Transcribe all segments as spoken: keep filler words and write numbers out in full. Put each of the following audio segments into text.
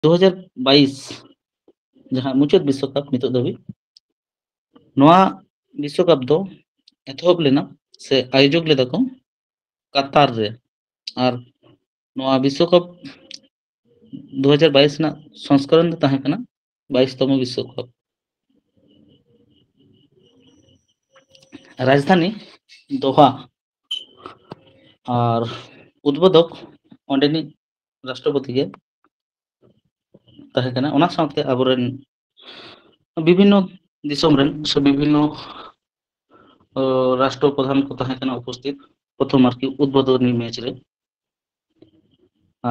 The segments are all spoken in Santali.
ᱫᱩ ᱦᱟᱡᱟᱨ ᱵᱟᱭᱤᱥ ᱡᱟᱦᱟᱸ ᱢᱩᱪᱟᱹᱫ ᱵᱤᱥᱥᱚᱠᱟᱯ ᱱᱤᱛᱚᱜ ᱫᱷᱟᱹᱵᱤᱡ, ᱱᱚᱣᱟ ᱵᱤᱥᱥᱚᱠᱟᱯ ᱫᱚ ᱮᱛᱚᱦᱚᱵ ᱞᱮᱱᱟ ᱥᱮ ᱟᱭᱳᱡᱚᱠ ᱞᱮᱫᱟ ᱠᱚ ᱠᱟᱛᱟᱨ ᱨᱮ᱾ ᱟᱨ ᱱᱚᱣᱟ ᱵᱤᱥᱥᱚᱠᱟᱯ ᱫᱩ ᱦᱟᱡᱟᱨ ᱵᱟᱭᱤᱥ ᱨᱮᱱᱟᱜ ᱥᱚᱝᱥᱠᱚᱨᱚᱱ ᱫᱚ ᱛᱟᱦᱮᱸ ᱠᱟᱱᱟ ᱵᱟᱭᱤᱥ ᱛᱚᱢᱚ ᱵᱤᱥᱥᱚᱠᱟᱯ᱾ ᱨᱟᱡᱽᱫᱷᱟᱱᱤ ᱫᱳᱦᱟ ᱟᱨ ᱩᱫᱵᱳᱫᱚᱠ ᱚᱸᱰᱮᱱᱤᱡ ᱨᱟᱥᱴᱨᱚᱯᱚᱛᱤ ᱜᱮ ᱛᱟᱦᱮᱸ ᱠᱟᱱᱟ᱾ ᱚᱱᱟ ᱥᱟᱶᱛᱮ ᱟᱵᱚᱨᱮᱱ ᱵᱤᱵᱷᱤᱱᱱᱚ ᱫᱤᱥᱚᱢ ᱨᱮᱱ ᱥᱮ ᱵᱤᱵᱷᱤᱱᱱᱚ ᱨᱟᱥᱴᱨᱚ ᱯᱨᱚᱫᱷᱟᱱ ᱠᱚ ᱛᱟᱦᱮᱸ ᱠᱟᱱᱟ ᱩᱯᱚᱥᱛᱷᱤᱛ, ᱯᱨᱚᱛᱷᱚᱢ ᱟᱨᱠᱤ ᱩᱫᱵᱳᱫᱚᱱᱤ ᱢᱮᱪ ᱨᱮ᱾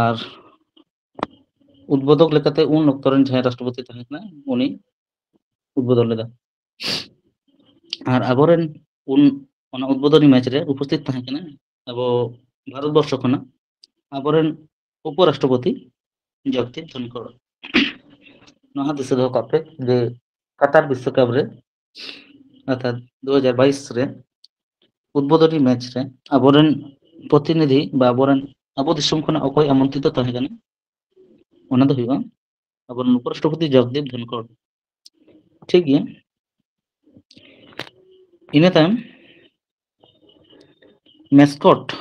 ᱟᱨ ᱩᱫᱵᱳᱫᱚᱠ ᱞᱮᱠᱟᱛᱮ ᱩᱱ ᱚᱠᱛᱚ ᱨᱮᱱ ᱡᱟᱦᱟᱸᱭ ᱨᱟᱥᱴᱨᱚᱯᱚᱛᱤ ᱛᱟᱦᱮᱸ ᱠᱟᱱᱟ, ᱩᱱᱤ ᱩᱫᱵᱳᱫᱚᱱ ᱞᱮᱫᱟ᱾ ᱟᱨ ᱟᱵᱚᱨᱮᱱ ᱩᱱ ᱚᱱᱟ ᱩᱫᱵᱳᱫᱚᱱᱤ ᱢᱮᱪ ᱨᱮ ᱩᱯᱚᱥᱛᱷᱤᱛ ᱛᱟᱦᱮᱸ ᱠᱟᱱᱟ ᱟᱵᱚ ᱵᱷᱟᱨᱚᱛ ᱵᱚᱨᱥᱚ ᱠᱷᱚᱱᱟᱜ ᱟᱵᱚᱨᱮᱱ ᱩᱯᱚᱨᱟᱥᱴᱨᱚᱯᱚᱛᱤ ᱡᱚᱜᱽᱫᱤᱯ ᱫᱷᱚᱱᱠᱚᱲ᱾ ᱱᱚᱣᱟ ᱫᱤᱥᱟᱹ ᱫᱚᱦᱚ ᱠᱟᱜ ᱯᱮ ᱡᱮ ᱠᱟᱛᱟᱨ ᱵᱤᱥᱥᱚᱠᱟᱯ ᱨᱮ, ᱚᱨᱛᱷᱟᱛ ᱫᱩ ᱦᱟᱡᱟᱨ ᱵᱟᱭᱤᱥ ᱨᱮ ᱩᱫᱵᱳᱫᱚᱱᱤ ᱢᱮᱪ ᱨᱮ ᱟᱵᱚᱨᱮᱱ ᱯᱨᱚᱛᱤᱱᱤᱫᱷᱤ ᱵᱟ ᱟᱵᱚᱨᱮᱱ, ᱟᱵᱚ ᱫᱤᱥᱚᱢ ᱠᱷᱚᱱᱟᱜ ᱚᱠᱚᱭ ᱟᱢᱚᱱᱛᱨᱤᱛᱚ ᱛᱟᱦᱮᱸ ᱠᱟᱱᱟ, ᱚᱱᱟ ᱫᱚ ᱦᱩᱭᱩᱜᱼᱟ ᱟᱵᱚᱨᱮᱱ ᱩᱯᱚᱨᱟᱥᱴᱨᱚᱯᱚᱛᱤ ᱡᱚᱜᱽᱫᱤᱯ ᱫᱷᱚᱱᱠᱚᱲ᱾ ᱴᱷᱤᱠ ᱜᱮᱭᱟ᱾ ᱤᱱᱟᱹ ᱛᱟᱭᱚᱢ ᱢᱮᱥᱠᱚᱴ,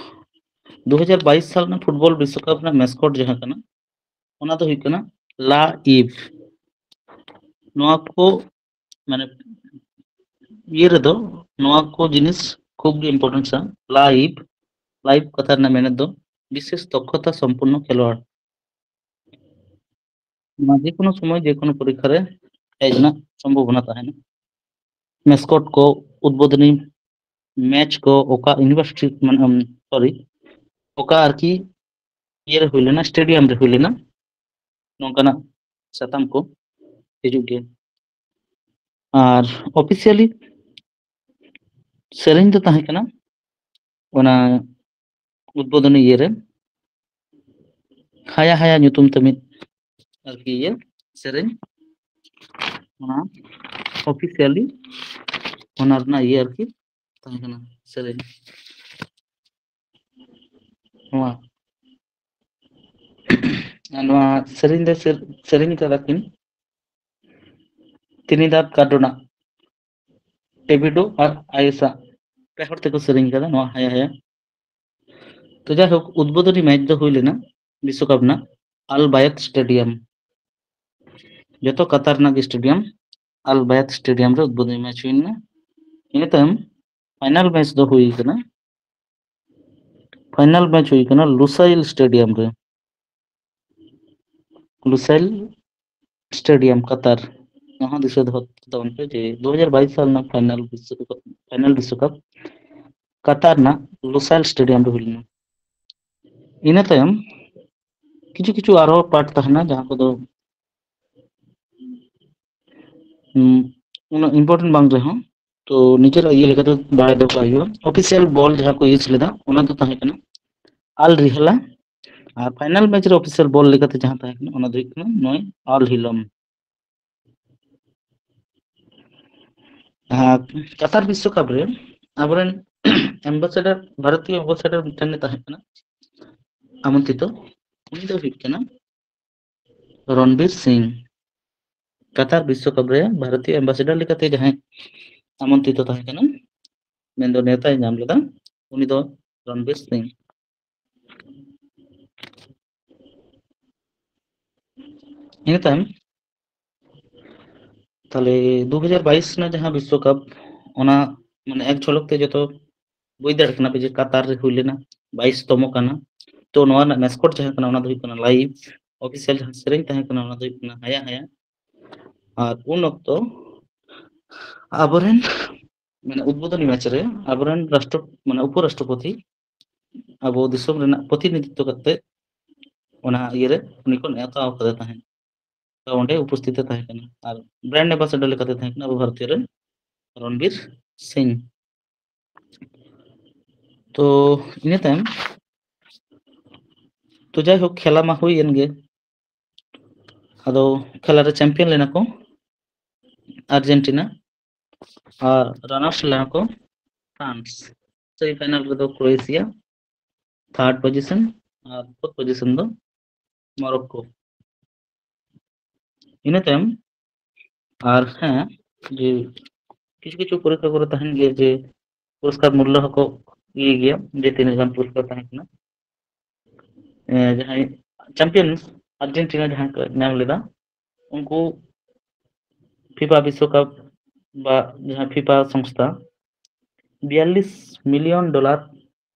ᱫᱩ ᱦᱟᱡᱟᱨ ᱵᱟᱭᱤᱥ ᱥᱟᱞ ᱨᱮᱱᱟᱜ ᱯᱷᱩᱴᱵᱚᱞ ᱵᱤᱥᱥᱚᱠᱟᱯ ᱨᱮᱱᱟᱜ ᱢᱮᱥᱠᱚᱴ ᱡᱟᱦᱟᱸ ᱠᱟᱱᱟ, ᱚᱱᱟ ᱫᱚ ᱦᱩᱭᱩᱜ ᱠᱟᱱᱟ ᱞᱟ ᱤᱵᱷ᱾ ᱱᱚᱣᱟ ᱠᱚ ᱢᱟᱱᱮ ᱤᱭᱟᱹ ᱨᱮᱫᱚ ᱱᱚᱣᱟ ᱠᱚ ᱡᱤᱱᱤᱥ ᱠᱷᱩᱵ ᱜᱮ ᱤᱢᱯᱚᱨᱴᱮᱱᱥᱟ᱾ ᱞᱟ ᱤᱵᱷ, ᱞᱟ ᱤᱵᱷ ᱠᱟᱛᱷᱟ ᱨᱮᱱᱟᱜ ᱢᱮᱱᱮᱫ ᱫᱚ ᱵᱤᱥᱮᱥ ᱫᱚᱠᱷᱚᱛᱟ ᱥᱚᱢᱯᱚᱱᱱᱚ ᱠᱷᱮᱞᱣᱟᱲ᱾ ᱱᱚᱣᱟ ᱡᱮᱠᱳᱱᱳ ᱥᱚᱢᱚᱭ ᱡᱮᱠᱳᱱᱳ ᱯᱚᱨᱤᱠᱠᱷᱟ ᱨᱮ ᱦᱮᱡ ᱨᱮᱱᱟᱜ ᱥᱚᱢᱵᱷᱚᱵᱚᱱᱟ ᱛᱟᱦᱮᱱᱟ᱾ ᱢᱮᱥᱠᱚᱴ ᱠᱚ, ᱩᱫᱵᱳᱫᱚᱱᱤ ᱢᱮᱪ ᱠᱚ, ᱚᱠᱟ ᱤᱭᱩᱱᱤᱵᱷᱟᱨᱥᱤᱴᱤ, ᱢᱟᱱᱮ, ᱥᱚᱨᱤ, ᱚᱠᱟ ᱟᱨᱠᱤ ᱤᱭᱟᱹ ᱨᱮ ᱦᱩᱭ ᱞᱮᱱᱟ, ᱥᱴᱮᱰᱤᱭᱟᱢ ᱨᱮ ᱦᱩᱭ ᱞᱮᱱᱟ, ᱱᱚᱝᱠᱟᱱᱟᱜ ᱥᱟᱛᱟᱢ ᱠᱚ ᱦᱤᱡᱩᱜ ᱜᱮᱭᱟ᱾ ᱟᱨ ᱚᱯᱷᱤᱥᱤᱭᱟᱞᱤ ᱥᱮᱨᱮᱧ ᱫᱚ ᱛᱟᱦᱮᱸ ᱠᱟᱱᱟ ᱚᱱᱟ ᱩᱫᱵᱳᱫᱚᱱᱤ ᱤᱭᱟᱹ ᱨᱮ, ᱦᱟᱭᱟ ᱦᱟᱭᱟ ᱧᱩᱛᱩᱢ ᱛᱮ ᱢᱤᱫ ᱟᱨᱠᱤ ᱤᱭᱟᱹ ᱥᱮᱨᱮᱧ, ᱚᱱᱟ ᱚᱯᱷᱤᱥᱤᱭᱟᱞᱤ ᱚᱱᱟ ᱨᱮᱱᱟᱜ ᱤᱭᱟᱹ ᱟᱨᱠᱤ ᱛᱟᱦᱮᱸ ᱠᱟᱱᱟ ᱥᱮᱨᱮᱧ᱾ ᱱᱚᱣᱟ ᱟᱨ ᱱᱚᱣᱟ ᱥᱮᱨᱮᱧ ᱫᱚ ᱥᱮᱨ-, ᱥᱮᱨᱮᱧ ᱠᱟᱫᱟ ᱠᱤᱱ ᱛᱤᱱᱤᱫᱟᱫ ᱠᱟᱨᱰᱳᱱᱟ, ᱴᱮᱵᱤᱰᱳ ᱟᱨ ᱟᱭᱮᱥᱟ, ᱯᱮ ᱦᱚᱲ ᱛᱮᱠᱚ ᱥᱮᱨᱮᱧ ᱠᱟᱫᱟ ᱱᱚᱣᱟ ᱦᱟᱭᱟ ᱦᱟᱭᱟ᱾ ᱛᱚ ᱡᱟᱭᱦᱳᱠ, ᱩᱫᱽᱵᱳᱫᱷᱚᱱᱤ ᱢᱮᱪ ᱫᱚ ᱦᱩᱭ ᱞᱮᱱᱟ ᱵᱤᱥᱥᱚᱠᱟᱯ ᱨᱮᱱᱟᱜ ᱟᱞ ᱵᱟᱭᱟᱛ ᱥᱴᱮᱰᱤᱭᱟᱢ, ᱡᱚᱛᱚ ᱠᱟᱛᱟᱨ ᱨᱮᱱᱟᱜ ᱜᱮ ᱥᱴᱮᱰᱤᱭᱟᱢ, ᱟᱞ ᱵᱟᱭᱟᱛ ᱥᱴᱮᱰᱤᱭᱟᱢ ᱨᱮ ᱩᱫᱽᱵᱳᱫᱷᱚᱱᱤ ᱢᱮᱪ ᱦᱩᱭ ᱞᱮᱱᱟ᱾ ᱤᱱᱟᱹ ᱛᱟᱭᱚᱢ ᱯᱷᱟᱭᱱᱟᱞ ᱢᱮᱪ ᱫᱚ ᱦᱩᱭ ᱠᱟᱱᱟ, ᱯᱷᱟᱭᱱᱟᱞ ᱢᱮᱪ ᱦᱩᱭ ᱠᱟᱱᱟ ᱞᱩᱥᱟᱭᱤᱞ ᱥᱴᱮᱰᱤᱭᱟᱢ ᱨᱮ᱾ ᱞᱩᱥᱟᱭᱤᱞ ᱥᱴᱮᱰᱤᱭᱟᱢ, ᱠᱟᱛᱟᱨ᱾ ᱱᱚᱣᱟ ᱦᱚᱸ ᱫᱤᱥᱟᱹ ᱫᱚᱦᱚ ᱛᱟᱵᱚᱱ ᱯᱮ ᱡᱮ ᱫᱩ ᱦᱟᱡᱟᱨ ᱵᱟᱭᱤᱥ ᱥᱟᱞ ᱨᱮᱱᱟᱜ ᱯᱷᱟᱭᱱᱟᱞ ᱵᱤᱥᱥᱚᱠᱟᱯ, ᱯᱷᱟᱭᱱᱟᱞ ᱵᱤᱥᱥᱚᱠᱟᱯ ᱠᱟᱛᱟᱨ ᱨᱮᱱᱟᱜ ᱞᱩᱥᱟᱭᱤᱞ ᱥᱴᱮᱰᱤᱭᱟᱢ ᱨᱮ ᱦᱩᱭ ᱞᱮᱱᱟ᱾ ᱤᱱᱟᱹ ᱛᱟᱭᱚᱢ ᱠᱤᱪᱷᱩ ᱠᱤᱪᱷᱩ ᱟᱨᱦᱚᱸ ᱯᱟᱨᱴ ᱛᱟᱦᱮᱱᱟ, ᱡᱟᱦᱟᱸ ᱠᱚᱫᱚ, ᱦᱩᱸ, ᱩᱱᱟᱹᱜ ᱤᱢᱯᱚᱨᱴᱮᱱᱴ ᱵᱟᱝ ᱨᱮᱦᱚᱸ, ᱛᱚ ᱱᱤᱡᱮᱨᱟᱜ ᱤᱭᱟᱹ ᱞᱮᱠᱟᱛᱮ ᱵᱟᱲᱟᱭ ᱫᱚᱦᱚ ᱠᱟᱜ ᱦᱩᱭᱩᱜᱼᱟ᱾ ᱚᱯᱷᱤᱥᱤᱭᱟᱞ ᱵᱚᱞ ᱡᱟᱦᱟᱸ ᱠᱚ ᱤᱭᱩᱡᱽ ᱞᱮᱫᱟ, ᱚᱱᱟ ᱫᱚ ᱛᱟᱦᱮᱸ ᱠᱟᱱᱟ ᱟᱞ ᱨᱤᱦᱟᱞᱟ, ᱟᱨ ᱯᱷᱟᱭᱱᱟᱞ ᱢᱮᱪ ᱨᱮ ᱚᱯᱷᱤᱥᱤᱭᱟᱞ ᱵᱚᱞ ᱞᱮᱠᱟᱛᱮ ᱡᱟᱦᱟᱸ ᱛᱟᱦᱮᱸ ᱠᱟᱱᱟ, ᱚᱱᱟ ᱫᱚ ᱦᱩᱭᱩᱜ ᱠᱟᱱᱟ ᱱᱚᱭ ᱟᱞ ᱦᱤᱞᱚᱢ᱾ ᱟᱨ ᱠᱟᱛᱟᱨ ᱵᱤᱥᱥᱚᱠᱟᱯ ᱨᱮ ᱟᱵᱚᱨᱮᱱ ᱮᱢᱵᱟᱥᱮᱰᱟᱨ, ᱵᱷᱟᱨᱚᱛᱤᱭᱚ ᱮᱢᱵᱟᱥᱮᱰᱟᱨ ᱢᱤᱫᱴᱮᱱ ᱮ ᱛᱟᱦᱮᱸ ᱠᱟᱱᱟ ᱟᱢᱚᱱᱛᱨᱤᱛᱚ, ᱩᱱᱤ ᱫᱚ ᱦᱩᱭᱩᱜ ᱠᱟᱱᱟ ᱨᱚᱱᱵᱤᱨ ᱥᱤᱝ᱾ ᱠᱟᱛᱟᱨ ᱵᱤᱥᱥᱚᱠᱟᱯ ᱨᱮ ᱵᱷᱟᱨᱚᱛᱤᱭᱚ ᱮᱢᱵᱟᱥᱮᱰᱟᱨ ᱞᱮᱠᱟᱛᱮ ᱡᱟᱦᱟᱸᱭ ᱟᱢᱚᱱᱛᱨᱤᱛᱚ ᱛᱟᱦᱮᱸ ᱠᱟᱱᱟ, ᱢᱮᱱᱫᱚ ᱱᱮᱣᱛᱟᱭ ᱧᱟᱢ ᱞᱮᱫᱟ, ᱩᱱᱤ ᱫᱚ ᱨᱚᱱᱵᱤᱨ ᱥᱤᱝ᱾ ᱤᱱᱟᱹ ᱛᱟᱭᱚᱢ ᱛᱟᱦᱞᱮ ᱫᱩ ᱦᱟᱡᱟᱨ ᱵᱟᱭᱤᱥ ᱨᱮᱱᱟᱜ ᱡᱟᱦᱟᱸ ᱵᱤᱥᱥᱚᱠᱟᱯ, ᱚᱱᱟ ᱢᱟᱱᱮ ᱮᱠ ᱡᱷᱚᱞᱚᱠ ᱛᱮ ᱡᱚᱛᱚ ᱵᱩᱡᱽ ᱫᱟᱲᱮᱭᱟᱜ ᱠᱟᱱᱟ ᱯᱮ ᱡᱮ ᱠᱟᱛᱟᱨ ᱨᱮ ᱦᱩᱭ ᱞᱮᱱᱟ, ᱵᱟᱭᱤᱥ ᱛᱚᱢᱚ ᱠᱟᱱᱟ᱾ ᱛᱚ ᱱᱚᱣᱟ ᱨᱮᱱᱟᱜ ᱢᱮᱥᱠᱚᱴ ᱡᱟᱦᱟᱸ ᱠᱟᱱᱟ, ᱚᱱᱟ ᱫᱚ ᱦᱩᱭᱩᱜ ᱠᱟᱱᱟ ᱞᱟᱭᱤᱵᱷ᱾ ᱚᱯᱷᱤᱥᱤᱭᱟᱞ ᱡᱟᱦᱟᱸ ᱥᱮᱨᱮᱧ ᱛᱟᱦᱮᱸ ᱠᱟᱱᱟ, ᱚᱱᱟ ᱫᱚ ᱦᱩᱭᱩᱜ ᱠᱟᱱᱟ ᱦᱟᱭᱟ ᱦᱟᱭᱟ᱾ ᱟᱨ ᱩᱱ ᱚᱠᱛᱚ ᱟᱵᱚᱨᱮᱱ, ᱢᱟᱱᱮ, ᱩᱫᱵᱳᱫᱚᱱᱤ ᱢᱮᱪ ᱨᱮ ᱟᱵᱚᱨᱮᱱ ᱨᱟᱥᱴᱨᱚ-, ᱢᱟᱱᱮ, ᱩᱯᱚ ᱨᱟᱥᱴᱨᱚᱯᱚᱛᱤ ᱟᱵᱚ ᱫᱤᱥᱚᱢ ᱨᱮᱱᱟᱜ ᱯᱨᱚᱛᱤᱱᱤᱫᱷᱤᱛᱛᱚ ᱠᱟᱛᱮ ᱚᱱᱟ ᱤᱭᱟᱹ ᱨᱮ ᱩᱱᱤ ᱠᱚ ᱱᱮᱣᱛᱟ ᱟᱠᱟᱫᱮ ᱛᱟᱦᱮᱸᱫ᱾ ᱛᱚ ᱚᱸᱰᱮ ᱩᱯᱚᱥᱛᱷᱤᱛ ᱮ ᱛᱟᱦᱮᱸ ᱠᱟᱱᱟ᱾ ᱟᱨ ᱵᱨᱟᱱᱰ ᱮᱢᱵᱟᱥᱮᱰᱚᱨ ᱞᱮᱠᱟᱛᱮ ᱛᱟᱦᱮᱸ ᱠᱟᱱᱟ ᱟᱵᱚ ᱵᱷᱟᱨᱚᱛᱤᱭᱚ ᱨᱮᱱ ᱨᱚᱱᱵᱤᱨ ᱥᱤᱝ᱾ ᱛᱚ ᱤᱱᱟᱹ ᱛᱟᱭᱚᱢ, ᱛᱚ ᱡᱟᱭᱦᱳᱠ, ᱠᱷᱮᱞᱟ ᱢᱟ ᱦᱩᱭᱮᱱ ᱜᱮ᱾ ᱟᱫᱚ ᱠᱷᱮᱞᱟ ᱨᱮ ᱪᱟᱢᱯᱤᱭᱟᱱ ᱞᱮᱱᱟ ᱠᱚ ᱟᱨᱡᱮᱱᱴᱤᱱᱟ, ᱟᱨ ᱨᱟᱱᱟᱨᱥ ᱞᱮᱱᱟ ᱠᱚ ᱯᱷᱨᱟᱱᱥ᱾ ᱥᱮᱢᱤᱯᱷᱟᱭᱱᱟᱞ ᱨᱮᱫᱚ ᱠᱨᱳᱭᱮᱥᱤᱭᱟ ᱛᱷᱟᱨᱰ ᱯᱚᱡᱤᱥᱚᱱ, ᱟᱨ ᱯᱷᱳᱨᱛᱷ ᱯᱚᱡᱤᱥᱚᱱ ᱫᱚ ᱢᱚᱨᱚᱠᱠᱳ᱾ ᱤᱱᱟᱹ ᱛᱟᱭᱚᱢ ᱟᱨ ᱦᱮᱸ, ᱡᱮ ᱠᱤᱪᱷᱩ ᱠᱤᱪᱷᱩ ᱯᱚᱨᱤᱠᱠᱷᱟ ᱠᱚᱨᱮ ᱛᱟᱦᱮᱱ ᱜᱮᱭᱟ ᱡᱮ ᱯᱩᱨᱚᱥᱠᱟᱨ ᱢᱩᱞᱞᱚ ᱦᱚᱸᱠᱚ ᱤᱭᱟᱹ ᱜᱮᱭᱟ, ᱡᱮ ᱛᱤᱱᱟᱹᱜ ᱜᱟᱱ ᱯᱩᱨᱚᱥᱠᱟᱨ ᱛᱟᱦᱮᱸ ᱠᱟᱱᱟ᱾ ᱮ, ᱡᱟᱦᱟᱸᱭ ᱪᱟᱢᱯᱤᱭᱟᱱ ᱟᱨᱡᱮᱱᱴᱤᱱᱟ ᱡᱟᱦᱟᱸ ᱠᱚ ᱧᱟᱢ ᱞᱮᱫᱟ, ᱩᱱᱠᱩ ᱯᱷᱤᱯᱟ ᱵᱤᱥᱥᱚᱠᱟᱯ ᱵᱟ ᱡᱟᱦᱟᱸ ᱯᱷᱤᱯᱟ ᱥᱚᱝᱥᱛᱷᱟ ᱵᱤᱭᱟᱞᱞᱤᱥ ᱢᱤᱞᱤᱭᱚᱱ ᱰᱚᱞᱟᱨ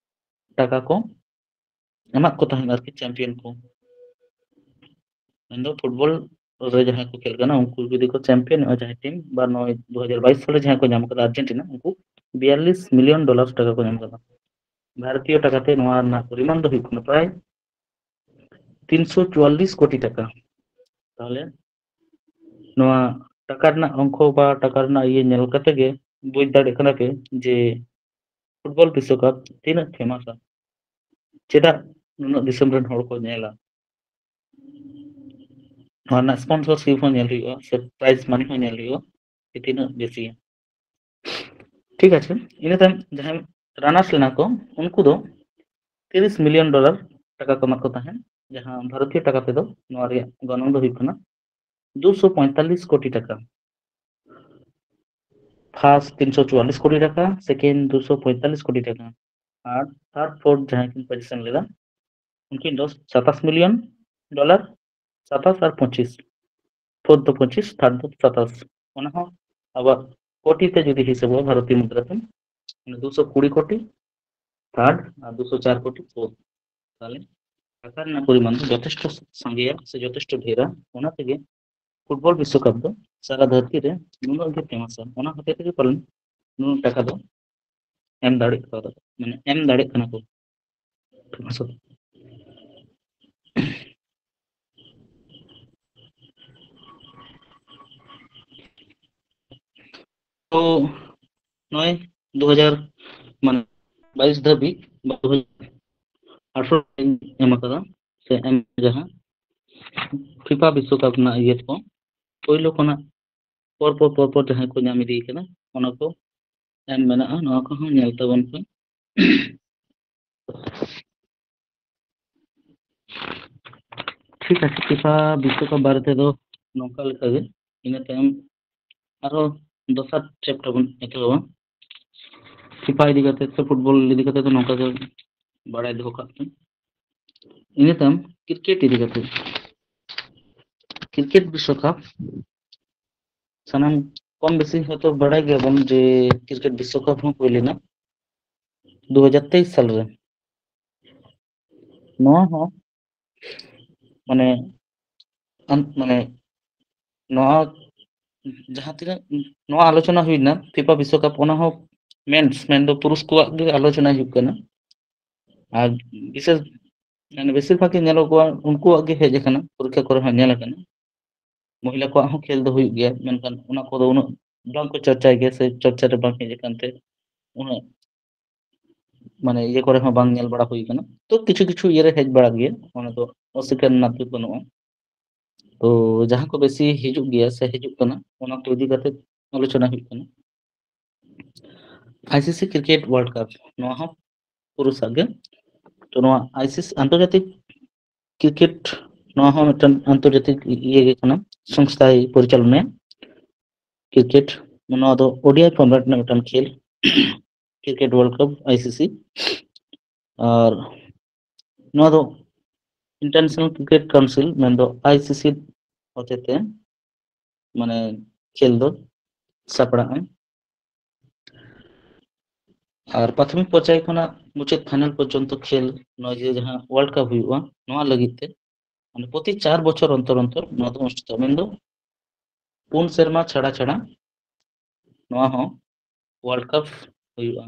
ᱴᱟᱠᱟ ᱠᱚ ᱮᱢᱟᱜ ᱠᱚ ᱛᱟᱦᱮᱸᱫ ᱟᱨᱠᱤ ᱪᱟᱢᱯᱤᱭᱟᱱ ᱠᱚ᱾ ᱢᱮᱱᱫᱚ ᱯᱷᱩᱴᱵᱚᱞ ᱨᱮ ᱡᱟᱦᱟᱸᱭ ᱠᱚ ᱠᱷᱮᱞ ᱠᱟᱱᱟ, ᱩᱱᱠᱩ ᱡᱩᱫᱤ ᱠᱚ ᱪᱟᱢᱯᱤᱭᱟᱱᱚᱜᱼᱟ, ᱡᱟᱦᱟᱸᱭ ᱴᱤᱢ ᱵᱟ ᱱᱚᱜᱼᱚᱭ ᱫᱩ ᱦᱟᱡᱟᱨ ᱵᱟᱭᱤᱥ ᱥᱟᱞᱨᱮ ᱡᱟᱦᱟᱸᱭ ᱠᱚ ᱧᱟᱢ ᱠᱟᱫᱟ ᱟᱨᱡᱮᱱᱴᱤᱱᱟ, ᱩᱱᱠᱩ ᱵᱤᱭᱟᱞᱞᱤᱥ ᱢᱤᱞᱤᱭᱚᱱ ᱰᱚᱞᱟᱨ ᱴᱟᱠᱟ ᱠᱚ ᱧᱟᱢ ᱠᱟᱫᱟ᱾ ᱵᱷᱟᱨᱚᱛᱤᱭᱚ ᱴᱟᱠᱟᱛᱮ ᱱᱚᱣᱟ ᱨᱮᱱᱟᱜ ᱯᱚᱨᱤᱢᱟᱱ ᱫᱚ ᱦᱩᱭᱩᱜ ᱠᱟᱱᱟ ᱯᱨᱟᱭ ᱛᱤᱱᱥᱚ ᱪᱩᱣᱟᱞᱞᱤᱥ ᱠᱳᱴᱤ ᱴᱟᱠᱟ᱾ ᱛᱟᱦᱚᱞᱮ ᱱᱚᱣᱟ ᱴᱟᱠᱟ ᱨᱮᱱᱟᱜ ᱚᱝᱠᱚ ᱵᱟ ᱴᱟᱠᱟ ᱨᱮᱱᱟᱜ ᱤᱭᱟᱹ ᱧᱮᱞ ᱠᱟᱛᱮ ᱜᱮ ᱵᱩᱡᱽ ᱫᱟᱲᱮᱭᱟᱜ ᱠᱟᱱᱟ ᱯᱮ ᱡᱮ ᱯᱷᱩᱴᱵᱚᱞ ᱵᱤᱥᱥᱚᱠᱟᱯ ᱛᱤᱱᱟᱹᱜ ᱯᱷᱮᱢᱟᱥᱟ, ᱪᱮᱫᱟᱜ ᱱᱩᱱᱟᱹᱜ ᱫᱤᱥᱚᱢ ᱨᱮᱱ ᱦᱚᱲ ᱠᱚ ᱧᱮᱞᱟ᱾ ᱱᱚᱣᱟ ᱨᱮᱱᱟᱜ ᱥᱯᱚᱱᱥᱚᱨᱥᱤᱯ ᱦᱚᱸ ᱧᱮᱞ ᱦᱩᱭᱩᱜᱼᱟ, ᱥᱮ ᱯᱨᱟᱭᱤᱡᱽ ᱢᱟᱱᱤ ᱦᱚᱸ ᱧᱮᱞ ᱦᱩᱭᱩᱜᱼᱟ ᱡᱮ ᱛᱤᱱᱟᱹᱜ ᱵᱮᱥᱤᱭᱟ᱾ ᱴᱷᱤᱠ ᱟᱪᱷᱮ, ᱤᱱᱟᱹ ᱛᱟᱭᱚᱢ ᱡᱟᱦᱟᱸᱭ ᱨᱟᱱᱟᱨᱥ ᱞᱮᱱᱟ ᱠᱚ, ᱩᱱᱠᱩ ᱫᱚ ᱛᱤᱨᱤᱥ ᱢᱤᱞᱤᱭᱚᱱ ᱰᱚᱞᱟᱨ ᱴᱟᱠᱟ ᱠᱚ ᱮᱢᱟ ᱠᱚ ᱛᱟᱦᱮᱸᱫ, ᱡᱟᱦᱟᱸ ᱵᱷᱟᱨᱚᱛᱤᱭᱚ ᱴᱟᱠᱟ ᱛᱮᱫᱚ ᱱᱚᱣᱟ ᱨᱮᱭᱟᱜ ᱜᱚᱱᱚᱝ ᱫᱚ ᱦᱩᱭᱩᱜ ᱠᱟᱱᱟ ᱫᱩᱥᱚ ᱯᱚᱸᱭᱛᱟᱞᱞᱤᱥ ᱠᱳᱴᱤ ᱴᱟᱠᱟ᱾ ᱯᱷᱟᱨᱥᱴ ᱛᱤᱱᱥᱚ ᱪᱩᱣᱟᱞᱞᱤᱥ ᱠᱳᱴᱤ ᱴᱟᱠᱟ, ᱥᱮᱠᱮᱱᱰ ᱫᱩᱥᱚ ᱯᱚᱸᱭᱛᱟᱞᱞᱤᱥ ᱠᱳᱴᱤ ᱴᱟᱠᱟ, ᱟᱨ ᱛᱷᱟᱨᱰ ᱯᱷᱳᱨᱛᱷ ᱡᱟᱦᱟᱸᱭ ᱠᱤᱱ ᱯᱚᱡᱤᱥᱚᱱ ᱞᱮᱫᱟ, ᱩᱱᱠᱤᱱ ᱫᱚ ᱥᱟᱛᱟᱥ ᱢᱤᱞᱤᱭᱚᱱ ᱰᱚᱞᱟᱨ, ᱥᱟᱛᱟᱥ ᱟᱨ ᱯᱚᱸᱪᱤᱥ, ᱯᱷᱳᱨᱛᱷ ᱫᱚ ᱯᱚᱸᱪᱤᱥ, ᱛᱷᱟᱨᱰ ᱫᱚ ᱥᱟᱛᱟᱥ᱾ ᱚᱱᱟ ᱦᱚᱸ ᱟᱵᱚᱣᱟᱜ ᱠᱳᱴᱤ ᱛᱮ ᱡᱩᱫᱤ ᱦᱤᱥᱟᱹᱵᱚᱜᱼᱟ ᱵᱷᱟᱨᱚᱛᱤᱭᱚ ᱢᱩᱫᱽᱨᱟ ᱛᱮ, ᱢᱟᱱᱮ ᱫᱩᱥᱚ ᱠᱩᱲᱤ ᱠᱳᱴᱤ ᱛᱷᱟᱨᱰ ᱟᱨ ᱫᱩᱥᱚ ᱪᱟᱨ ᱠᱳᱴᱤ ᱯᱷᱳᱨᱛᱷ᱾ ᱛᱟᱦᱚᱞᱮ ᱴᱟᱠᱟ ᱨᱮᱱᱟᱜ ᱯᱚᱨᱤᱢᱟᱱ ᱫᱚ ᱡᱚᱛᱷᱮᱥᱴᱚ ᱥᱟᱸᱜᱮᱭᱟ ᱥᱮ ᱡᱚᱛᱷᱮᱥᱴᱚ ᱰᱷᱮᱨᱟ, ᱚᱱᱟ ᱛᱮᱜᱮ ᱯᱷᱩᱴᱵᱚᱞ ᱵᱤᱥᱥᱚᱠᱟᱯ ᱫᱚ ᱥᱟᱨᱟ ᱫᱷᱟᱹᱨᱛᱤ ᱨᱮ ᱱᱩᱱᱟᱹᱜ ᱜᱮ ᱯᱷᱮᱢᱟᱥᱟ᱾ ᱚᱱᱟ ᱦᱚᱛᱮ ᱛᱮᱜᱮ ᱯᱟᱞᱮᱱ ᱱᱩᱱᱟᱹᱜ ᱴᱟᱠᱟ ᱫᱚ ᱮᱢ ᱫᱟᱲᱮᱜ ᱠᱟᱱᱟ, ᱢᱟᱱᱮ ᱮᱢ ᱫᱟᱲᱮᱜ ᱠᱟᱱᱟ ᱠᱚ ᱯᱷᱮᱢᱟᱥᱟ ᱫᱚ᱾ ᱛᱚ ᱱᱚᱜᱼᱚᱭ ᱫᱩ ᱦᱟᱡᱟᱨ ᱢᱟᱱᱮ ᱵᱟᱭᱤᱥ ᱫᱷᱟᱹᱵᱤᱡ ᱵᱟ ᱫᱩ ᱦᱟᱡᱟᱨ ᱟᱴᱷᱨᱚ ᱮᱢ ᱟᱠᱟᱫᱟ, ᱥᱮ ᱮᱢ ᱡᱟᱦᱟᱸ ᱯᱷᱤᱯᱟ ᱵᱤᱥᱥᱚᱠᱟᱯ ᱨᱮᱱᱟᱜ ᱤᱭᱟᱹ ᱠᱚ ᱯᱳᱭᱞᱳ ᱠᱷᱚᱱᱟᱜ ᱯᱚᱨ ᱯᱚᱨ ᱯᱚᱨ ᱯᱚᱨ ᱡᱟᱦᱟᱸᱭ ᱠᱚ ᱧᱟᱢ ᱤᱫᱤᱭ ᱠᱟᱱᱟ, ᱚᱱᱟ ᱠᱚ ᱮᱢ ᱢᱮᱱᱟᱜᱼᱟ᱾ ᱱᱚᱣᱟ ᱠᱚᱦᱚᱸ ᱧᱮᱞ ᱛᱟᱵᱚᱱ ᱯᱮ᱾ ᱴᱷᱤᱠ ᱟᱪᱷᱮ, ᱯᱷᱤᱯᱟ ᱵᱤᱥᱥᱚᱠᱟᱯ ᱵᱟᱨᱮ ᱛᱮᱫᱚ ᱱᱚᱝᱠᱟ ᱞᱮᱠᱟᱜᱮ᱾ ᱤᱱᱟᱹ ᱛᱟᱭᱚᱢ ᱟᱨᱚ ᱫᱚᱥᱟᱨ ᱪᱮᱯᱴᱟᱨ ᱵᱚᱱ ᱮᱛᱚᱦᱚᱵᱟ᱾ ᱯᱷᱤᱯᱟ ᱤᱫᱤ ᱠᱟᱛᱮ ᱥᱮ ᱯᱷᱩᱴᱵᱚᱞ ᱤᱫᱤ ᱠᱟᱛᱮ ᱫᱚ ᱱᱚᱝᱠᱟ ᱜᱮ ᱵᱟᱲᱟᱭ ᱫᱚᱦᱚ ᱠᱟᱜ ᱯᱮ᱾ ᱤᱱᱟᱹ ᱛᱟᱭᱚᱢ ᱠᱨᱤᱠᱮᱴ ᱤᱫᱤ ᱠᱟᱛᱮ, ᱠᱨᱤᱠᱮᱴ ᱵᱤᱥᱥᱚᱠᱟᱯ ᱥᱟᱱᱟᱢ ᱠᱚᱢ ᱵᱮᱥᱤ ᱦᱚᱭᱛᱳ ᱵᱟᱲᱟᱭ ᱜᱮᱭᱟᱵᱚᱱ ᱡᱮ ᱠᱨᱤᱠᱮᱴ ᱵᱤᱥᱥᱚᱠᱟᱯ ᱦᱚᱸ ᱦᱩᱭ ᱞᱮᱱᱟ ᱫᱩ ᱦᱟᱡᱟᱨ ᱛᱮᱭᱤᱥ ᱥᱟᱞ ᱨᱮ᱾ ᱱᱚᱣᱟ ᱦᱚᱸ ᱢᱟᱱᱮ ᱟᱢ, ᱢᱟᱱᱮ ᱱᱚᱣᱟ ᱡᱟᱦᱟᱸ ᱛᱤᱱᱟᱹᱜ ᱱᱚᱣᱟ ᱟᱞᱳᱪᱚᱱᱟ ᱦᱩᱭᱱᱟ ᱯᱷᱤᱯᱟ ᱵᱤᱥᱥᱚᱠᱟᱯ, ᱚᱱᱟ ᱦᱚᱸ ᱢᱮᱱᱥ ᱢᱮᱱᱫᱚ ᱯᱩᱨᱩᱥ ᱠᱚᱣᱟᱜ ᱜᱮ ᱟᱞᱳᱪᱚᱱᱟ ᱦᱩᱭᱩᱜ ᱠᱟᱱᱟ᱾ ᱟᱨ ᱵᱤᱥᱮᱥ ᱢᱟᱱᱮ ᱵᱮᱥᱤᱨ ᱵᱷᱟᱜᱽ ᱜᱮ ᱧᱮᱞᱚᱜᱚᱜᱼᱟ, ᱩᱱᱠᱩᱣᱟᱜ ᱜᱮ ᱦᱮᱡ ᱟᱠᱟᱱᱟ, ᱯᱚᱨᱤᱠᱠᱷᱟ ᱠᱚᱨᱮ ᱦᱚᱸ ᱧᱮᱞ ᱟᱠᱟᱱᱟ᱾ ᱢᱚᱦᱤᱞᱟ ᱠᱚᱣᱟᱜ ᱦᱚᱸ ᱠᱷᱮᱞ ᱫᱚ ᱦᱩᱭᱩᱜ ᱜᱮᱭᱟ, ᱢᱮᱱᱠᱷᱟᱱ ᱚᱱᱟ ᱠᱚᱫᱚ ᱩᱱᱟᱹᱜ ᱵᱟᱝ ᱠᱚ ᱪᱚᱨᱪᱟᱭ ᱜᱮᱭᱟ ᱥᱮ ᱪᱚᱨᱪᱟ ᱨᱮ ᱵᱟᱝ ᱦᱮᱡ ᱟᱠᱟᱱ ᱛᱮ ᱩᱱᱟᱹᱜ ᱢᱟᱱᱮ ᱤᱭᱟᱹ ᱠᱚᱨᱮ ᱦᱚᱸ ᱵᱟᱝ ᱧᱮᱞ ᱵᱟᱲᱟ ᱦᱩᱭ ᱟᱠᱟᱱᱟ᱾ ᱛᱚ ᱠᱤᱪᱷᱩ ᱠᱤᱪᱷᱩ ᱤᱭᱟᱹ ᱨᱮ ᱦᱮᱡ ᱵᱟᱲᱟᱜ ᱜᱮᱭᱟ, ᱚᱱᱟ ᱫᱚ ᱚᱥᱤᱠᱟᱨ ᱨᱮᱱᱟᱜ ᱫᱚ ᱵᱟᱹᱱᱩᱜᱼᱟ᱾ ᱛᱚ ᱡᱟᱦᱟᱸ ᱠᱚ ᱵᱮᱥᱤ ᱦᱤᱡᱩᱜ ᱜᱮᱭᱟ ᱥᱮ ᱦᱤᱡᱩᱜ ᱠᱟᱱᱟ, ᱚᱱᱟ ᱠᱚ ᱤᱫᱤ ᱠᱟᱛᱮ ᱟᱞᱳᱪᱚᱱᱟ ᱦᱩᱭᱩᱜ ᱠᱟᱱᱟ᱾ ᱟᱭᱥᱤᱥᱤ ᱠᱨᱤᱠᱮᱴ ᱣᱟᱨᱞᱰ ᱠᱟᱯ, ᱱᱚᱣᱟ ᱦᱚᱸ ᱯᱩᱨᱩᱥᱟᱜ ᱜᱮ᱾ ᱛᱚ ᱱᱚᱣᱟ ᱟᱭᱥᱤᱥᱤ ᱟᱱᱛᱚᱨᱡᱟᱛᱤᱠ ᱠᱨᱤᱠᱮᱴ, ᱱᱚᱣᱟ ᱦᱚᱸ ᱢᱤᱫᱴᱟᱝ ᱟᱱᱛᱚᱨᱡᱟᱛᱤᱠ ᱤᱭᱟᱹ ᱜᱮ ᱠᱟᱱᱟ, ᱥᱚᱝᱥᱛᱷᱟᱭ ᱯᱚᱨᱤᱪᱟᱞᱚᱱᱟᱭᱟ ᱠᱨᱤᱠᱮᱴ᱾ ᱱᱚᱣᱟ ᱫᱚ ᱳᱰᱤᱟᱭ ᱯᱷᱚᱨᱢᱮᱴ ᱨᱮᱱᱟᱜ ᱢᱤᱫᱴᱟᱝ ᱠᱷᱮᱞ, ᱠᱨᱤᱠᱮᱴ ᱣᱟᱨᱞᱰ ᱠᱟᱯ, ᱟᱭᱥᱤᱥᱤ᱾ ᱟᱨ ᱱᱚᱣᱟ ᱫᱚ ᱤᱱᱴᱟᱨᱱᱮᱥᱱᱟᱞ ᱠᱨᱤᱠᱮᱴ ᱠᱟᱣᱩᱱᱥᱤᱞ ᱢᱮᱱᱫᱚ ᱟᱭᱥᱤᱥᱤ ᱦᱚᱛᱮᱛᱮ ᱢᱟᱱᱮ ᱠᱷᱮᱞ ᱫᱚ ᱥᱟᱯᱲᱟᱜᱼᱟ᱾ ᱟᱨ ᱯᱨᱟᱛᱷᱚᱢᱤᱠ ᱯᱚᱨᱡᱟᱭ ᱠᱷᱚᱱᱟᱜ ᱢᱩᱪᱟᱹᱫ ᱯᱷᱟᱭᱱᱟᱞ ᱯᱚᱨᱡᱚᱱᱛᱚ ᱠᱷᱮᱞ, ᱱᱚᱣᱟ ᱡᱮ ᱡᱟᱦᱟᱸ ᱣᱟᱨᱞᱰ ᱠᱟᱯ ᱦᱩᱭᱩᱜᱼᱟ, ᱱᱚᱣᱟ ᱞᱟᱹᱜᱤᱫ ᱛᱮ ᱢᱟᱱᱮ ᱯᱨᱚᱛᱤ ᱪᱟᱨ ᱵᱚᱪᱷᱚᱨ ᱚᱱᱛᱚᱨ ᱚᱱᱛᱚᱨ ᱱᱚᱣᱟ ᱫᱚ ᱚᱱᱩᱥᱴᱷᱤᱛᱚᱜᱼᱟ᱾ ᱢᱮᱱᱫᱚ ᱯᱩᱱ ᱥᱮᱨᱢᱟ ᱪᱷᱟᱲᱟ ᱪᱷᱟᱲᱟ ᱱᱚᱣᱟ ᱦᱚᱸ ᱣᱟᱨᱞᱰ ᱠᱟᱯ ᱦᱩᱭᱩᱜᱼᱟ᱾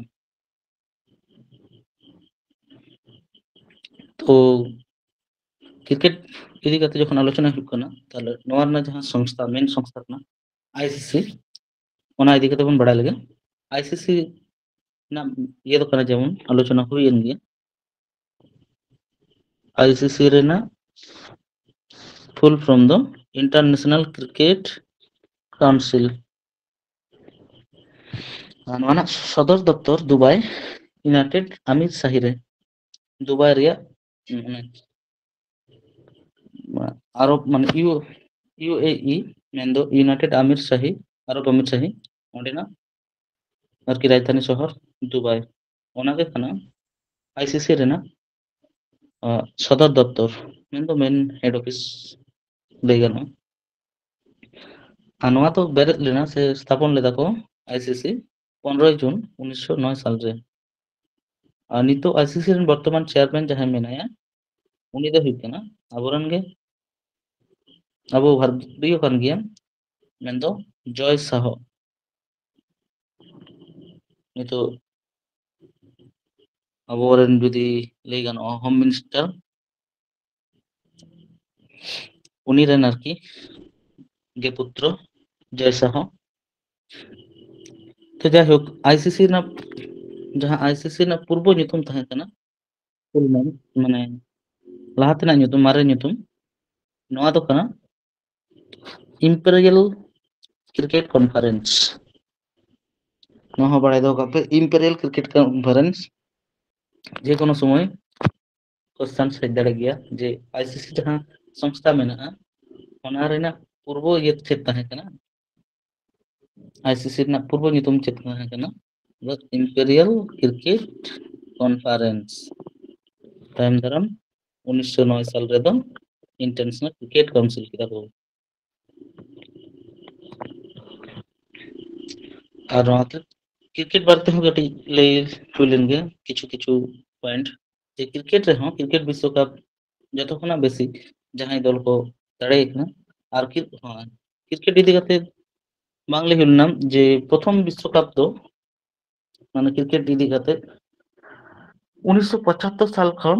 ᱛᱚ ᱠᱨᱤᱠᱮᱴ ᱤᱫᱤ ᱠᱟᱛᱮ ᱡᱚᱠᱷᱚᱱ ᱟᱞᱳᱪᱚᱱᱟ ᱦᱩᱭᱩᱜ ᱠᱟᱱᱟ, ᱛᱟᱦᱞᱮ ᱱᱚᱣᱟ ᱨᱮᱱᱟᱜ ᱡᱟᱦᱟᱸ ᱥᱚᱝᱥᱛᱷᱟ, ᱢᱮᱱ ᱥᱚᱝᱥᱛᱷᱟ ᱠᱟᱱᱟ ᱟᱭᱥᱤᱥᱤ, ᱚᱱᱟ ᱤᱫᱤ ᱠᱟᱛᱮ ᱵᱚᱱ ᱵᱟᱲᱟᱭ ᱞᱮᱜᱮ᱾ ᱟᱭᱥᱤᱥᱤ ᱨᱮᱱᱟᱜ ᱤᱭᱟᱹ ᱫᱚ ᱠᱟᱱᱟ, ᱡᱮᱢᱚᱱ ᱟᱞᱳᱪᱚᱱᱟ ᱦᱩᱭᱮᱱ ᱜᱮᱭᱟ, ᱟᱭᱥᱤᱥᱤ ᱨᱮᱱᱟᱜ ᱯᱷᱩᱞ ᱯᱷᱨᱚᱢ ᱫᱚ ᱤᱱᱴᱟᱨᱱᱮᱥᱱᱟᱞ ᱠᱨᱤᱠᱮᱴ ᱠᱟᱣᱩᱱᱥᱤᱞ᱾ ᱟᱨ ᱱᱚᱣᱟ ᱨᱮᱱᱟᱜ ᱥᱚᱫᱚᱨ ᱫᱚᱯᱛᱚᱨ ᱫᱩᱵᱟᱭ, ᱤᱭᱩᱱᱟᱭᱴᱮᱰ ᱟᱢᱤᱨ ᱥᱟᱦᱤ ᱨᱮ, ᱫᱩᱵᱟᱭ ᱨᱮᱭᱟᱜ ᱢᱟᱱᱮ ᱟᱨᱚᱵ ᱢᱟᱱᱮ ᱤᱭᱩ ᱤᱭᱩ ᱮ ᱤ ᱢᱮᱱᱫᱚ ᱤᱭᱩᱱᱟᱭᱴᱮᱰ ᱟᱢᱤᱨ ᱥᱟᱦᱤ, ᱟᱨᱚᱵ ᱟᱢᱤᱨ ᱥᱟᱦᱤ, ᱚᱸᱰᱮᱱᱟᱜ ᱟᱨᱠᱤ ᱨᱟᱡᱽᱫᱷᱟᱱᱤ ᱥᱚᱦᱚᱨ ᱫᱩᱵᱟᱭ᱾ ᱚᱱᱟᱜᱮ ᱠᱟᱱᱟ ᱟᱭᱥᱤᱥᱤ ᱨᱮᱱᱟᱜ ᱥᱚᱫᱚᱨ ᱫᱚᱯᱛᱚᱨ, ᱢᱮᱱᱫᱚ ᱢᱮᱱ ᱦᱮᱰ ᱚᱯᱷᱤᱥ ᱞᱟᱹᱭ ᱜᱟᱱᱚᱜᱼᱟ᱾ ᱟᱨ ᱱᱚᱣᱟ ᱫᱚ ᱵᱮᱨᱮᱫ ᱞᱮᱱᱟ ᱥᱮ ᱥᱛᱷᱟᱯᱚᱱ ᱞᱮᱫᱟ ᱠᱚ ᱟᱭᱥᱤᱥᱤ ᱯᱚᱱᱨᱚᱭ ᱡᱩᱱ ᱩᱱᱤᱥᱥᱚ ᱱᱚᱭ ᱥᱟᱞᱨᱮ᱾ ᱟᱨ ᱱᱤᱛᱚᱜ ᱟᱭᱥᱤᱥᱤ ᱨᱮᱱ ᱵᱚᱨᱛᱚᱢᱟᱱ ᱪᱮᱭᱟᱨᱢᱮᱱ ᱡᱟᱦᱟᱸᱭ ᱢᱮᱱᱟᱭᱟ, ᱩᱱᱤ ᱫᱚ ᱦᱩᱭᱩᱜ ᱠᱟᱱᱟ ᱟᱵᱚᱨᱮᱱ ᱜᱮ, ᱟᱵᱚ ᱵᱷᱟᱨᱚᱛᱤᱭᱚ ᱠᱟᱱ ᱜᱮᱭᱟ, ᱢᱮᱱᱫᱚ ᱡᱚᱭ ᱥᱟᱦᱚ᱾ ᱱᱤᱛᱚᱜ ᱟᱵᱚᱨᱮᱱ ᱡᱩᱫᱤ ᱞᱟᱹᱭ ᱜᱟᱱᱚᱜᱼᱟ, ᱦᱳᱢ ᱢᱤᱱᱤᱥᱴᱟᱨ, ᱩᱱᱤ ᱨᱮᱱ ᱟᱨᱠᱤ ᱜᱮ ᱯᱩᱛᱨᱚ ᱡᱚᱭ ᱥᱟᱦᱚ᱾ ᱛᱚ ᱡᱟᱭᱦᱳᱠ, ᱟᱭᱥᱤᱥᱤ ᱨᱮᱱᱟᱜ ᱡᱟᱦᱟᱸ ᱟᱭᱥᱤᱥᱤ ᱨᱮᱱᱟᱜ ᱯᱩᱨᱵᱚ ᱧᱩᱛᱩᱢ ᱛᱟᱦᱮᱸ ᱠᱟᱱᱟ, ᱯᱩᱨᱵᱚ ᱢᱟᱱᱮ ᱞᱟᱦᱟ ᱛᱮᱱᱟᱜ ᱧᱩᱛᱩᱢ, ᱢᱟᱨᱮ ᱧᱩᱛᱩᱢ, ᱱᱚᱣᱟ ᱫᱚ ᱠᱟᱱᱟ ᱤᱢᱯᱮᱨᱤᱭᱟᱞ ᱠᱨᱤᱠᱮᱴ ᱠᱚᱱᱯᱷᱟᱨᱮᱱᱥ᱾ ᱱᱚᱣᱟ ᱦᱚᱸ ᱵᱟᱲᱟᱭ ᱫᱚᱦᱚ ᱠᱟᱜ ᱯᱮ, ᱤᱢᱯᱮᱨᱤᱭᱟᱞ ᱠᱨᱤᱠᱮᱴ ᱠᱚᱱᱯᱷᱟᱨᱮᱱᱥ᱾ ᱡᱮ ᱠᱳᱱᱳ ᱥᱚᱢᱚᱭ ᱠᱚᱥᱪᱟᱱ ᱦᱮᱡ ᱫᱟᱲᱮ ᱜᱮᱭᱟ ᱡᱮ ᱟᱭᱥᱤᱥᱤ ᱡᱟᱦᱟᱸ ᱥᱚᱝᱥᱛᱷᱟ ᱢᱮᱱᱟᱜᱼᱟ, ᱚᱱᱟ ᱨᱮᱱᱟᱜ ᱯᱩᱨᱵᱚ ᱤᱭᱟᱹ ᱪᱮᱫ ᱛᱟᱦᱮᱸ ᱠᱟᱱᱟ, ᱟᱭᱥᱤᱥᱤ ᱨᱮᱱᱟᱜ ᱯᱩᱨᱵᱚ ᱧᱩᱛᱩᱢ ᱪᱮᱫ ᱛᱟᱦᱮᱸ ᱠᱟᱱᱟ? Imperial cricket conference. ᱛᱟᱭᱚᱢ ᱫᱟᱨᱟᱢ ᱩᱱᱤᱥᱥᱚ ᱱᱚᱭ ᱥᱟᱞ ᱨᱮᱫᱚ ᱤᱱᱴᱟᱨᱱᱮᱥᱱᱟᱞ ᱠᱨᱤᱠᱮᱴ ᱠᱟᱣᱩᱱᱥᱤᱞ ᱠᱮᱫᱟ ᱠᱚ᱾ ᱟᱨ ᱱᱚᱣᱟᱛᱮ ᱠᱨᱤᱠᱮᱴ ᱵᱟᱨᱮ ᱛᱮᱦᱚᱸ ᱠᱟᱹᱴᱤᱡ ᱞᱟᱹᱭ ᱦᱩᱭ ᱞᱮᱱ ᱜᱮ, ᱠᱤᱪᱷᱩ ᱠᱤᱪᱷᱩ ᱯᱚᱭᱮᱱᱴ, ᱡᱮ ᱠᱨᱤᱠᱮᱴ ᱨᱮᱦᱚᱸ, ᱠᱨᱤᱠᱮᱴ ᱵᱤᱥᱥᱚᱠᱟᱯ ᱡᱚᱛᱚ ᱠᱷᱚᱱᱟᱜ ᱵᱮᱥᱤ ᱡᱟᱦᱟᱸᱭ ᱫᱚᱞ ᱠᱚ ᱫᱟᱲᱮᱭᱟᱜ ᱠᱟᱱᱟ᱾ ᱟᱨ ᱠᱨᱤ-, ᱦᱳᱭ, ᱠᱨᱤᱠᱮᱴ ᱤᱫᱤ ᱠᱟᱛᱮ ᱵᱟᱝ ᱞᱟᱹᱭ ᱦᱩᱭ ᱞᱮᱱᱟ ᱡᱮ ᱯᱨᱚᱛᱷᱚᱢ ᱵᱤᱥᱥᱚᱠᱟᱯ ᱫᱚ, ᱢᱟᱱᱮ ᱠᱨᱤᱠᱮᱴ ᱤᱫᱤ ᱠᱟᱛᱮ ᱩᱱᱤᱥᱥᱚ ᱯᱚᱸᱪᱟᱛᱛᱳᱨ ᱥᱟᱞ ᱠᱷᱚᱱ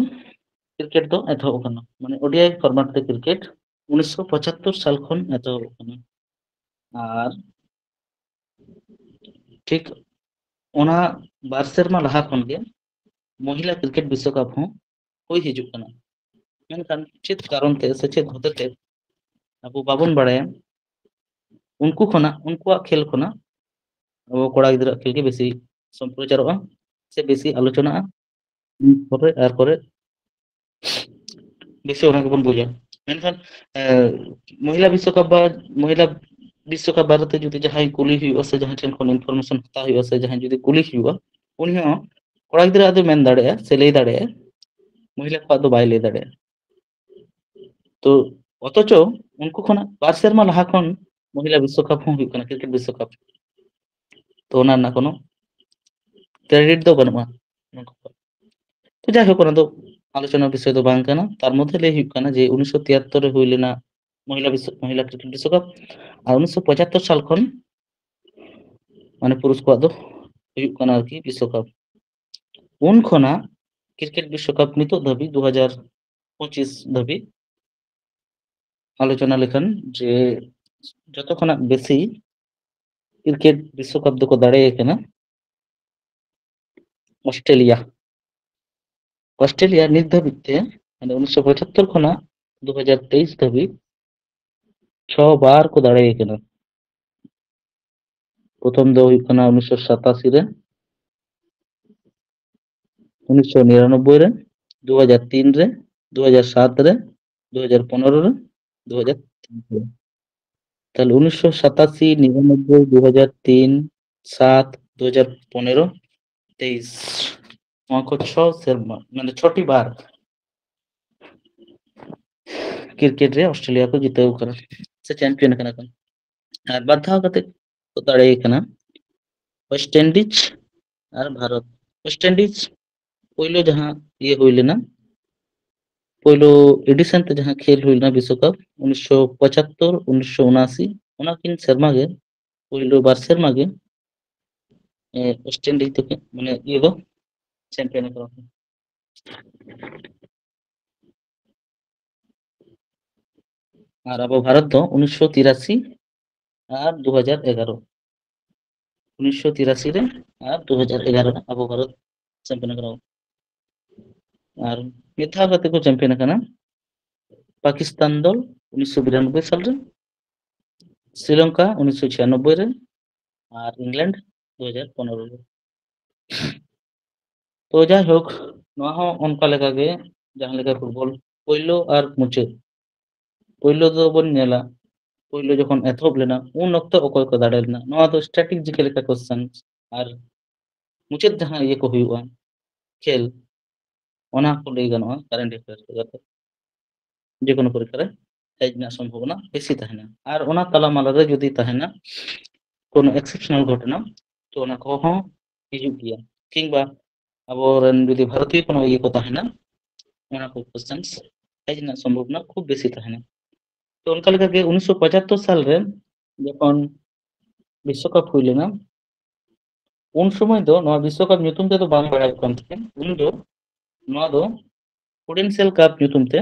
ᱠᱨᱤᱠᱮᱴ ᱫᱚ ᱮᱛᱚᱦᱚᱵ ᱟᱠᱟᱱᱟ, ᱢᱟᱱᱮ ᱳᱰᱤᱟᱭ ᱯᱷᱚᱨᱢᱮᱴ ᱛᱮ ᱠᱨᱤᱠᱮᱴ ᱩᱱᱤᱥᱥᱚ ᱯᱚᱸᱪᱟᱛᱛᱳᱨ ᱥᱟᱞ ᱠᱷᱚᱱ ᱮᱛᱚᱦᱚᱵ ᱟᱠᱟᱱᱟ᱾ ᱟᱨ ᱴᱷᱤᱠ ᱚᱱᱟ ᱵᱟᱨ ᱥᱮᱨᱢᱟ ᱞᱟᱦᱟ ᱠᱷᱚᱱ ᱜᱮ ᱢᱚᱦᱤᱞᱟ ᱠᱨᱤᱠᱮᱴ ᱵᱤᱥᱥᱚᱠᱟᱯ ᱦᱚᱸ ᱦᱩᱭ ᱦᱤᱡᱩᱜ ᱠᱟᱱᱟ᱾ ᱢᱮᱱᱠᱷᱟᱱ ᱪᱮᱫ ᱠᱟᱨᱚᱱ ᱛᱮ ᱥᱮ ᱪᱮᱫ ᱦᱚᱛᱮ ᱛᱮ ᱟᱵᱚ ᱵᱟᱵᱚᱱ ᱵᱟᱲᱟᱭᱟ, ᱩᱱᱠᱩ ᱠᱷᱚᱱᱟᱜ, ᱩᱱᱠᱩᱣᱟᱜ ᱠᱷᱮᱞ ᱠᱷᱚᱱᱟᱜ ᱟᱵᱚ ᱠᱚᱲᱟ ᱜᱤᱫᱽᱨᱟᱹᱣᱟᱜ ᱠᱷᱮᱞ ᱜᱮ ᱵᱮᱥᱤ ᱥᱚᱢᱯᱨᱚᱪᱟᱨᱚᱜᱼᱟ ᱥᱮ ᱵᱮᱥᱤ ᱟᱞᱳᱪᱚᱱᱟᱜᱼᱟ᱾ ᱯᱚᱨᱮ ᱟᱨ ᱯᱚᱨᱮ ᱵᱮᱥᱤ ᱚᱱᱟ ᱜᱮᱵᱚᱱ ᱵᱩᱡᱟ᱾ ᱢᱮᱱᱠᱷᱟᱱ ᱢᱚᱦᱤᱞᱟ ᱵᱤᱥᱥᱚᱠᱟᱯ ᱵᱟ ᱢᱚᱦᱤᱞᱟ ᱵᱤᱥᱥᱚᱠᱟᱯ ᱵᱟᱨᱮᱛᱮ ᱡᱩᱫᱤ ᱡᱟᱦᱟᱸᱭ ᱠᱩᱞᱤ ᱦᱩᱭᱩᱜᱼᱟ ᱥᱮ ᱡᱟᱦᱟᱸᱭ ᱴᱷᱮᱱ ᱠᱷᱚᱱ ᱤᱱᱯᱷᱚᱨᱢᱮᱥᱚᱱ ᱦᱟᱛᱟᱣ ᱦᱩᱭᱩᱜᱼᱟ ᱥᱮ ᱡᱟᱦᱟᱸᱭ ᱡᱩᱫᱤ ᱠᱩᱞᱤ ᱦᱩᱭᱩᱜᱼᱟ, ᱩᱱᱤ ᱦᱚᱸ ᱠᱚᱲᱟ ᱜᱤᱫᱽᱨᱟᱹ ᱟᱜ ᱫᱚ ᱢᱮᱱ ᱫᱟᱲᱮᱭᱟᱜᱼᱟ ᱥᱮ ᱞᱟᱹᱭ ᱫᱟᱲᱮᱭᱟᱜᱼᱟ, ᱢᱚᱦᱤᱞᱟ ᱠᱚᱣᱟᱜ ᱫᱚ ᱵᱟᱭ ᱞᱟᱹᱭ ᱫᱟᱲᱮᱭᱟᱜᱼᱟ᱾ ᱛᱚ ᱚᱛᱷᱚᱪᱚ ᱩᱱᱠᱩ ᱠᱷᱚᱱᱟᱜ ᱵᱟᱨ ᱥᱮᱨᱢᱟ ᱞᱟᱦᱟ ᱠᱷᱚᱱ ᱢᱚᱦᱤᱞᱟ ᱵᱤᱥᱥᱚᱠᱟᱯ ᱦᱚᱸ ᱦᱩᱭᱩᱜ ᱠᱟᱱᱟ, ᱠᱨᱤᱠᱮᱴ ᱵᱤᱥᱥᱚᱠᱟᱯ᱾ ᱛᱚ ᱚᱱᱟ ᱨᱮᱱᱟᱜ ᱠᱳᱱᱳ ᱠᱨᱮᱰᱤᱴ ᱫᱚ ᱵᱟᱹᱱᱩᱜᱼᱟ᱾ ᱛᱚ ᱡᱟᱭᱦᱳᱠ, ᱚᱱᱟ ᱫᱚ ᱟᱞᱳᱪᱚᱱᱟ ᱵᱤᱥᱚᱭ ᱫᱚ ᱵᱟᱝ ᱠᱟᱱᱟ᱾ ᱛᱟᱨ ᱢᱚᱫᱽᱫᱷᱮ ᱞᱟᱹᱭ ᱦᱩᱭᱩᱜ ᱠᱟᱱᱟ ᱡᱮ ᱩᱱᱤᱥᱥᱚ ᱛᱤᱭᱟᱛᱛᱳᱨ ᱨᱮ ᱦᱩᱭ ᱞᱮᱱᱟ ᱢᱚᱦᱤᱞᱟ ᱵᱤᱥᱥᱚ ᱢᱚᱦᱤᱞᱟ ᱠᱨᱤᱠᱮᱴ ᱵᱤᱥᱥᱚᱠᱟᱯ, ᱟᱨ ᱩᱱᱤᱥᱥᱚ ᱯᱚᱸᱪᱟᱛᱛᱳᱨ ᱥᱟᱞ ᱠᱷᱚᱱ ᱢᱟᱱᱮ ᱯᱩᱨᱩᱥ ᱠᱚᱣᱟᱜ ᱫᱚ ᱦᱩᱭᱩᱜ ᱠᱟᱱᱟ ᱟᱨᱠᱤ ᱵᱤᱥᱥᱚᱠᱟᱯ᱾ ᱩᱱ ᱠᱷᱚᱱᱟᱜ ᱠᱨᱤᱠᱮᱴ ᱵᱤᱥᱥᱚᱠᱟᱯ ᱱᱤᱛᱚᱜ ᱫᱷᱟᱹᱵᱤᱡ ᱫᱩ ᱦᱟᱡᱟᱨ ᱯᱚᱸᱪᱤᱥ ᱫᱷᱟᱹᱵᱤᱡ ᱟᱞᱳᱪᱚᱱᱟ ᱞᱮᱠᱷᱟᱱ ᱡᱮ ᱡᱚᱛᱚ ᱠᱷᱚᱱᱟᱜ ᱵᱮᱥᱤ ᱠᱨᱤᱠᱮᱴ ᱵᱤᱥᱥᱚᱠᱟᱯ ᱫᱚᱠᱚ ᱫᱟᱲᱮ ᱠᱟᱱᱟ ᱚᱥᱴᱨᱮᱞᱤᱭᱟ᱾ ᱚᱥᱴᱨᱮᱞᱤᱭᱟ ᱱᱤᱛ ᱫᱷᱟᱹᱵᱤᱡ ᱛᱮ, ᱢᱟᱱᱮ ᱩᱱᱤᱥᱥᱚ ᱯᱚᱸᱪᱟᱛᱛᱳᱨ ᱠᱷᱚᱱᱟᱜ ᱫᱩ ᱦᱟᱡᱟᱨ ᱛᱮᱭᱤᱥ ᱫᱷᱟᱹᱵᱤᱡ ᱪᱷᱚ ᱵᱟᱨ ᱠᱚ ᱫᱟᱲᱮ ᱠᱟᱱᱟ᱾ ᱯᱨᱚᱛᱷᱚᱢ ᱫᱚ ᱦᱩᱭᱩᱜ ᱠᱟᱱᱟ ᱩᱱᱤᱥᱥᱚ ᱥᱟᱛᱟᱥᱤ ᱨᱮ, ᱩᱱᱤᱥᱥᱚ ᱱᱤᱨᱟᱱᱚᱵᱵᱳᱭ ᱨᱮ, ᱫᱩ ᱦᱟᱡᱟᱨ ᱛᱤᱱ ᱨᱮ, ᱫᱩ ᱦᱟᱡᱟᱨ ᱥᱟᱛ ᱨᱮ, ᱫᱩ ᱦᱟᱡᱟᱨ ᱯᱚᱱᱮᱨᱚ ᱨᱮ, ᱫᱩ ᱦᱟᱡᱟᱨ ᱛᱮᱭᱤᱥ ᱨᱮ᱾ ᱛᱟᱦᱞᱮ ᱩᱱᱤᱥᱥᱚ ᱥᱟᱛᱟᱥᱤ, ᱱᱤᱨᱟᱱᱚᱵᱵᱳᱭ, ᱫᱩ ᱦᱟᱡᱟᱨ ᱛᱤᱱ, ᱥᱟᱛ, ᱫᱩ ᱦᱟᱡᱟᱨ ᱯᱚᱱᱮᱨᱚ, ᱛᱮᱭᱤᱥ, ᱱᱚᱣᱟ ᱠᱚ ᱪᱷᱚ ᱥᱮᱨᱢᱟ, ᱢᱟᱱᱮ ᱪᱷᱚᱴᱤ ᱵᱟᱨ ᱠᱨᱤᱠᱮᱴ ᱨᱮ ᱚᱥᱴᱨᱮᱞᱤᱭᱟ ᱠᱚ ᱡᱤᱛᱟᱹᱣ ᱠᱟᱱᱟ ᱥᱮ ᱪᱟᱢᱯᱤᱭᱟᱱ ᱠᱟᱱᱟ ᱠᱚ᱾ ᱟᱨ ᱵᱟᱨ ᱫᱷᱟᱣ ᱠᱟᱛᱮ ᱠᱚ ᱫᱟᱲᱮ ᱠᱟᱱᱟ ᱳᱭᱮᱥᱴ ᱤᱱᱰᱤᱡᱽ ᱟᱨ ᱵᱷᱟᱨᱚᱛ᱾ ᱳᱭᱮᱥᱴ ᱤᱱᱰᱤᱡᱽ ᱯᱳᱭᱞᱳ ᱡᱟᱦᱟᱸ ᱤᱭᱟᱹ ᱦᱩᱭ ᱞᱮᱱᱟ, ᱯᱳᱭᱞᱳ ᱮᱰᱤᱥᱚᱱ ᱛᱮ ᱡᱟᱦᱟᱸ ᱠᱷᱮᱞ ᱦᱩᱭ ᱞᱮᱱᱟ ᱵᱤᱥᱥᱚᱠᱟᱯ ᱩᱱᱤᱥᱥᱚ ᱯᱚᱸᱪᱟᱛᱛᱳᱨ, ᱩᱱᱤᱥᱥᱚ ᱩᱱᱟᱥᱤ, ᱚᱱᱟ ᱠᱤᱱ ᱥᱮᱨᱢᱟ ᱜᱮ ᱯᱳᱭᱞᱳ ᱵᱟᱨ ᱥᱮᱨᱢᱟ ᱜᱮ ᱮ, ᱳᱭᱮᱥᱴ ᱤᱱᱰᱤᱡᱽ ᱫᱚ ᱠᱤᱱ, ᱢᱟᱱᱮ, ᱤᱭᱟᱹ ᱫᱚ ᱪᱟᱢᱯᱤᱭᱟᱱ ᱟᱠᱟᱱᱟ ᱠᱚ᱾ ᱟᱨ ᱟᱵᱚ ᱵᱷᱟᱨᱚᱛ ᱫᱚ ᱩᱱᱤᱥᱥᱚ ᱛᱤᱨᱟᱥᱤ ᱟᱨ ᱫᱩ ᱦᱟᱡᱟᱨ ᱮᱜᱟᱨᱚ, ᱩᱱᱤᱥᱥᱚ ᱛᱤᱨᱟᱥᱤ ᱨᱮ ᱟᱨ ᱫᱩ ᱦᱟᱡᱟᱨ ᱮᱜᱟᱨᱚ ᱨᱮ ᱟᱵᱚ ᱵᱷᱟᱨᱚᱛ ᱪᱟᱢᱯᱤᱭᱟᱱ ᱟᱠᱟᱱᱟ᱾ ᱟᱨ ᱢᱤᱫ ᱫᱷᱟᱣ ᱠᱟᱛᱮ ᱠᱚ ᱪᱟᱢᱯᱤᱭᱟᱱ ᱟᱠᱟᱱᱟ ᱯᱟᱠᱤᱥᱛᱟᱱ ᱫᱚᱞ ᱩᱱᱤᱥᱥᱚ ᱵᱤᱨᱟᱱᱚᱵᱵᱳᱭ ᱥᱟᱞ ᱨᱮ, ᱥᱨᱤᱞᱚᱝᱠᱟ ᱩᱱᱤᱥᱥᱚ ᱪᱷᱤᱭᱟᱱᱚᱵᱵᱳᱭ ᱨᱮ, ᱟᱨ ᱤᱝᱞᱮᱱᱰ ᱫᱩ ᱦᱟᱡᱟᱨ ᱯᱚᱱᱮᱨᱚ ᱨᱮ᱾ ᱛᱚ ᱡᱟᱭᱦᱳᱠ, ᱱᱚᱣᱟ ᱦᱚᱸ ᱚᱱᱠᱟ ᱞᱮᱠᱟᱜᱮ, ᱡᱟᱦᱟᱸ ᱞᱮᱠᱟ ᱯᱷᱩᱴᱵᱚᱞ ᱯᱳᱭᱞᱳ ᱟᱨ ᱢᱩᱪᱟᱹᱫ, ᱯᱳᱭᱞᱳ ᱫᱚᱵᱚᱱ ᱧᱮᱞᱟ, ᱯᱳᱭᱞᱳ ᱡᱚᱠᱷᱚᱱ ᱮᱛᱚᱦᱚᱵ ᱞᱮᱱᱟ, ᱩᱱ ᱚᱠᱛᱚ ᱚᱠᱚᱭ ᱠᱚ ᱫᱟᱲᱮ ᱞᱮᱱᱟ? ᱱᱚᱣᱟ ᱫᱚ ᱥᱴᱨᱮᱴᱮᱡᱤ ᱪᱮᱫ ᱞᱮᱠᱟ ᱠᱚᱥᱪᱮᱱ, ᱟᱨ ᱢᱩᱪᱟᱹᱫ ᱡᱟᱦᱟᱸ ᱤᱭᱟᱹ ᱠᱚ ᱦᱩᱭᱩᱜᱼᱟ, ᱠᱷᱮᱞ, ᱚᱱᱟ ᱠᱚ ᱞᱟᱹᱭ ᱜᱟᱱᱚᱜᱼᱟ ᱠᱟᱨᱮᱱᱴ ᱮᱯᱷᱮᱭᱟᱨᱥ ᱞᱮᱠᱟᱛᱮ᱾ ᱡᱮᱠᱳᱱᱳ ᱯᱚᱨᱤᱠᱠᱷᱟ ᱨᱮ ᱦᱮᱡ ᱨᱮᱱᱟᱜ ᱥᱚᱢᱵᱷᱚᱵᱚᱱᱟ ᱵᱮᱥᱤ ᱛᱟᱦᱮᱱᱟ᱾ ᱟᱨ ᱚᱱᱟ ᱛᱟᱞᱟᱢᱟᱞᱟ ᱨᱮ ᱡᱩᱫᱤ ᱛᱟᱦᱮᱱᱟ ᱠᱳᱱᱳ ᱮᱠᱥᱮᱯᱥᱚᱱᱟᱞ ᱜᱷᱚᱴᱚᱱᱟ, ᱛᱚ ᱚᱱᱟ ᱠᱚᱦᱚᱸ ᱦᱤᱡᱩᱜ ᱜᱮᱭᱟ᱾ ᱠᱤᱝᱵᱟ ᱟᱵᱚᱨᱮᱱ ᱡᱩᱫᱤ ᱵᱷᱟᱨᱚᱛᱤᱭᱚ ᱠᱳᱱᱳ ᱤᱭᱟᱹ ᱠᱚ ᱛᱟᱦᱮᱱᱟ, ᱚᱱᱟ ᱠᱚ ᱠᱚᱥᱪᱮᱱᱥ ᱦᱮᱡ ᱨᱮᱱᱟᱜ ᱥᱚᱢᱵᱷᱚᱵᱚᱱᱟ ᱠᱷᱩᱵ ᱵᱮᱥᱤ ᱛᱟᱦᱮᱱᱟ᱾ ᱛᱚ ᱚᱱᱠᱟ ᱞᱮᱠᱟᱜᱮ ᱩᱱᱤᱥᱥᱚ ᱯᱚᱸᱪᱟᱛᱛᱳᱨ ᱥᱟᱞᱨᱮ ᱡᱚᱠᱷᱚᱱ ᱵᱤᱥᱥᱚᱠᱟᱯ ᱦᱩᱭ ᱞᱮᱱᱟ, ᱩᱱ ᱥᱚᱢᱚᱭ ᱫᱚ ᱱᱚᱣᱟ ᱵᱤᱥᱥᱚᱠᱟᱯ ᱧᱩᱛᱩᱢ ᱛᱮᱫᱚ ᱵᱟᱝ ᱵᱟᱲᱟᱭᱚᱜ ᱠᱟᱱ ᱛᱟᱦᱮᱸᱫ᱾ ᱩᱱ ᱫᱚ ᱱᱚᱣᱟ ᱫᱚ ᱯᱩᱰᱮᱱᱥᱤᱭᱟᱞ ᱠᱟᱯ ᱧᱩᱛᱩᱢ ᱛᱮ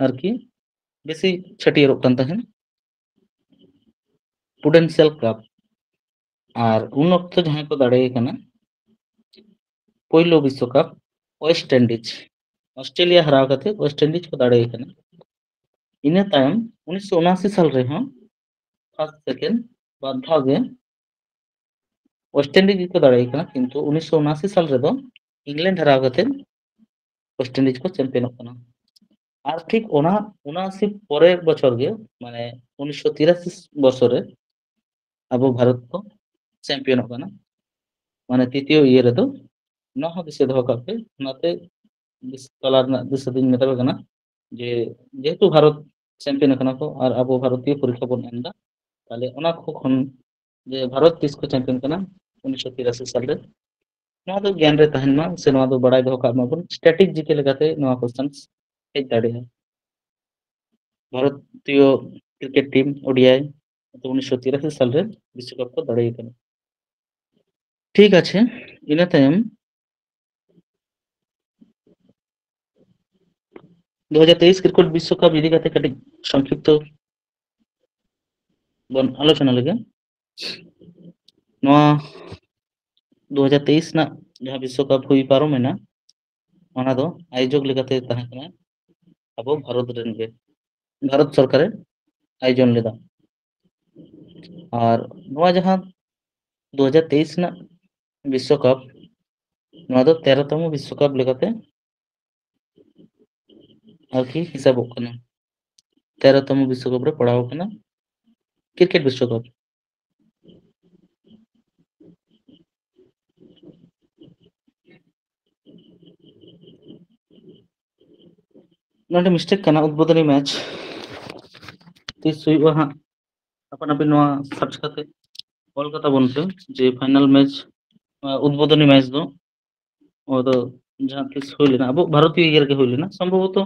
ᱟᱨᱠᱤ ᱵᱮᱥᱤ ᱪᱷᱟᱹᱴᱭᱟᱹᱨᱚᱜ ᱠᱟᱱ ᱛᱟᱦᱮᱸᱫ, ᱯᱩᱰᱮᱱᱥᱤᱭᱟᱞ ᱠᱟᱯ᱾ ᱟᱨ ᱩᱱ ᱚᱠᱛᱚ ᱡᱟᱦᱟᱸᱭ ᱠᱚ ᱫᱟᱲᱮ ᱠᱟᱱᱟ ᱯᱳᱭᱞᱳ ᱵᱤᱥᱥᱚᱠᱟᱯ, ᱳᱭᱮᱥᱴ ᱤᱱᱰᱤᱡᱽ, ᱚᱥᱴᱨᱮᱞᱤᱭᱟ ᱦᱟᱨᱟᱣ ᱠᱟᱛᱮ ᱳᱭᱮᱥᱴ ᱤᱱᱰᱤᱡᱽ ᱠᱚ ᱫᱟᱲᱮ ᱠᱟᱱᱟ᱾ ᱤᱱᱟᱹ ᱛᱟᱭᱚᱢ ᱩᱱᱤᱥᱥᱚ ᱩᱱᱟᱥᱤ ᱥᱟᱞ ᱨᱮᱦᱚᱸ ᱯᱷᱟᱨᱥᱴ ᱥᱮᱠᱮᱱᱰ ᱵᱟᱨ ᱫᱷᱟᱣ ᱜᱮ ᱳᱭᱮᱥᱴ ᱤᱱᱰᱤᱡᱽ ᱜᱮᱠᱚ ᱫᱟᱲᱮ ᱠᱟᱱᱟ, ᱠᱤᱱᱛᱩ ᱩᱱᱤᱥᱥᱚ ᱩᱱᱟᱥᱤ ᱥᱟᱞ ᱨᱮᱫᱚ ᱤᱝᱞᱮᱱᱰ ᱦᱟᱨᱟᱣ ᱠᱟᱛᱮ ᱳᱭᱮᱥᱴ ᱤᱱᱰᱤᱡᱽ ᱠᱚ ᱪᱟᱢᱯᱤᱭᱟᱱᱚᱜ ᱠᱟᱱᱟ᱾ ᱟᱨ ᱴᱷᱤᱠ ᱚᱱᱟ ᱩᱱᱟᱥᱤ ᱯᱚᱨᱮᱨ ᱵᱚᱪᱷᱚᱨ ᱜᱮ, ᱢᱟᱱᱮ ᱩᱱᱤᱥᱥᱚ ᱛᱤᱨᱟᱥᱤ ᱵᱚᱪᱷᱚᱨ ᱨᱮ ᱟᱵᱚ ᱵᱷᱟᱨᱚᱛ ᱠᱚ ᱪᱟᱢᱯᱤᱭᱟᱱᱚᱜ ᱠᱟᱱᱟ, ᱢᱟᱱᱮ ᱛᱨᱤᱛᱤᱭᱚ ᱤᱭᱟᱹ ᱨᱮᱫᱚ᱾ ᱱᱚᱣᱟ ᱦᱚᱸ ᱫᱤᱥᱟᱹ ᱫᱚᱦᱚ ᱠᱟᱜ ᱯᱮ᱾ ᱚᱱᱟᱛᱮ ᱫᱤᱥ-, ᱛᱟᱞᱟ ᱨᱮᱱᱟᱜ ᱫᱤᱥᱟᱹ ᱫᱚᱧ ᱢᱮᱛᱟ ᱯᱮ ᱠᱟᱱᱟ ᱡᱮ ᱡᱮᱦᱮᱛᱩ ᱵᱷᱟᱨᱚᱛ ᱪᱟᱢᱯᱤᱭᱟᱱ ᱠᱟᱱᱟ ᱠᱚ ᱟᱨ ᱟᱵᱚ ᱵᱷᱟᱨᱚᱛᱤᱭᱚ ᱯᱚᱨᱤᱠᱠᱷᱟ ᱵᱚᱱ ᱮᱢ ᱮᱫᱟ, ᱛᱟᱦᱞᱮ ᱚᱱᱟ ᱠᱚ ᱠᱷᱚᱱ ᱡᱮ ᱵᱷᱟᱨᱚᱛ ᱛᱤᱥ ᱠᱚ ᱪᱟᱢᱯᱤᱭᱟᱱ ᱠᱟᱱᱟ ᱩᱱᱤᱥᱥᱚ ᱛᱤᱨᱟᱥᱤ ᱥᱟᱞ ᱨᱮ, ᱱᱚᱣᱟ ᱫᱚ ᱜᱮᱭᱟᱱ ᱨᱮ ᱛᱟᱦᱮᱱ ᱢᱟ, ᱥᱮ ᱱᱚᱣᱟ ᱫᱚ ᱵᱟᱲᱟᱭ ᱫᱚᱦᱚ ᱠᱟᱜ ᱢᱟᱵᱚᱱ, ᱥᱴᱨᱮᱴᱮᱡᱤ ᱪᱤᱠᱟᱹ ᱞᱮᱠᱟᱛᱮ ᱱᱚᱣᱟ ᱠᱚᱥᱪᱮᱱ ᱦᱮᱡ ᱫᱟᱲᱮᱭᱟᱜᱼᱟ᱾ ᱵᱷᱟᱨᱚᱛᱤᱭᱚ ᱠᱨᱤᱠᱮᱴ ᱴᱤᱢ, ᱳᱰᱤᱟᱭ, ᱩᱱᱤᱥᱥᱚ ᱛᱤᱨᱟᱥᱤ ᱥᱟᱞ ᱨᱮ ᱵᱤᱥᱥᱚᱠᱟᱯ ᱠᱚ ᱫᱟᱲᱮ ᱠᱟᱱᱟ᱾ ᱴᱷᱤᱠ ᱟᱪᱷᱮ, ᱤᱱᱟᱹ ᱛᱟᱭᱚᱢ ᱫᱩ ᱦᱟᱡᱟᱨ ᱛᱮᱭᱤᱥ ᱠᱨᱤᱠᱮᱴ ᱵᱤᱥᱥᱚᱠᱟᱯ ᱤᱫᱤ ᱠᱟᱛᱮ ᱠᱟᱹᱴᱤᱡ ᱥᱚᱝᱠᱷᱤᱯᱛᱚ ᱵᱚᱱ ᱟᱞᱳᱪᱚᱱᱟ ᱞᱮᱜᱮ᱾ ᱱᱚᱣᱟ ᱫᱩ ᱦᱟᱡᱟᱨ ᱛᱮᱭᱤᱥ ᱨᱮᱱᱟᱜ ᱡᱟᱦᱟᱸ ᱵᱤᱥᱥᱚᱠᱟᱯ ᱦᱩᱭ ᱯᱟᱨᱚᱢᱮᱱᱟ, ᱚᱱᱟ ᱫᱚ ᱟᱭᱳᱡᱚᱠ ᱞᱮᱠᱟᱛᱮ ᱛᱟᱦᱮᱸ ᱠᱟᱱᱟ ᱟᱵᱚ ᱵᱷᱟᱨᱚᱛ ᱨᱮᱱ ᱜᱮ, ᱵᱷᱟᱨᱚᱛ ᱥᱚᱨᱠᱟᱨᱮ ᱟᱭᱳᱡᱚᱱ ᱞᱮᱫᱟ᱾ ᱟᱨ ᱱᱚᱣᱟ ᱡᱟᱦᱟᱸ ᱫᱩ ᱦᱟᱡᱟᱨ ᱛᱮᱭᱤᱥ ᱨᱮᱱᱟᱜ ᱵᱤᱥᱥᱚᱠᱟᱯ, ᱱᱚᱣᱟ ᱫᱚ ᱛᱮᱨᱚ ᱛᱚᱢᱚ ᱵᱤᱥᱥᱚᱠᱟᱯ ᱞᱮᱠᱟᱛᱮ ᱟᱨᱠᱤ ᱦᱤᱥᱟᱹᱵᱚᱜ ᱠᱟᱱᱟ᱾ ᱛᱮᱨᱚ ᱛᱚᱢᱚ ᱵᱤᱥᱥᱚᱠᱟᱯ ᱨᱮ ᱯᱟᱲᱟᱣ ᱟᱠᱟᱱᱟ, ᱠᱨᱤᱠᱮᱴ ᱵᱤᱥᱥᱚᱠᱟᱯ᱾ ᱱᱚᱰᱮ ᱢᱤᱥᱴᱮᱠ ᱠᱟᱱᱟ, ᱩᱫᱽᱵᱳᱫᱚᱱᱤ ᱢᱮᱪ ᱛᱤᱥ ᱦᱩᱭᱩᱜᱼᱟ ᱦᱟᱸᱜ, ᱟᱯᱟᱱ ᱟᱹᱯᱤᱱ ᱱᱚᱣᱟ ᱥᱟᱨᱪ ᱠᱟᱛᱮ ᱚᱞ ᱠᱟᱛᱟ ᱵᱚᱱ ᱯᱮ ᱡᱮ ᱯᱷᱟᱭᱱᱟᱞ ᱢᱮᱪ, ᱩᱫᱽᱵᱳᱫᱚᱱᱤ ᱢᱮᱪ ᱫᱚ ᱚᱱᱟ ᱫᱚ ᱡᱟᱦᱟᱸ ᱛᱤᱥ ᱦᱩᱭ ᱞᱮᱱᱟ, ᱟᱵᱚ ᱵᱷᱟᱨᱚᱛᱤᱭᱚ ᱤᱭᱟᱹ ᱨᱮᱜᱮ ᱦᱩᱭ ᱞᱮᱱᱟ ᱥᱚᱢᱵᱷᱚᱵᱚᱛᱚ᱾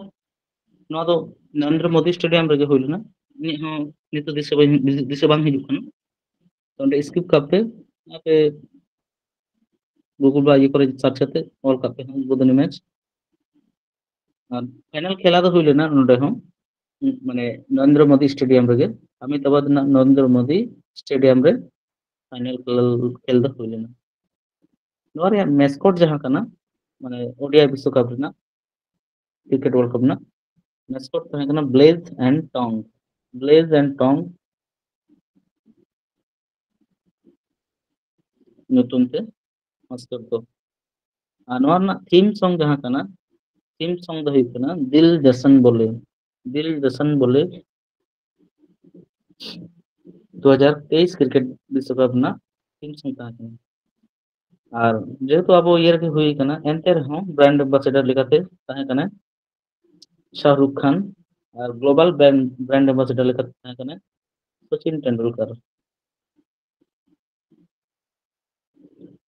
ᱱᱚᱣᱟ ᱫᱚ ᱱᱚᱨᱮᱱᱫᱨᱚ ᱢᱳᱫᱤ ᱥᱴᱮᱰᱤᱭᱟᱢ ᱨᱮᱜᱮ ᱦᱩᱭ ᱞᱮᱱᱟ᱾ ᱤᱧᱟᱹᱜ ᱦᱚᱸ ᱱᱤᱛᱚᱜ ᱫᱤᱥᱟᱹ ᱵᱟᱹᱧ, ᱫᱤᱥᱟᱹ ᱵᱟᱝ ᱦᱤᱡᱩᱜ ᱠᱟᱱᱟ᱾ ᱛᱚ ᱚᱸᱰᱮ ᱥᱠᱤᱯ ᱠᱟᱜ ᱯᱮ, ᱟᱯᱮ ᱜᱩᱜᱩᱞ ᱵᱟ ᱤᱭᱟᱹ ᱠᱚᱨᱮ ᱥᱟᱨᱪ ᱠᱟᱛᱮ ᱚᱞ ᱠᱟᱜ ᱯᱮ ᱦᱟᱸᱜ ᱩᱫᱽᱵᱳᱫᱚᱱᱤ ᱢᱮᱪ᱾ ᱟᱨ ᱯᱷᱟᱭᱱᱟᱞ ᱠᱷᱮᱞᱟ ᱫᱚ ᱦᱩᱭ ᱞᱮᱱᱟ ᱱᱚᱰᱮ ᱦᱚᱸ, ᱢᱟᱱᱮ ᱱᱚᱨᱮᱱᱫᱨᱚ ᱢᱳᱫᱤ ᱥᱴᱮᱰᱤᱭᱟᱢ ᱨᱮᱜᱮ, ᱟᱢᱮᱫᱟᱵᱟᱫ ᱨᱮᱱᱟᱜ ᱱᱚᱨᱮᱱᱫᱨᱚ ᱢᱳᱫᱤ ᱥᱴᱮᱰᱤᱭᱟᱢ ᱨᱮ ᱯᱷᱟᱭᱱᱟᱞ ᱠᱷᱮᱞ, ᱠᱷᱮᱞ ᱫᱚ ᱦᱩᱭ ᱞᱮᱱᱟ᱾ ᱱᱚᱣᱟ ᱨᱮᱭᱟᱜ ᱢᱮᱥᱠᱚᱴ ᱡᱟᱦᱟᱸ ᱠᱟᱱᱟ, ᱢᱟᱱᱮ ᱳᱰᱤᱭᱟᱭ ᱵᱤᱥᱥᱚᱠᱟᱯ ᱨᱮᱱᱟᱜ, ᱠᱨᱤᱠᱮᱴ ᱣᱟᱨᱞᱰ ᱠᱟᱯ ᱨᱮᱱᱟᱜ ᱢᱮᱥᱠᱚᱴ ᱛᱟᱦᱮᱸ ᱠᱟᱱᱟ ᱵᱞᱮᱡᱽ ᱮᱱᱰ ᱴᱚᱝ, ᱵᱞᱮᱡᱽ ᱮᱱᱰ ᱴᱚᱝ ᱧᱩᱛᱩᱢ ᱛᱮ ᱢᱮᱥᱠᱚᱴ ᱫᱚ᱾ ᱟᱨ ᱱᱚᱣᱟ ᱨᱮᱱᱟᱜ ᱛᱷᱤᱢ ᱥᱚᱝ ᱡᱟᱦᱟᱸ ᱠᱟᱱᱟ, ᱛᱷᱤᱢ ᱥᱚᱝ ᱫᱚ ᱦᱩᱭᱩᱜ ᱠᱟᱱᱟ ᱫᱤᱞ ᱡᱟᱥᱟᱱ ᱵᱚᱞᱮ, ᱫᱤᱞ ᱡᱟᱥᱟᱱ ᱵᱚᱞᱮ ᱫᱩ ᱦᱟᱡᱟᱨ ᱛᱮᱭᱤᱥ ᱠᱨᱤᱠᱮᱴ ᱵᱤᱥᱥᱚᱠᱟᱯ ᱨᱮᱱᱟᱜ ᱛᱷᱤᱢ ᱥᱚᱝ ᱛᱟᱦᱮᱸ ᱠᱟᱱᱟ᱾ ᱟᱨ ᱡᱮᱦᱮᱛᱩ ᱟᱵᱚ ᱤᱭᱟᱹ ᱨᱮᱜᱮ ᱦᱩᱭ ᱠᱟᱱᱟ, ᱮᱱᱛᱮ ᱨᱮᱦᱚᱸ ᱵᱨᱟᱱᱰ ᱮᱢᱵᱟᱥᱮᱰᱟᱨ ᱞᱮᱠᱟᱛᱮ ᱛᱟᱦᱮᱸ ᱠᱟᱱᱟᱭ ᱥᱟᱦᱨᱩᱠ ᱠᱷᱟᱱ, ᱟᱨ ᱜᱞᱳᱵᱟᱞ ᱵᱨᱟᱱᱰ, ᱵᱨᱟᱱᱰ ᱮᱢᱵᱟᱥᱮᱰᱟᱨ ᱞᱮᱠᱟᱛᱮ ᱛᱟᱦᱮᱸ ᱠᱟᱱᱟᱭ ᱥᱚᱪᱤᱱ ᱴᱮᱱᱰᱩᱞᱠᱟᱨ᱾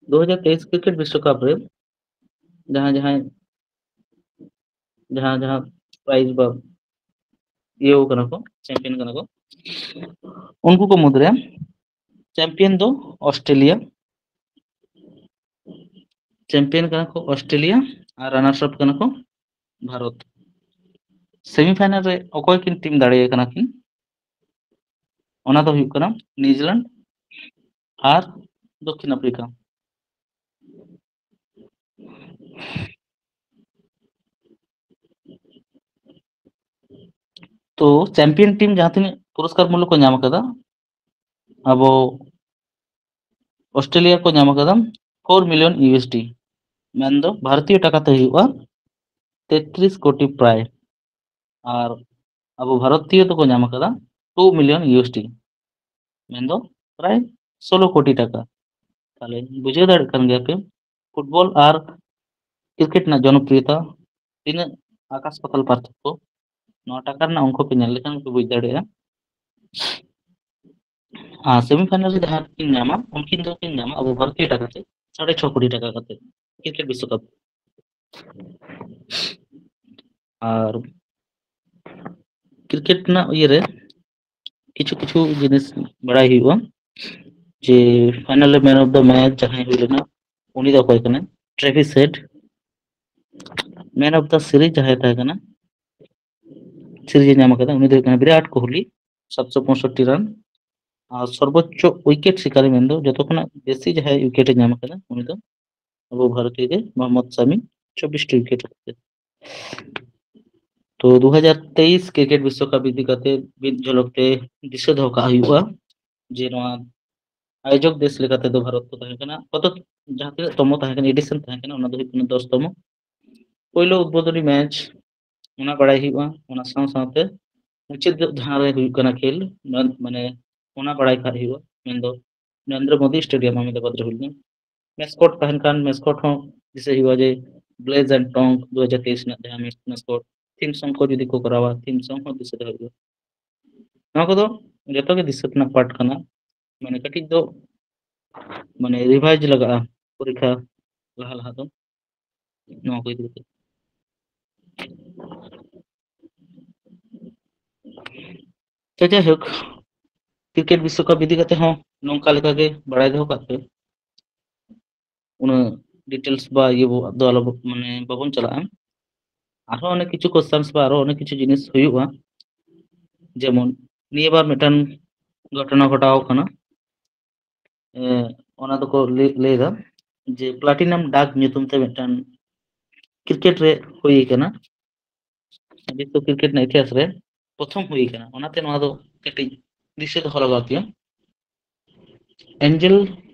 ᱫᱩ ᱦᱟᱡᱟᱨ ᱛᱮᱭᱤᱥ ᱠᱨᱤᱠᱮᱴ ᱵᱤᱥᱥᱚᱠᱟᱯ ᱨᱮ ᱡᱟᱦᱟᱸ ᱡᱟᱦᱟᱸᱭ, ᱡᱟᱦᱟᱸ ᱡᱟᱦᱟᱸ ᱯᱨᱟᱭᱤᱡᱽ ᱵᱟ ᱤᱭᱟᱹ ᱠᱟᱱᱟ ᱠᱚ, ᱪᱟᱢᱯᱤᱭᱟᱱ ᱠᱟᱱᱟ ᱠᱚ, ᱩᱱᱠᱩ ᱠᱚ ᱢᱩᱫᱽᱨᱮ ᱪᱟᱢᱯᱤᱭᱟᱱ ᱫᱚ ᱚᱥᱴᱨᱮᱞᱤᱭᱟ, ᱪᱟᱢᱯᱤᱭᱟᱱ ᱠᱟᱱᱟ ᱠᱚ ᱚᱥᱴᱨᱮᱞᱤᱭᱟ, ᱟᱨ ᱨᱟᱱᱟᱨᱥ ᱟᱯ ᱠᱟᱱᱟ ᱠᱚ ᱵᱷᱟᱨᱚᱛ᱾ ᱥᱮᱢᱤᱯᱷᱟᱭᱱᱟᱞ ᱨᱮ ᱚᱠᱚᱭ ᱠᱤᱱ ᱴᱤᱢ ᱫᱟᱲᱮᱭᱟᱠᱟᱱᱟ ᱠᱤᱱ, ᱚᱱᱟ ᱫᱚ ᱦᱩᱭᱩᱜ ᱠᱟᱱᱟ ᱱᱤᱭᱩᱡᱤᱞᱮᱱᱰ ᱟᱨ ᱫᱚᱠᱠᱷᱤᱱ ᱟᱯᱷᱨᱤᱠᱟ᱾ ᱛᱚ ᱪᱟᱢᱯᱤᱭᱟᱱ ᱴᱤᱢ ᱡᱟᱦᱟᱸ ᱛᱤᱱᱟᱹᱜ ᱯᱩᱨᱚᱥᱠᱟᱨ ᱢᱩᱞᱞᱚ ᱠᱚ ᱧᱟᱢ ᱟᱠᱟᱫᱟ, ᱟᱵᱚ ᱚᱥᱴᱨᱮᱞᱤᱭᱟ ᱠᱚ ᱧᱟᱢ ᱟᱠᱟᱫᱟ four million U S D, ᱢᱮᱱᱫᱚ ᱵᱷᱟᱨᱚᱛᱤᱭᱚ ᱴᱟᱠᱟ ᱛᱮ ᱦᱩᱭᱩᱜᱼᱟ ᱛᱮᱛᱨᱤᱥ ᱠᱳᱴᱤ ᱯᱨᱟᱭ᱾ ᱟᱨ ᱟᱵᱚ ᱵᱷᱟᱨᱚᱛᱤᱭᱚ ᱫᱚᱠᱚ ᱧᱟᱢ ᱟᱠᱟᱫᱟ two million U S D, ᱢᱮᱱᱫᱚ ᱯᱨᱟᱭ ᱥᱳᱞᱳ ᱠᱳᱴᱤ ᱴᱟᱠᱟ᱾ ᱛᱟᱦᱞᱮ ᱵᱩᱡᱷᱟᱹᱣ ᱫᱟᱲᱮᱭᱟᱜ ᱠᱟᱱ ᱜᱮᱭᱟ ᱯᱮ, ᱯᱷᱩᱴᱵᱚᱞ ᱟᱨ ᱠᱨᱤᱠᱮᱴ ᱨᱮᱱᱟᱜ ᱡᱚᱱᱚᱯᱨᱤᱭᱚᱛᱟ ᱛᱤᱱᱟᱹᱜ ᱟᱠᱟᱥ ᱯᱟᱛᱟᱞ ᱯᱟᱨᱛᱷᱚᱠᱠᱚ᱾ ᱱᱚᱣᱟ ᱴᱟᱠᱟ ᱨᱮᱱᱟᱜ ᱚᱝᱠᱚ ᱯᱮ ᱧᱮᱞ ᱞᱮᱠᱷᱟᱱ ᱯᱮ ᱵᱩᱡᱽ ᱫᱟᱲᱮᱭᱟᱜᱼᱟ᱾ ᱟᱨ ᱥᱮᱢᱤᱯᱷᱟᱭᱱᱟᱞ ᱨᱮ ᱡᱟᱦᱟᱸ ᱠᱤᱱ ᱧᱟᱢᱟ, ᱩᱱᱠᱤᱱ ᱫᱚᱠᱤᱱ ᱧᱟᱢᱟ ᱟᱵᱚ ᱵᱷᱟᱨᱚᱛᱤᱭᱚ ᱴᱟᱠᱟ ᱛᱮ ᱥᱟᱲᱮ ᱪᱷᱚ ᱠᱳᱴᱤ ᱴᱟᱠᱟ ᱠᱟᱛᱮ ᱠᱨᱤᱠᱮᱴ ᱵᱤᱥᱥᱚᱠᱟᱯ᱾ ᱟᱨ ᱠᱨᱤᱠᱮᱴ ᱨᱮᱱᱟᱜ ᱤᱭᱟᱹᱨᱮ ᱠᱤᱪᱷᱩ ᱠᱤᱪᱷᱩ ᱡᱤᱱᱤᱥ ᱵᱟᱲᱟᱭ ᱦᱩᱭᱩᱜᱼᱟ, ᱡᱮ ᱯᱷᱟᱭᱱᱟᱞ ᱨᱮ ᱢᱮᱱ ᱚᱯᱷ ᱫᱟ ᱢᱮᱪ ᱡᱟᱦᱟᱸᱭ ᱦᱩᱭ ᱞᱮᱱᱟ, ᱩᱱᱤ ᱫᱚ ᱚᱠᱚᱭ ᱠᱟᱱᱟᱭ? Travis Head. Man of the series ᱡᱟᱦᱟᱸᱭ ᱛᱟᱦᱮᱸ ᱠᱟᱱᱟ, ᱥᱤᱨᱤᱡᱽ ᱮ ᱧᱟᱢ ᱟᱠᱟᱫᱟ, ᱩᱱᱤ ᱫᱚ ᱦᱩᱭᱩᱜ ᱠᱟᱱᱟ ᱵᱤᱨᱟᱴ ᱠᱳᱦᱞᱤ, ᱥᱟᱛᱥᱚ ᱯᱚᱸᱭᱥᱚᱴᱴᱤ ᱨᱟᱱ᱾ ᱟᱨ ᱥᱚᱨᱵᱳᱪᱪᱚ ᱩᱭᱠᱮᱴ ᱥᱤᱠᱟᱨᱤ ᱢᱮᱱᱫᱚ ᱡᱚᱛᱚ ᱠᱷᱚᱱᱟᱜ ᱵᱮᱥᱤ ᱡᱟᱦᱟᱸᱭ ᱩᱭᱠᱮᱴ ᱮ ᱧᱟᱢ ᱟᱠᱟᱫᱟ, ᱩᱱᱤ ᱫᱚ ᱟᱵᱚ ᱵᱷᱟᱨᱚᱛᱤᱭᱚ ᱜᱮ ᱢᱚᱦᱚᱢᱢᱚᱫ ᱥᱟᱢᱤ, ᱪᱚᱵᱵᱤᱥ ᱴᱤ ᱩᱭᱠᱮᱴ ᱠᱟᱛᱮ᱾ ᱛᱚ ᱫᱩ ᱦᱟᱡᱟᱨ ᱛᱮᱭᱤᱥ ᱠᱨᱤᱠᱮᱴ ᱵᱤᱥᱥᱚᱠᱟᱯ ᱤᱫᱤ ᱠᱟᱛᱮ ᱢᱤᱫ ᱡᱷᱚᱞᱚᱠ ᱛᱮ ᱫᱤᱥᱟᱹ ᱫᱚᱦᱚ ᱠᱟᱜ ᱦᱩᱭᱩᱜᱼᱟ, ᱡᱮ ᱱᱚᱣᱟ ᱟᱭᱳᱡᱚᱠ ᱫᱮᱥ ᱞᱮᱠᱟᱛᱮ ᱫᱚ ᱵᱷᱟᱨᱚᱛ ᱠᱚ ᱛᱟᱦᱮᱸ ᱠᱟᱱᱟ᱾ ᱚᱛᱚ ᱡᱟᱦᱟᱸ ᱛᱤᱱᱟᱹᱜ ᱛᱚᱢᱚ ᱛᱟᱦᱮᱸ ᱠᱟᱱᱟ, ᱮᱰᱤᱥᱚᱱ ᱛᱟᱦᱮᱸ ᱠᱟᱱᱟ, ᱚᱱᱟ ᱫᱚ ᱦᱩᱭᱩᱜ ᱠᱟᱱᱟ ᱫᱚᱥ ᱛᱚᱢᱚ᱾ ᱯᱳᱭᱞᱳ ᱩᱫᱵᱳᱫᱚᱱᱤ ᱢᱮᱪ, ᱚᱱᱟ ᱵᱟᱲᱟᱭ ᱦᱩᱭᱩᱜᱼᱟ᱾ ᱚᱱᱟ ᱥᱟᱶ ᱥᱟᱶᱛᱮ ᱢᱩᱪᱟᱹᱫ ᱡᱟᱦᱟᱸ ᱨᱮ ᱦᱩᱭᱩᱜ ᱠᱟᱱᱟ ᱠᱷᱮᱞ, ᱢᱟᱱ-, ᱢᱟᱱᱮ ᱚᱱᱟ ᱵᱟᱲᱟᱭ ᱠᱟᱜ ᱦᱩᱭᱩᱜᱼᱟ᱾ ᱢᱮᱱᱫᱚ ᱱᱚᱨᱮᱱᱫᱨᱚ ᱢᱳᱫᱤ ᱥᱴᱮᱰᱤᱭᱟᱢ ᱟᱦᱢᱮᱫᱟᱵᱟᱫᱽ ᱨᱮ ᱦᱩᱭ ᱞᱮᱱᱟ᱾ ᱢᱮᱥᱠᱚᱴ ᱛᱟᱦᱮᱱ ᱠᱷᱟᱱ ᱢᱮᱥᱠᱚᱴ ᱦᱚᱸ ᱫᱤᱥᱟᱹᱭ ᱦᱩᱭᱩᱜᱼᱟ, ᱡᱮ ᱵᱞᱮᱡ ᱮᱱᱰ ᱴᱚᱝ ᱫᱩ ᱦᱟᱡᱟᱨ ᱛᱮᱭᱤᱥ ᱨᱮᱱᱟᱜ ᱡᱟᱦᱟᱸ ᱢᱮᱥᱠᱚᱴ ᱛᱷᱤᱢ ᱥᱚᱝ ᱠᱚ ᱡᱩᱫᱤ ᱠᱚ ᱠᱚᱨᱟᱣᱟ, ᱛᱷᱤᱢ ᱥᱚᱝ ᱦᱚᱸ ᱫᱤᱥᱟᱹ ᱫᱚᱦᱚ ᱦᱩᱭᱩᱜᱼᱟ᱾ ᱱᱚᱣᱟ ᱠᱚᱫᱚ ᱡᱚᱛᱚ ᱜᱮ ᱫᱤᱥᱟᱹ ᱨᱮᱱᱟᱜ ᱯᱟᱨᱴ ᱠᱟᱱᱟ᱾ ᱢᱟᱱᱮ ᱠᱟᱹᱴᱤᱡ ᱫᱚ ᱢᱟᱱᱮ ᱨᱤᱵᱷᱟᱭᱤᱡᱽ ᱞᱟᱜᱟᱜᱼᱟ ᱯᱚᱨᱤᱠᱠᱷᱟ ᱞᱟᱦᱟ ᱞᱟᱦᱟ ᱫᱚ᱾ ᱱᱚᱣᱟ ᱠᱚ ᱤᱫᱤ ᱠᱟᱛᱮ᱾ ᱛᱚ ᱡᱟᱭᱦᱳᱠ, ᱠᱨᱤᱠᱮᱴ ᱵᱤᱥᱥᱚᱠᱟᱯ ᱤᱫᱤ ᱠᱟᱛᱮ ᱦᱚᱸ ᱱᱚᱝᱠᱟ ᱞᱮᱠᱟ ᱜᱮ ᱵᱟᱲᱟᱭ ᱫᱚᱦᱚ ᱠᱟᱜ ᱯᱮ᱾ ᱩᱱᱟᱹᱜ ᱰᱤᱴᱮᱞᱥ ᱵᱟ ᱤᱭᱟᱹ ᱵᱚ-, ᱫᱚ ᱟᱞᱚ ᱵᱚ-, ᱢᱟᱱᱮ ᱵᱟᱵᱚᱱ ᱪᱟᱞᱟᱜᱼᱟ᱾ ᱟᱨᱦᱚᱸ ᱚᱱᱮᱠ ᱠᱤᱪᱷᱩ ᱠᱚᱥᱪᱟᱱᱥ ᱵᱟ ᱟᱨᱦᱚᱸ ᱚᱱᱮᱠ ᱠᱤᱪᱷᱩ ᱡᱤᱱᱤᱥ ᱦᱩᱭᱩᱜᱼᱟ, ᱡᱮᱢᱚᱱ ᱱᱤᱭᱟᱹ ᱵᱟᱨ ᱢᱤᱫᱴᱟᱝ ᱜᱷᱚᱴᱚᱱᱟ ᱜᱷᱚᱴᱟᱣ ᱠᱟᱱᱟ᱾ ᱮ, ᱚᱱᱟ ᱫᱚᱠᱚ ᱞᱟᱹᱭ, ᱞᱟᱹᱭ ᱮᱫᱟ ᱡᱮ ᱯᱞᱟᱴᱤᱱᱟᱢ ᱰᱟᱠ ᱧᱩᱛᱩᱢ ᱛᱮ ᱢᱤᱫᱴᱟᱝ ᱠᱨᱤᱠᱮᱴ ᱨᱮ ᱦᱩᱭ ᱠᱟᱱᱟ᱾ ᱡᱮᱦᱮᱛᱩ ᱠᱨᱤᱠᱮᱴ ᱨᱮᱱᱟᱜ ᱤᱛᱤᱦᱟᱥ ᱨᱮ ᱯᱨᱚᱛᱷᱚᱢ ᱦᱩᱭ ᱠᱟᱱᱟ, ᱚᱱᱟᱛᱮ ᱱᱚᱣᱟ ᱫᱚ ᱠᱟᱹᱴᱤᱡ ᱫᱤᱥᱟᱹ ᱫᱚᱦᱚ ᱞᱟᱜᱟᱣ ᱯᱮᱭᱟ᱾ ᱮᱱᱡᱮᱞ,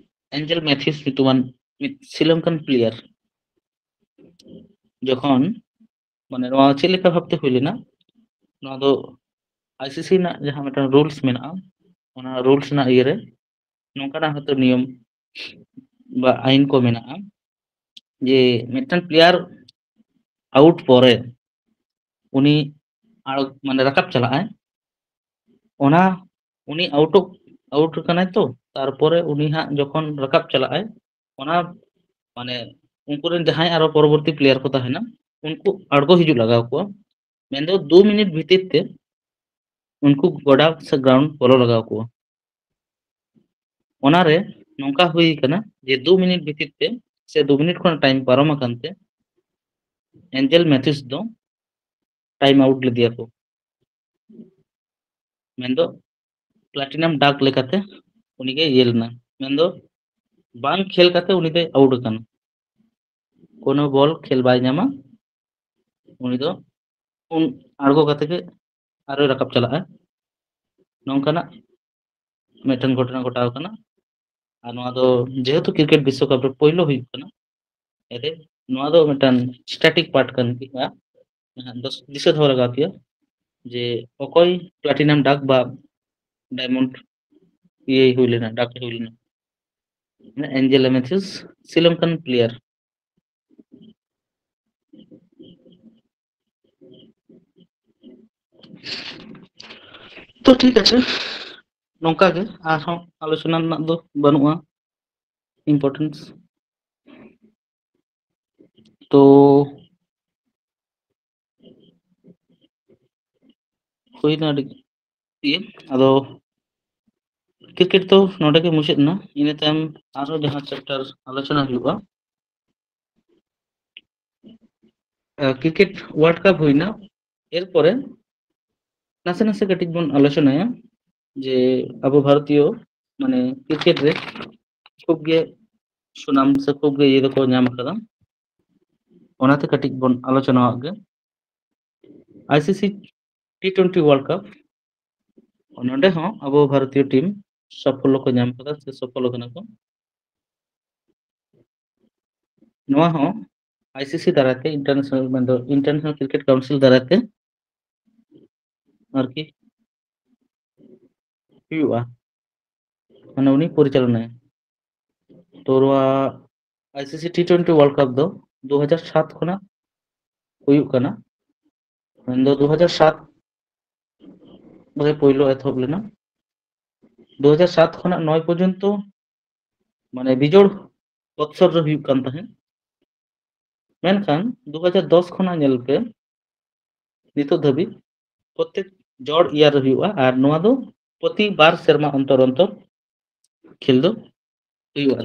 ᱮᱱᱡᱮᱞ ᱢᱮᱛᱷᱤᱥ ᱧᱩᱛᱩᱢᱟᱱ ᱢᱤᱫ ᱥᱨᱤᱞᱚᱝᱠᱟᱱ ᱯᱞᱮᱭᱟᱨ ᱡᱚᱠᱷᱚᱱ, ᱢᱟᱱᱮ, ᱱᱚᱣᱟ ᱪᱮᱫ ᱞᱮᱠᱟ ᱵᱷᱟᱵᱛᱮ ᱦᱩᱭ ᱞᱮᱱᱟ, ᱱᱚᱣᱟ ᱫᱚ ᱟᱭᱥᱤᱥᱤ ᱨᱮᱱᱟᱜ ᱡᱟᱦᱟᱸ ᱢᱤᱫᱴᱟᱝ ᱨᱩᱞᱥ ᱢᱮᱱᱟᱜᱼᱟ, ᱚᱱᱟ ᱨᱩᱞᱥ ᱨᱮᱱᱟᱜ ᱤᱭᱟᱹᱨᱮ ᱱᱚᱝᱠᱟᱱᱟᱜ ᱦᱚᱭᱛᱳ ᱱᱤᱭᱚᱢ ᱵᱟ ᱟᱭᱤᱱ ᱠᱚ ᱢᱮᱱᱟᱜᱼᱟ ᱡᱮ ᱢᱤᱫᱴᱟᱝ ᱯᱞᱮᱭᱟᱨ ᱟᱣᱩᱴ ᱯᱚᱨᱮ ᱩᱱᱤ ᱟᱲ-, ᱢᱟᱱᱮ ᱨᱟᱠᱟᱵ ᱪᱟᱞᱟᱜᱼᱟᱭ, ᱚᱱᱟ ᱩᱱᱤ ᱟᱣᱩᱴᱚᱜ ᱟᱣᱩᱴ ᱠᱟᱱᱟᱭ ᱛᱚ, ᱛᱟᱨᱯᱚᱨᱮ ᱩᱱᱤ ᱦᱟᱸᱜ ᱡᱚᱠᱷᱚᱱ ᱨᱟᱠᱟᱵ ᱪᱟᱞᱟᱜᱼᱟᱭ, ᱚᱱᱟ ᱢᱟᱱᱮ ᱩᱱᱠᱩ ᱨᱮᱱ ᱡᱟᱦᱟᱸᱭ ᱟᱨᱚ ᱯᱚᱨᱚᱵᱚᱨᱛᱤ ᱯᱞᱮᱭᱟᱨ ᱠᱚ ᱛᱟᱦᱮᱱᱟ, ᱩᱱᱠᱩ ᱟᱬᱜᱚ ᱦᱤᱡᱩᱜ ᱞᱟᱜᱟᱣ ᱠᱚᱣᱟ᱾ ᱢᱮᱱᱫᱚ ᱫᱩ ᱢᱤᱱᱤᱴ ᱵᱷᱤᱛᱤᱨ ᱛᱮ ᱩᱱᱠᱩ ᱜᱚᱰᱟ ᱥᱮ ᱜᱨᱟᱣᱩᱱᱰ ᱵᱚᱞᱚ ᱞᱟᱜᱟᱣ ᱠᱚᱣᱟ᱾ ᱚᱱᱟᱨᱮ ᱱᱚᱝᱠᱟ ᱦᱩᱭ ᱠᱟᱱᱟ ᱡᱮ ᱫᱩ ᱢᱤᱱᱤᱴ ᱵᱷᱤᱛᱤᱨ ᱛᱮ ᱥᱮ ᱫᱩ ᱢᱤᱱᱤᱴ ᱠᱷᱚᱱ ᱴᱟᱭᱤᱢ ᱯᱟᱨᱚᱢ ᱟᱠᱟᱱ ᱛᱮ ᱮᱱᱡᱮᱞ ᱢᱮᱛᱷᱤᱥ ᱫᱚ ᱴᱟᱭᱤᱢ ᱟᱣᱩᱴ ᱞᱮᱫᱮᱭᱟ ᱠᱚ᱾ ᱢᱮᱱᱫᱚ ᱯᱞᱟᱴᱤᱱᱟᱢ ᱰᱟᱠ ᱞᱮᱠᱟᱛᱮ ᱩᱱᱤᱜᱮ ᱤᱭᱟᱹ ᱞᱮᱱᱟ, ᱢᱮᱱᱫᱚ ᱵᱟᱝ ᱠᱷᱮᱞ ᱠᱟᱛᱮ ᱩᱱᱤ ᱫᱚᱭ ᱟᱣᱩᱴ ᱟᱠᱟᱱᱟ, ᱠᱳᱱᱳ ᱵᱚᱞ ᱠᱷᱮᱞ ᱵᱟᱭ ᱧᱟᱢᱟ, ᱩᱱᱤ ᱫᱚ ᱩᱱ ᱟᱬᱜᱚ ᱠᱟᱛᱮ ᱜᱮ ᱟᱨᱚᱭ ᱨᱟᱠᱟᱵ ᱪᱟᱞᱟᱜᱼᱟ᱾ ᱱᱚᱝᱠᱟᱱᱟᱜ ᱢᱤᱫᱴᱮᱱ ᱜᱷᱚᱴᱚᱱᱟ ᱜᱷᱚᱴᱟᱣ ᱠᱟᱱᱟ᱾ ᱟᱨ ᱱᱚᱣᱟ ᱫᱚ ᱡᱮᱦᱮᱛᱩ ᱠᱨᱤᱠᱮᱴ ᱵᱤᱥᱥᱚᱠᱟᱯ ᱨᱮ ᱯᱳᱭᱞᱳ ᱦᱩᱭᱩᱜ ᱠᱟᱱᱟ, ᱮᱱᱛᱮ ᱱᱚᱣᱟ ᱫᱚ ᱢᱤᱫᱴᱟᱝ ᱥᱴᱮᱴᱤᱠ ᱯᱟᱨᱴ ᱠᱟᱱ ᱜᱮᱭᱟ᱾ ᱡᱟᱦᱟᱸ ᱫᱚ ᱫᱤᱥᱟᱹ ᱫᱚᱦᱚ ᱞᱟᱜᱟᱣ ᱯᱮᱭᱟ ᱡᱮ ᱚᱠᱚᱭ ᱯᱞᱟᱴᱤᱱᱟᱢ ᱰᱟᱠ ᱵᱟ ᱰᱟᱭᱢᱚᱱᱰ ᱤᱭᱟᱹᱭ ᱦᱩᱭ ᱞᱮᱱᱟ, ᱰᱟᱠ ᱦᱩᱭ ᱞᱮᱱᱟ, ᱮᱱᱡᱮᱞ ᱢᱮᱛᱷᱤᱥ, ᱥᱨᱤᱞᱚᱝᱠᱟᱱ ᱯᱞᱮᱭᱟᱨ᱾ ᱛᱚ ᱴᱷᱤᱠ ᱟᱪᱷᱮ, ᱱᱚᱝᱠᱟ ᱜᱮ, ᱟᱨᱦᱚᱸ ᱟᱞᱳᱪᱚᱱᱟ ᱨᱮᱱᱟᱜ ᱫᱚ ᱵᱟᱹᱱᱩᱜᱼᱟ ᱤᱢᱯᱚᱨᱴᱮᱱᱥ᱾ ᱛᱚ ᱦᱩᱭᱱᱟ ᱟᱹᱰᱤ ᱤᱭᱟᱹ, ᱟᱫᱚ ᱠᱨᱤᱠᱮᱴ ᱫᱚ ᱱᱚᱰᱮ ᱜᱮ ᱢᱩᱪᱟᱹᱫ ᱮᱱᱟ᱾ ᱤᱱᱟᱹ ᱛᱟᱭᱚᱢ ᱟᱨᱦᱚᱸ ᱡᱟᱦᱟᱸ ᱪᱮᱯᱴᱟᱨ ᱟᱞᱳᱪᱚᱱᱟ ᱦᱩᱭᱩᱜᱼᱟ, ᱠᱨᱤᱠᱮᱴ ᱳᱣᱟᱨᱞᱰ ᱠᱟᱯ ᱦᱩᱭᱱᱟ, ᱮᱨᱯᱚᱨᱮ ᱱᱟᱥᱮ ᱱᱟᱥᱮ ᱠᱟᱹᱴᱤᱡ ᱵᱚᱱ ᱟᱞᱳᱪᱚᱱᱟᱭᱟ ᱡᱮ ᱟᱵᱚ ᱵᱷᱟᱨᱚᱛᱤᱭᱚ ᱢᱟᱱᱮ ᱠᱨᱤᱠᱮᱴ ᱨᱮ ᱠᱷᱩᱵ ᱜᱮ ᱥᱩᱱᱟᱢ ᱥᱮ ᱠᱷᱩᱵ ᱜᱮ ᱤᱭᱟᱹ ᱫᱚᱠᱚ ᱧᱟᱢ ᱟᱠᱟᱫᱟ, ᱚᱱᱟᱛᱮ ᱠᱟᱹᱴᱤᱡ ᱵᱚᱱ ᱟᱞᱳᱪᱚᱱᱟᱣᱟᱜ ᱜᱮ᱾ ᱟᱭᱥᱤᱥᱤ ᱴᱤ ᱴᱩᱭᱮᱱᱴᱤ ᱳᱣᱟᱨᱞᱰ ᱠᱟᱯ, ᱱᱚᱰᱮ ᱦᱚᱸ ᱟᱵᱚ ᱵᱷᱟᱨᱚᱛᱤᱭᱚ ᱴᱤᱢ ᱥᱟᱯᱷᱚᱞᱞᱚ ᱠᱚ ᱧᱟᱢ ᱟᱠᱟᱫᱟ ᱥᱮ ᱥᱚᱯᱷᱚᱞ ᱟᱠᱟᱱᱟ ᱠᱚ᱾ ᱱᱚᱣᱟ ᱦᱚᱸ ᱟᱭᱥᱤᱥᱤ ᱫᱟᱨᱟᱭᱛᱮ, ᱤᱱᱴᱟᱨᱱᱮᱥᱚᱱᱟᱞ, ᱢᱮᱱᱫᱚ ᱤᱱᱴᱟᱨᱱᱮᱥᱚᱱᱟᱞ ᱠᱨᱤᱠᱮᱴ ᱠᱟᱣᱩᱱᱥᱤᱞ ᱫᱟᱨᱟᱭᱛᱮ ᱟᱨᱠᱤ ᱦᱩᱭᱩᱜᱼᱟ, ᱢᱟᱱᱮ ᱩᱱᱤ ᱯᱚᱨᱤᱪᱟᱞᱚᱱᱟᱭᱟ᱾ ᱛᱚ ᱱᱚᱣᱟ ᱟᱭᱥᱤᱥᱤ ᱴᱤ ᱴᱳᱭᱮᱱᱴᱤ ᱣᱟᱨᱞᱰ ᱠᱟᱯ ᱫᱚ ᱫᱩ ᱦᱟᱡᱟᱨ ᱥᱟᱛ ᱠᱷᱚᱱᱟᱜ ᱦᱩᱭᱩᱜ ᱠᱟᱱᱟ᱾ ᱢᱮᱱᱫᱚ ᱫᱩ ᱦᱟᱡᱟᱨ ᱥᱟᱛ ᱨᱮ ᱯᱳᱭᱞᱳ ᱮᱛᱚᱦᱚᱵ ᱞᱮᱱᱟ᱾ ᱫᱩ ᱦᱟᱡᱟᱨ ᱥᱟᱛ ᱠᱷᱚᱱᱟᱜ ᱱᱚᱭ ᱯᱚᱨᱡᱚᱱᱛᱚ ᱢᱟᱱᱮ ᱵᱤᱡᱳᱲ ᱵᱚᱛᱥᱚᱨ ᱨᱮ ᱦᱩᱭᱩᱜ ᱠᱟᱱ ᱛᱟᱦᱮᱸᱫ᱾ ᱢᱮᱱᱠᱷᱟᱱ ᱫᱩ ᱦᱟᱡᱟᱨ ᱫᱚᱥ ᱠᱷᱚᱱᱟᱜ ᱧᱮᱞ ᱯᱮ, ᱱᱤᱛᱚᱜ ᱫᱷᱟᱹᱵᱤᱡ ᱯᱨᱚᱛᱮᱠ ᱡᱚᱲ ᱤᱭᱟᱨ ᱨᱮ ᱦᱩᱭᱩᱜᱼᱟ, ᱟᱨ ᱱᱚᱣᱟ ᱫᱚ ᱯᱨᱚᱛᱤ ᱵᱟᱨ ᱥᱮᱨᱢᱟ ᱚᱱᱛᱚᱨ ᱚᱱᱛᱚᱨ ᱠᱷᱮᱞ ᱫᱚ ᱦᱩᱭᱩᱜᱼᱟ᱾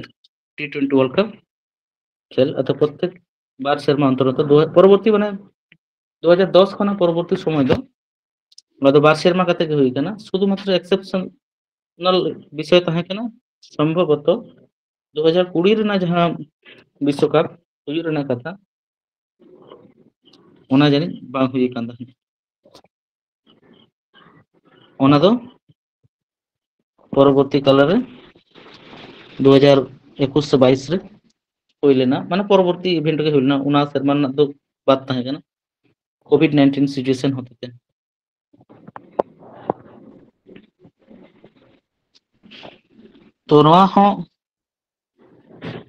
ᱴᱤ ᱴᱳᱭᱮᱱᱴᱤ ᱣᱟᱨᱞᱰ ᱠᱟᱯ ᱠᱷᱮᱞ ᱟᱫᱚ ᱯᱨᱚᱛᱮᱠ ᱵᱟᱨ ᱥᱮᱨᱢᱟ ᱚᱱᱛᱚᱨ ᱚᱱᱛᱚᱨ ᱫᱩ-, ᱯᱚᱨᱚᱵᱚᱨᱛᱤ ᱢᱟᱱᱮ ᱫᱩ ᱦᱟᱡᱟᱨ ᱫᱚᱥ ᱠᱷᱚᱱᱟᱜ ᱯᱚᱨᱚᱵᱚᱨᱛᱤ ᱥᱚᱢᱚᱭ ᱫᱚ ᱚᱱᱟ ᱫᱚ ᱵᱟᱨ ᱥᱮᱨᱢᱟ ᱠᱟᱛᱮ ᱜᱮ ᱦᱩᱭ ᱠᱟᱱᱟ᱾ ᱥᱩᱫᱷᱩ ᱢᱟᱛᱨᱚ ᱮᱠᱥᱮᱯᱥᱚᱱᱟᱞ ᱵᱤᱥᱚᱭ ᱛᱟᱦᱮᱸ ᱠᱟᱱᱟ ᱥᱚᱢᱵᱷᱚᱵᱚᱛᱚ ᱫᱩ ᱦᱟᱡᱟᱨ ᱠᱩᱲᱤ ᱨᱮᱱᱟᱜ ᱡᱟᱦᱟᱸ ᱵᱤᱥᱥᱚᱠᱟᱯ ᱦᱩᱭᱩᱜ ᱨᱮᱱᱟᱜ ᱠᱟᱛᱷᱟ, ᱚᱱᱟ ᱡᱟᱹᱱᱤᱡ ᱵᱟᱝ ᱦᱩᱭ ᱟᱠᱟᱱ ᱛᱟᱦᱮᱸᱫ᱾ ᱚᱱᱟ ᱫᱚ ᱯᱚᱨᱚᱵᱚᱨᱛᱤ ᱠᱟᱞ ᱨᱮ ᱫᱩ ᱦᱟᱡᱟᱨ ᱮᱠᱩᱥ ᱥᱮ ᱵᱟᱭᱤᱥ ᱨᱮ ᱦᱩᱭ ᱞᱮᱱᱟ, ᱢᱟᱱᱮ ᱯᱚᱨᱚᱵᱚᱨᱛᱤ ᱤᱵᱷᱮᱱᱴ ᱨᱮ ᱦᱩᱭ ᱞᱮᱱᱟ᱾ ᱚᱱᱟ ᱥᱮᱨᱢᱟ ᱨᱮᱱᱟᱜ ᱫᱚ ᱵᱟᱫ ᱛᱟᱦᱮᱸ ᱠᱟᱱᱟ ᱠᱳᱵᱷᱤᱰ ᱱᱟᱭᱤᱱᱴᱤᱱ ᱥᱤᱪᱩᱭᱮᱥᱚᱱ ᱦᱚᱛᱮᱛᱮ᱾ ᱛᱚ ᱱᱚᱣᱟ ᱦᱚᱸ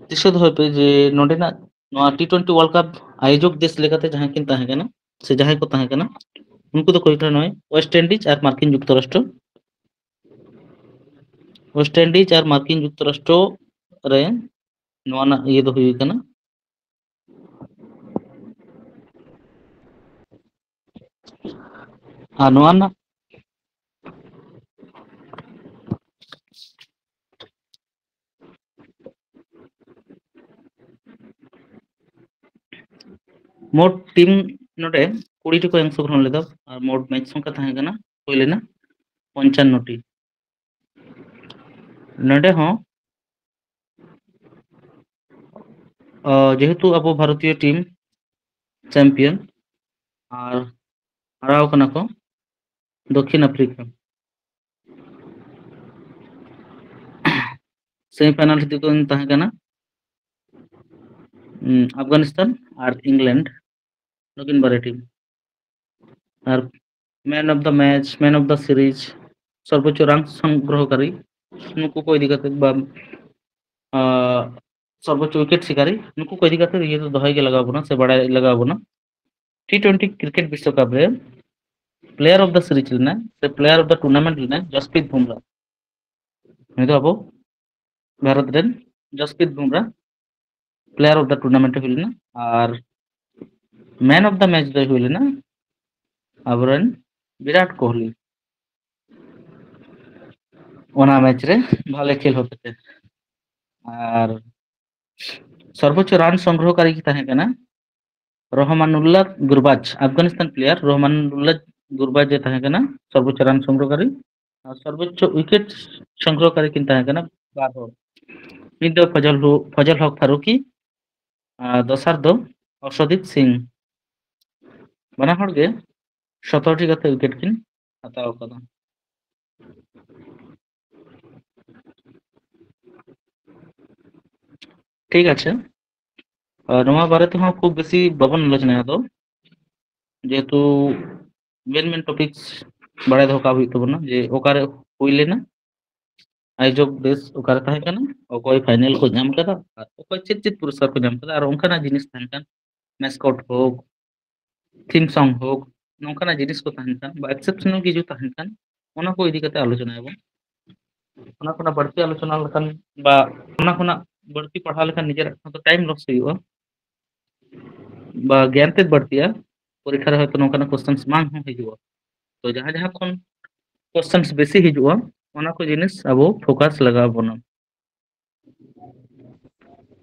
ᱫᱤᱥᱟᱹ ᱫᱚᱦᱚᱭ ᱯᱮ ᱡᱮ ᱱᱚᱰᱮᱱᱟᱜ ᱱᱚᱣᱟ ᱴᱤ ᱴᱳᱭᱮᱱᱴᱤ ᱣᱟᱨᱞᱰ ᱠᱟᱯ ᱟᱭᱳᱡᱚᱠ ᱫᱮᱥ ᱞᱮᱠᱟᱛᱮ ᱡᱟᱦᱟᱸ ᱠᱤᱱ ᱛᱟᱦᱮᱸ ᱠᱟᱱᱟ ᱥᱮ ᱡᱟᱦᱟᱸᱭ ᱠᱚ ᱛᱟᱦᱮᱸ ᱠᱟᱱᱟ, ᱩᱱᱠᱩ ᱫᱚ ᱦᱩᱭᱩᱜ ᱠᱟᱱᱟ ᱱᱚᱜᱼᱚᱭ ᱳᱭᱮᱥᱴ ᱤᱱᱰᱤᱡᱽ ᱟᱨ ᱢᱟᱨᱠᱤᱱ ᱡᱩᱠᱛᱚᱨᱟᱥᱴᱨᱚ᱾ ᱳᱭᱮᱥᱴ ᱤᱱᱰᱤᱡᱽ ᱟᱨ ᱢᱟᱨᱠᱤᱱ ᱡᱩᱠᱛᱚᱨᱟᱥᱴᱨᱚ ᱨᱮ ᱱᱚᱣᱟ ᱨᱮᱱᱟᱜ ᱤᱭᱟᱹ ᱫᱚ ᱦᱩᱭ ᱠᱟᱱᱟ᱾ ᱟᱨ ᱱᱚᱣᱟ ᱨᱮᱱᱟᱜ ᱢᱳᱴ ᱴᱤᱢ ᱱᱚᱰᱮ ᱠᱩᱲᱤ ᱴᱤ ᱠᱚ ᱚᱝᱥᱚᱜᱨᱚᱦᱚᱱ ᱞᱮᱫᱟ ᱟᱨ ᱢᱳᱴ ᱢᱮᱪ ᱥᱚᱝᱠᱷᱟ ᱛᱟᱦᱮᱸ ᱠᱟᱱᱟ, ᱦᱩᱭ ᱞᱮᱱᱟ ᱯᱚᱧᱪᱟᱱᱱᱚ ᱴᱤ᱾ ᱱᱚᱰᱮ ᱦᱚᱸ ᱟᱸ, ᱡᱮᱦᱮᱛᱩ ᱟᱵᱚ ᱵᱷᱟᱨᱚᱛᱤᱭᱚ ᱴᱤᱢ ᱪᱟᱢᱯᱤᱭᱟᱱ ᱟᱨ ᱦᱟᱨᱟᱣ ᱠᱟᱱᱟ ᱠᱚ ᱫᱚᱠᱠᱷᱤᱱ ᱟᱯᱷᱨᱤᱠᱟ᱾ ᱥᱮᱢᱤᱯᱷᱟᱭᱱᱟᱞ ᱨᱮᱫᱚ ᱠᱤᱱ ᱛᱟᱦᱮᱸ ᱠᱟᱱᱟ, ᱩᱸ, ᱟᱯᱷᱜᱟᱱᱤᱥᱛᱟᱱ ᱟᱨ ᱤᱝᱞᱮᱱᱰ, ᱱᱩᱠᱤᱱ ᱵᱟᱨᱭᱟ team. R man of the match, man of the series, সর্বোচ্চ রান সংগ্রহকারী, ᱱᱩᱠᱩ ᱠᱚ ᱤᱫᱤ ᱠᱟᱛᱮ ᱵᱟ ᱟᱨ ᱥᱚᱨᱵᱳᱪᱪᱚ ᱩᱭᱠᱮᱴ ᱥᱤᱠᱟᱨᱤ, ᱱᱩᱠᱩ ᱠᱚ ᱤᱫᱤ ᱠᱟᱛᱮ ᱤᱭᱟᱹ ᱫᱚ ᱫᱚᱦᱚᱭ ᱜᱮ ᱞᱟᱜᱟᱣ ᱵᱚᱱᱟ ᱥᱮ ᱵᱟᱲᱟᱭ ᱞᱟᱜᱟᱣ ᱵᱚᱱᱟ᱾ ᱴᱤ ᱴᱩᱭᱮᱱᱴᱤ ᱠᱨᱤᱠᱮᱴ ᱵᱤᱥᱥᱚᱠᱟᱯ ᱨᱮ ᱯᱞᱮᱭᱟᱨ ᱚᱯᱷ ᱫᱟ ᱥᱤᱨᱤᱡᱽ ᱞᱮᱱᱟᱭ ᱥᱮ ᱯᱞᱮᱭᱟᱨ ᱚᱯᱷ ᱫᱟ ᱴᱩᱨᱱᱟᱢᱮᱱᱴ ᱞᱮᱱᱟᱭ ᱡᱟᱥᱯᱨᱤᱛ ᱵᱩᱢᱨᱟ᱾ ᱱᱩᱭ ᱫᱚ ᱟᱵᱚ ᱵᱷᱟᱨᱚᱛ ᱨᱮᱱ Jasprit Bumrah player of the tournament ᱮ ᱦᱩᱭ ᱞᱮᱱᱟ᱾ ᱟᱨ ᱢᱮᱱ ᱚᱯᱷ ᱫᱟ ᱢᱮᱪ ᱫᱚᱭ ᱦᱩᱭ ᱞᱮᱱᱟ ᱟᱵᱚᱨᱮᱱ ᱵᱤᱨᱟᱴ ᱠᱳᱦᱞᱤ᱾ ᱚᱱᱟ ᱢᱮᱪ ᱨᱮ ᱵᱷᱟᱞᱮ ᱠᱷᱮᱞ ᱦᱚᱛᱮᱛᱮ᱾ ᱟᱨ ᱥᱚᱨᱵᱳᱪᱪᱚ ᱨᱟᱱ ᱥᱚᱝᱜᱨᱚᱦᱚᱠᱟᱨᱤ ᱠᱤᱱ ᱛᱟᱦᱮᱸ ᱠᱟᱱᱟ ᱨᱚᱦᱢᱟᱱᱩᱞᱞᱟᱦ ᱜᱩᱨᱵᱟᱡᱽ, ᱟᱯᱷᱜᱟᱱᱤᱥᱛᱟᱱ ᱯᱞᱮᱭᱟᱨ ᱨᱚᱦᱢᱟᱱᱩᱞᱞᱟᱦ ᱜᱩᱨᱵᱟᱡᱽ ᱮ ᱛᱟᱦᱮᱸ ᱠᱟᱱᱟ ᱥᱚᱨᱵᱳᱪᱪᱚ ᱨᱟᱱ ᱥᱚᱝᱜᱨᱚᱦᱚᱠᱟᱨᱤ᱾ ᱟᱨ ᱥᱚᱨᱵᱳᱪᱪᱚ ᱩᱭᱠᱮᱴ ᱥᱚᱝᱜᱨᱚᱦᱚᱠᱟᱨᱤ ᱠᱤᱱ ᱛᱟᱦᱮᱸ ᱠᱟᱱᱟ ᱵᱟᱨ ᱦᱚᱲ᱾ ᱢᱤᱫ ᱫᱚ ᱯᱷᱚᱡᱚᱞ ᱦᱚ-, ᱯᱷᱚᱡᱚᱞ ᱦᱚᱠ ᱯᱷᱟᱨᱩᱠᱤ ᱟᱨ ᱫᱚᱥᱟᱨ ᱫᱚ ᱚᱨᱥᱚᱫᱤᱯ ᱥᱤᱝ᱾ ᱵᱟᱱᱟ ᱦᱚᱲ ᱜᱮ ᱥᱚᱛᱨᱚ ᱴᱤ ᱠᱟᱛᱮ ᱩᱭᱠᱮᱴ ᱠᱤᱱ ᱦᱟᱛᱟᱣ ᱟᱠᱟᱫᱟ᱾ ᱴᱷᱤᱠ ᱟᱪᱷᱮ, ᱟᱨ ᱱᱚᱣᱟ ᱵᱟᱨᱮ ᱛᱮᱦᱚᱸ ᱠᱷᱩᱵ ᱵᱮᱥᱤ ᱵᱟᱵᱚᱱ ᱟᱞᱳᱪᱚᱱᱟᱭᱟ, ᱟᱫᱚ ᱡᱮᱦᱮᱛᱩ ᱢᱮᱱ ᱢᱮᱱ ᱴᱚᱯᱤᱠᱥ ᱵᱟᱲᱟᱭ ᱫᱚᱦᱚ ᱠᱟᱜ ᱦᱩᱭᱩᱜ ᱛᱟᱵᱚᱱᱟ ᱡᱮ ᱚᱠᱟᱨᱮ ᱦᱩᱭ ᱞᱮᱱᱟ, ᱟᱭᱳᱡᱚᱠ ᱫᱮᱥ ᱚᱠᱟᱨᱮ ᱛᱟᱦᱮᱸ ᱠᱟᱱᱟ, ᱚᱠᱚᱭ ᱯᱷᱟᱭᱱᱮᱞ ᱠᱚ ᱧᱟᱢ ᱠᱟᱫᱟ, ᱟᱨ ᱚᱠᱚᱭ ᱪᱮᱫ ᱪᱮᱫ ᱯᱩᱨᱚᱥᱠᱟᱨ ᱠᱚ ᱧᱟᱢ ᱠᱟᱫᱟ, ᱟᱨ ᱚᱱᱠᱟᱱᱟᱜ ᱡᱤᱱᱤᱥ ᱛᱟᱦᱮᱸ ᱠᱟᱱ, ᱢᱮᱥᱠᱚᱴ ᱦᱳᱠ, ᱛᱷᱤᱢ ᱥᱚᱝ ᱦᱳᱠ, ᱱᱚᱝᱠᱟᱱᱟᱜ ᱡᱤᱱᱤᱥ ᱠᱚ ᱛᱟᱦᱮᱱ ᱠᱷᱟᱱ ᱵᱟ ᱮᱠᱥᱮᱯᱥᱚᱱᱟᱞ ᱠᱤᱪᱷᱩ ᱛᱟᱦᱮᱱ ᱠᱷᱟᱱ, ᱚᱱᱟ ᱠᱚ ᱤᱫᱤ ᱠᱟᱛᱮ ᱟᱞᱳᱪᱚᱱᱟᱭᱟᱵᱚᱱ᱾ ᱚᱱᱟ ᱠᱷᱚᱱᱟᱜ ᱵᱟᱹᱲᱛᱤ ᱟᱞᱳᱪᱚᱱᱟ ᱞᱮᱠᱷᱟᱱ ᱵᱟ ᱚᱱᱟ ᱠᱷᱚᱱᱟᱜ ᱵᱟᱹᱲᱛᱤ ᱯᱟᱲᱦᱟᱣ ᱞᱮᱠᱷᱟᱱ ᱱᱤᱡᱮᱨᱟᱜ ᱦᱚᱸᱛᱚ ᱴᱟᱭᱤᱢ ᱞᱚᱥ ᱦᱩᱭᱩᱜᱼᱟ ᱵᱟ ᱜᱮᱭᱟᱱ ᱛᱮᱫ ᱵᱟᱹᱲᱛᱤᱜᱼᱟ᱾ ᱯᱚᱨᱤᱠᱠᱷᱟ ᱨᱮ ᱦᱚᱭᱛᱳ ᱱᱚᱝᱠᱟᱱᱟᱜ ᱠᱚᱥᱪᱮᱱᱥ ᱵᱟᱝ ᱦᱚᱸ ᱦᱤᱡᱩᱜᱼᱟ᱾ ᱛᱚ ᱡᱟᱦᱟᱸ ᱡᱟᱦᱟᱸ ᱠᱷᱚᱱ ᱠᱚᱥᱪᱮᱱᱥ ᱵᱮᱥᱤ ᱦᱤᱡᱩᱜᱼᱟ, ᱚᱱᱟ ᱠᱚ ᱡᱤᱱᱤᱥ ᱟᱵᱚ ᱯᱷᱳᱠᱟᱥ ᱞᱟᱜᱟᱣ ᱵᱚᱱᱟ᱾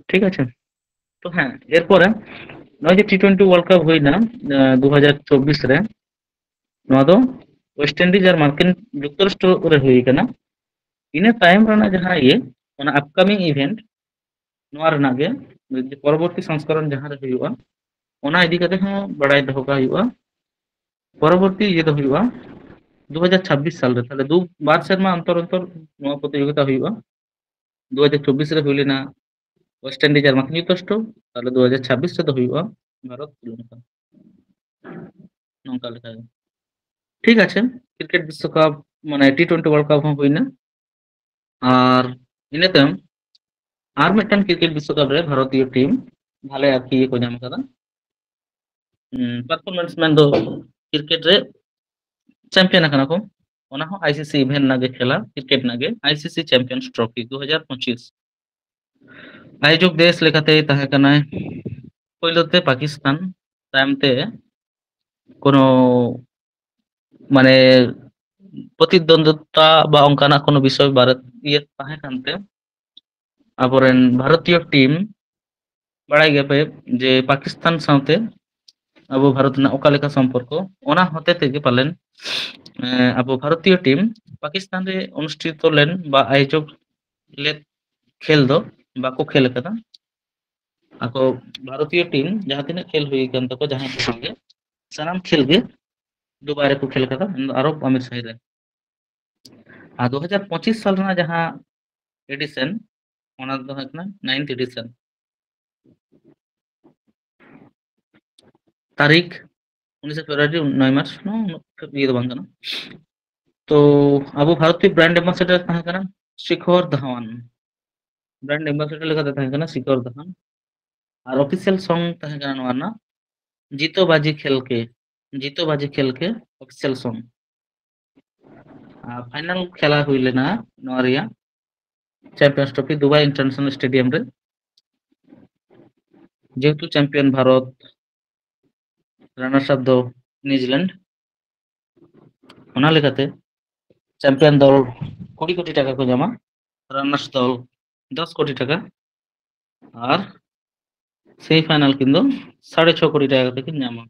ᱴᱷᱤᱠ ᱟᱪᱷᱮ? ᱛᱚ ᱦᱮᱸ, ᱮᱨᱯᱚᱨᱮ ᱱᱚᱜᱼᱚᱭ ᱡᱮ ᱴᱤ ᱴᱩᱭᱮᱱᱴᱤ ᱣᱟᱨᱞᱰ ᱠᱟᱯ ᱦᱩᱭᱱᱟ, ᱟᱸ, ᱫᱩ ᱦᱟᱡᱟᱨ ᱪᱚᱵᱵᱤᱥ ᱨᱮ, ᱱᱚᱣᱟ ᱫᱚ ᱳᱭᱮᱥᱴ ᱤᱱᱰᱤᱡᱽ ᱟᱨ ᱢᱟᱨᱠᱤᱱ ᱡᱩᱠᱛᱚᱨᱟᱥᱴᱨᱚ ᱨᱮ ᱦᱩᱭ ᱠᱟᱱᱟ᱾ ᱤᱱᱟᱹ ᱛᱟᱭᱚᱢ ᱨᱮᱱᱟᱜ ᱡᱟᱦᱟᱸ ᱤᱭᱟᱹ, ᱚᱱᱟ ᱟᱯᱠᱟᱢᱤᱝ ᱤᱵᱷᱮᱱᱴ, ᱱᱚᱣᱟ ᱨᱮᱱᱟᱜ ᱜᱮ ᱯᱚᱨᱚᱵᱚᱨᱛᱤ ᱥᱚᱝᱥᱠᱚᱨᱚᱱ ᱡᱟᱦᱟᱸ ᱨᱮ ᱦᱩᱭᱩᱜᱼᱟ, ᱚᱱᱟ ᱤᱫᱤ ᱠᱟᱛᱮ ᱦᱚᱸ ᱵᱟᱲᱟᱭ ᱫᱚᱦᱚ ᱠᱟᱜ ᱦᱩᱭᱩᱜᱼᱟ᱾ ᱯᱚᱨᱚᱵᱚᱨᱛᱤ ᱤᱭᱟᱹ ᱫᱚ ᱦᱩᱭᱩᱜᱼᱟ ᱫᱩ ᱦᱟᱡᱟᱨ ᱪᱷᱟᱵᱵᱤᱥ ᱥᱟᱞ ᱨᱮ, ᱛᱟᱦᱞᱮ ᱫᱩ, ᱵᱟᱨ ᱥᱮᱨᱢᱟ ᱚᱱᱛᱚᱨ ᱚᱱᱛᱚᱨ ᱱᱚᱣᱟ ᱯᱨᱚᱛᱤᱡᱳᱜᱤᱛᱟ ᱦᱩᱭᱩᱜᱼᱟ᱾ ᱫᱩ ᱦᱟᱡᱟᱨ ᱪᱚᱵᱵᱤᱥ ᱨᱮ ᱦᱩᱭ ᱞᱮᱱᱟ ᱳᱭᱮᱥᱴ ᱤᱱᱰᱤᱡᱽ ᱟᱨ ᱢᱟᱨᱠᱤᱱ ᱡᱩᱠᱛᱚᱨᱟᱥᱴᱨᱚ, ᱛᱟᱦᱞᱮ ᱫᱩ ᱦᱟᱡᱟᱨ ᱪᱷᱟᱵᱵᱤᱥ ᱨᱮᱫᱚ ᱦᱩᱭᱩᱜᱼᱟ ᱵᱷᱟᱨᱚᱛ ᱥᱨᱤᱞᱚᱝᱠᱟ᱾ ᱱᱚᱝᱠᱟ ᱞᱮᱠᱟ ᱜᱮ᱾ ᱴᱷᱤᱠ ᱟᱪᱷᱮ, ᱠᱨᱤᱠᱮᱴ ᱵᱤᱥᱥᱚᱠᱟᱯ, ᱢᱟᱱᱮ ᱴᱤ ᱴᱳᱭᱮᱱᱴᱤ ᱣᱟᱨᱞᱰ ᱠᱟᱯ ᱦᱚᱸ ᱦᱩᱭᱱᱟ᱾ ᱟᱨ ᱤᱱᱟᱹ ᱛᱟᱭᱚᱢ ᱟᱨ ᱢᱤᱫᱴᱟᱝ ᱠᱨᱤᱠᱮᱴ ᱵᱤᱥᱥᱚᱠᱟᱯ ᱨᱮ ᱵᱷᱟᱨᱚᱛᱤᱭᱚ ᱴᱤᱢ ᱵᱷᱟᱞᱮ ᱟᱨᱠᱤ ᱤᱭᱟᱹ ᱠᱚ ᱧᱟᱢ ᱟᱠᱟᱫᱟ᱾ ᱯᱟᱨᱯᱷᱚᱨᱢᱮᱱᱥ ᱢᱮᱱᱫᱚ ᱠᱨᱤᱠᱮᱴ ᱨᱮ ᱪᱟᱢᱯᱤᱭᱟᱱ ᱟᱠᱟᱱᱟ ᱠᱚ, ᱚᱱᱟ ᱦᱚᱸ ᱟᱭᱥᱤᱥᱤ ᱤᱵᱷᱮᱱᱴ ᱨᱮᱱᱟᱜ ᱜᱮ ᱠᱷᱮᱞᱟ, ᱠᱨᱤᱠᱮᱴ ᱨᱮᱱᱟᱜ ᱜᱮ, ᱟᱭᱥᱤᱥᱤ ᱪᱟᱢᱯᱤᱭᱟᱱᱥ ᱴᱨᱚᱯᱷᱤ ᱫᱩ ᱦᱟᱡᱟᱨ ᱯᱚᱸᱪᱤᱥ᱾ ᱟᱭᱳᱡᱚᱠ ᱫᱮᱥ ᱞᱮᱠᱟᱛᱮ ᱛᱟᱦᱮᱸ ᱠᱟᱱᱟᱭ ᱯᱳᱭᱞᱳ ᱛᱮ ᱯᱟᱠᱤᱥᱛᱟᱱ, ᱛᱟᱭᱚᱢ ᱛᱮ ᱠᱳᱱᱳ ᱢᱟᱱᱮ ᱯᱨᱚᱛᱤᱫᱽᱣᱚᱱᱫᱤᱛᱟ ᱵᱟ ᱚᱱᱠᱟᱱᱟᱜ ᱠᱳᱱᱳ ᱵᱤᱥᱚᱭ ᱵᱟᱨᱮ ᱤᱭᱟᱹ ᱛᱟᱦᱮᱸ ᱠᱟᱱᱛᱮ ᱟᱵᱚᱨᱮᱱ ᱵᱷᱟᱨᱚᱛᱤᱭᱚ ᱴᱤᱢ, ᱵᱟᱲᱟᱭ ᱜᱮᱭᱟᱯᱮ ᱡᱮ ᱯᱟᱠᱤᱥᱛᱟᱱ ᱥᱟᱶᱛᱮ ᱟᱵᱚ ᱵᱷᱟᱨᱚᱛ ᱨᱮᱱᱟᱜ ᱚᱠᱟ ᱞᱮᱠᱟ ᱥᱚᱢᱯᱚᱨᱠᱚ, ᱚᱱᱟ ᱦᱚᱛᱮ ᱛᱮᱜᱮ ᱯᱟᱞᱮᱱ ᱮᱸ, ᱟᱵᱚ ᱵᱷᱟᱨᱚᱛᱤᱭᱚ ᱴᱤᱢ ᱯᱟᱠᱤᱥᱛᱟᱱ ᱨᱮ ᱚᱱᱩᱥᱴᱷᱤᱛᱚ ᱞᱮᱱ ᱵᱟ ᱟᱭᱳᱡᱚᱠ ᱞᱮᱫ ᱠᱷᱮᱞ ᱫᱚ ᱵᱟᱠᱚ ᱠᱷᱮᱞ ᱟᱠᱟᱫᱟ᱾ ᱟᱠᱚ ᱵᱷᱟᱨᱚᱛᱤᱭᱚ ᱴᱤᱢ ᱡᱟᱦᱟᱸ ᱛᱤᱱᱟᱹᱜ ᱠᱷᱮᱞ ᱦᱩᱭ ᱟᱠᱟᱱ ᱛᱟᱠᱚ, ᱡᱟᱦᱟᱸ ᱠᱷᱮᱞ ᱜᱮ, ᱥᱟᱱᱟᱢ ᱠᱷᱮᱞ ᱜᱮ ᱫᱩᱵᱟᱭ ᱨᱮᱠᱚ ᱠᱷᱮᱞ ᱟᱠᱟᱫᱟ, ᱢᱮᱱᱫᱚ ᱟᱨᱚᱵ ᱟᱢᱤᱨ ᱥᱟᱦᱤ ᱨᱮ᱾ ᱟᱨ ᱫᱩ ᱦᱟᱡᱟᱨ ᱯᱚᱸᱪᱤᱥ ᱥᱟᱞ ᱨᱮᱱᱟᱜ ᱡᱟᱦᱟᱸ ᱮᱰᱤᱥᱚᱱ, ᱚᱱᱟ ᱫᱚ ᱦᱩᱭᱩᱜ ᱠᱟᱱᱟ ᱱᱟᱭᱤᱱᱛᱷ ᱮᱰᱤᱥᱚᱱ᱾ ᱛᱟᱹᱨᱤᱠᱷ ᱩᱱᱤᱥᱮ ᱯᱷᱮᱵᱽᱨᱩᱣᱟᱨᱤ, ᱱᱚᱭ ᱢᱟᱨᱪ, ᱱᱚᱣᱟ ᱩᱱᱟᱹᱜ ᱤᱭᱟᱹ ᱫᱚ ᱵᱟᱝ ᱠᱟᱱᱟ᱾ ᱛᱚ ᱟᱵᱚ ᱵᱷᱟᱨᱚᱛᱤᱭᱚ ᱵᱨᱟᱱᱰ ᱮᱢᱵᱟᱥᱮᱰᱟᱨ ᱛᱟᱦᱮᱸ ᱠᱟᱱᱟ ᱥᱤᱠᱷᱚᱨ ᱫᱷᱟᱣᱟᱱ᱾ ᱵᱨᱟᱱᱰ ᱮᱢᱵᱟᱥᱮᱰᱟᱨ ᱞᱮᱠᱟᱛᱮ ᱛᱟᱦᱮᱸ ᱠᱟᱱᱟ ᱥᱤᱠᱷᱚᱨ ᱫᱷᱟᱣᱟᱱ᱾ ᱟᱨ ᱚᱯᱷᱤᱥᱤᱭᱟᱞ ᱥᱚᱝ ᱛᱟᱦᱮᱸ ᱠᱟᱱᱟ ᱱᱚᱣᱟ ᱨᱮᱱᱟᱜ ᱡᱤᱛᱚ ᱵᱟᱡᱤ ᱠᱷᱮᱞ ᱠᱮ, ᱡᱤᱛᱚ ᱵᱟᱡᱤ ᱠᱷᱮᱞ ᱠᱮ ᱚᱯᱷᱤᱥᱤᱭᱟᱞ ᱥᱚᱝ᱾ ᱟᱨ ᱯᱷᱟᱭᱱᱟᱞ ᱠᱷᱮᱞᱟ ᱦᱩᱭ ᱞᱮᱱᱟ ᱱᱚᱣᱟ ᱨᱮᱭᱟᱜ champions trophy Dubai international stadium ᱨᱮ᱾ ᱡᱮᱦᱮᱛᱩ ᱪᱟᱢᱯᱤᱭᱟᱱ ᱵᱷᱟᱨᱚᱛ, ᱨᱟᱱᱟᱨᱥ ᱟᱯ ᱫᱚ ᱱᱤᱭᱩᱡᱤᱞᱮᱱᱰ, ᱚᱱᱟ ᱞᱮᱠᱟᱛᱮ ᱪᱟᱢᱯᱤᱭᱟᱱ ᱫᱚᱞ ᱠᱩᱲᱤ ᱠᱳᱴᱤ ᱴᱟᱠᱟ ᱠᱚ ᱧᱟᱢᱟ, ᱨᱟᱱᱟᱨᱥ ᱫᱚᱞ ᱫᱚᱥ ᱠᱳᱴᱤ ᱴᱟᱠᱟ, ᱟᱨ ᱥᱮᱢᱤᱯᱷᱟᱭᱱᱟᱞ ᱠᱤᱱ ᱫᱚ ᱥᱟᱲᱮ ᱪᱷᱚ ᱠᱳᱴᱤ ᱴᱟᱠᱟ ᱠᱟᱛᱮ ᱠᱤᱱ ᱧᱟᱢᱟ᱾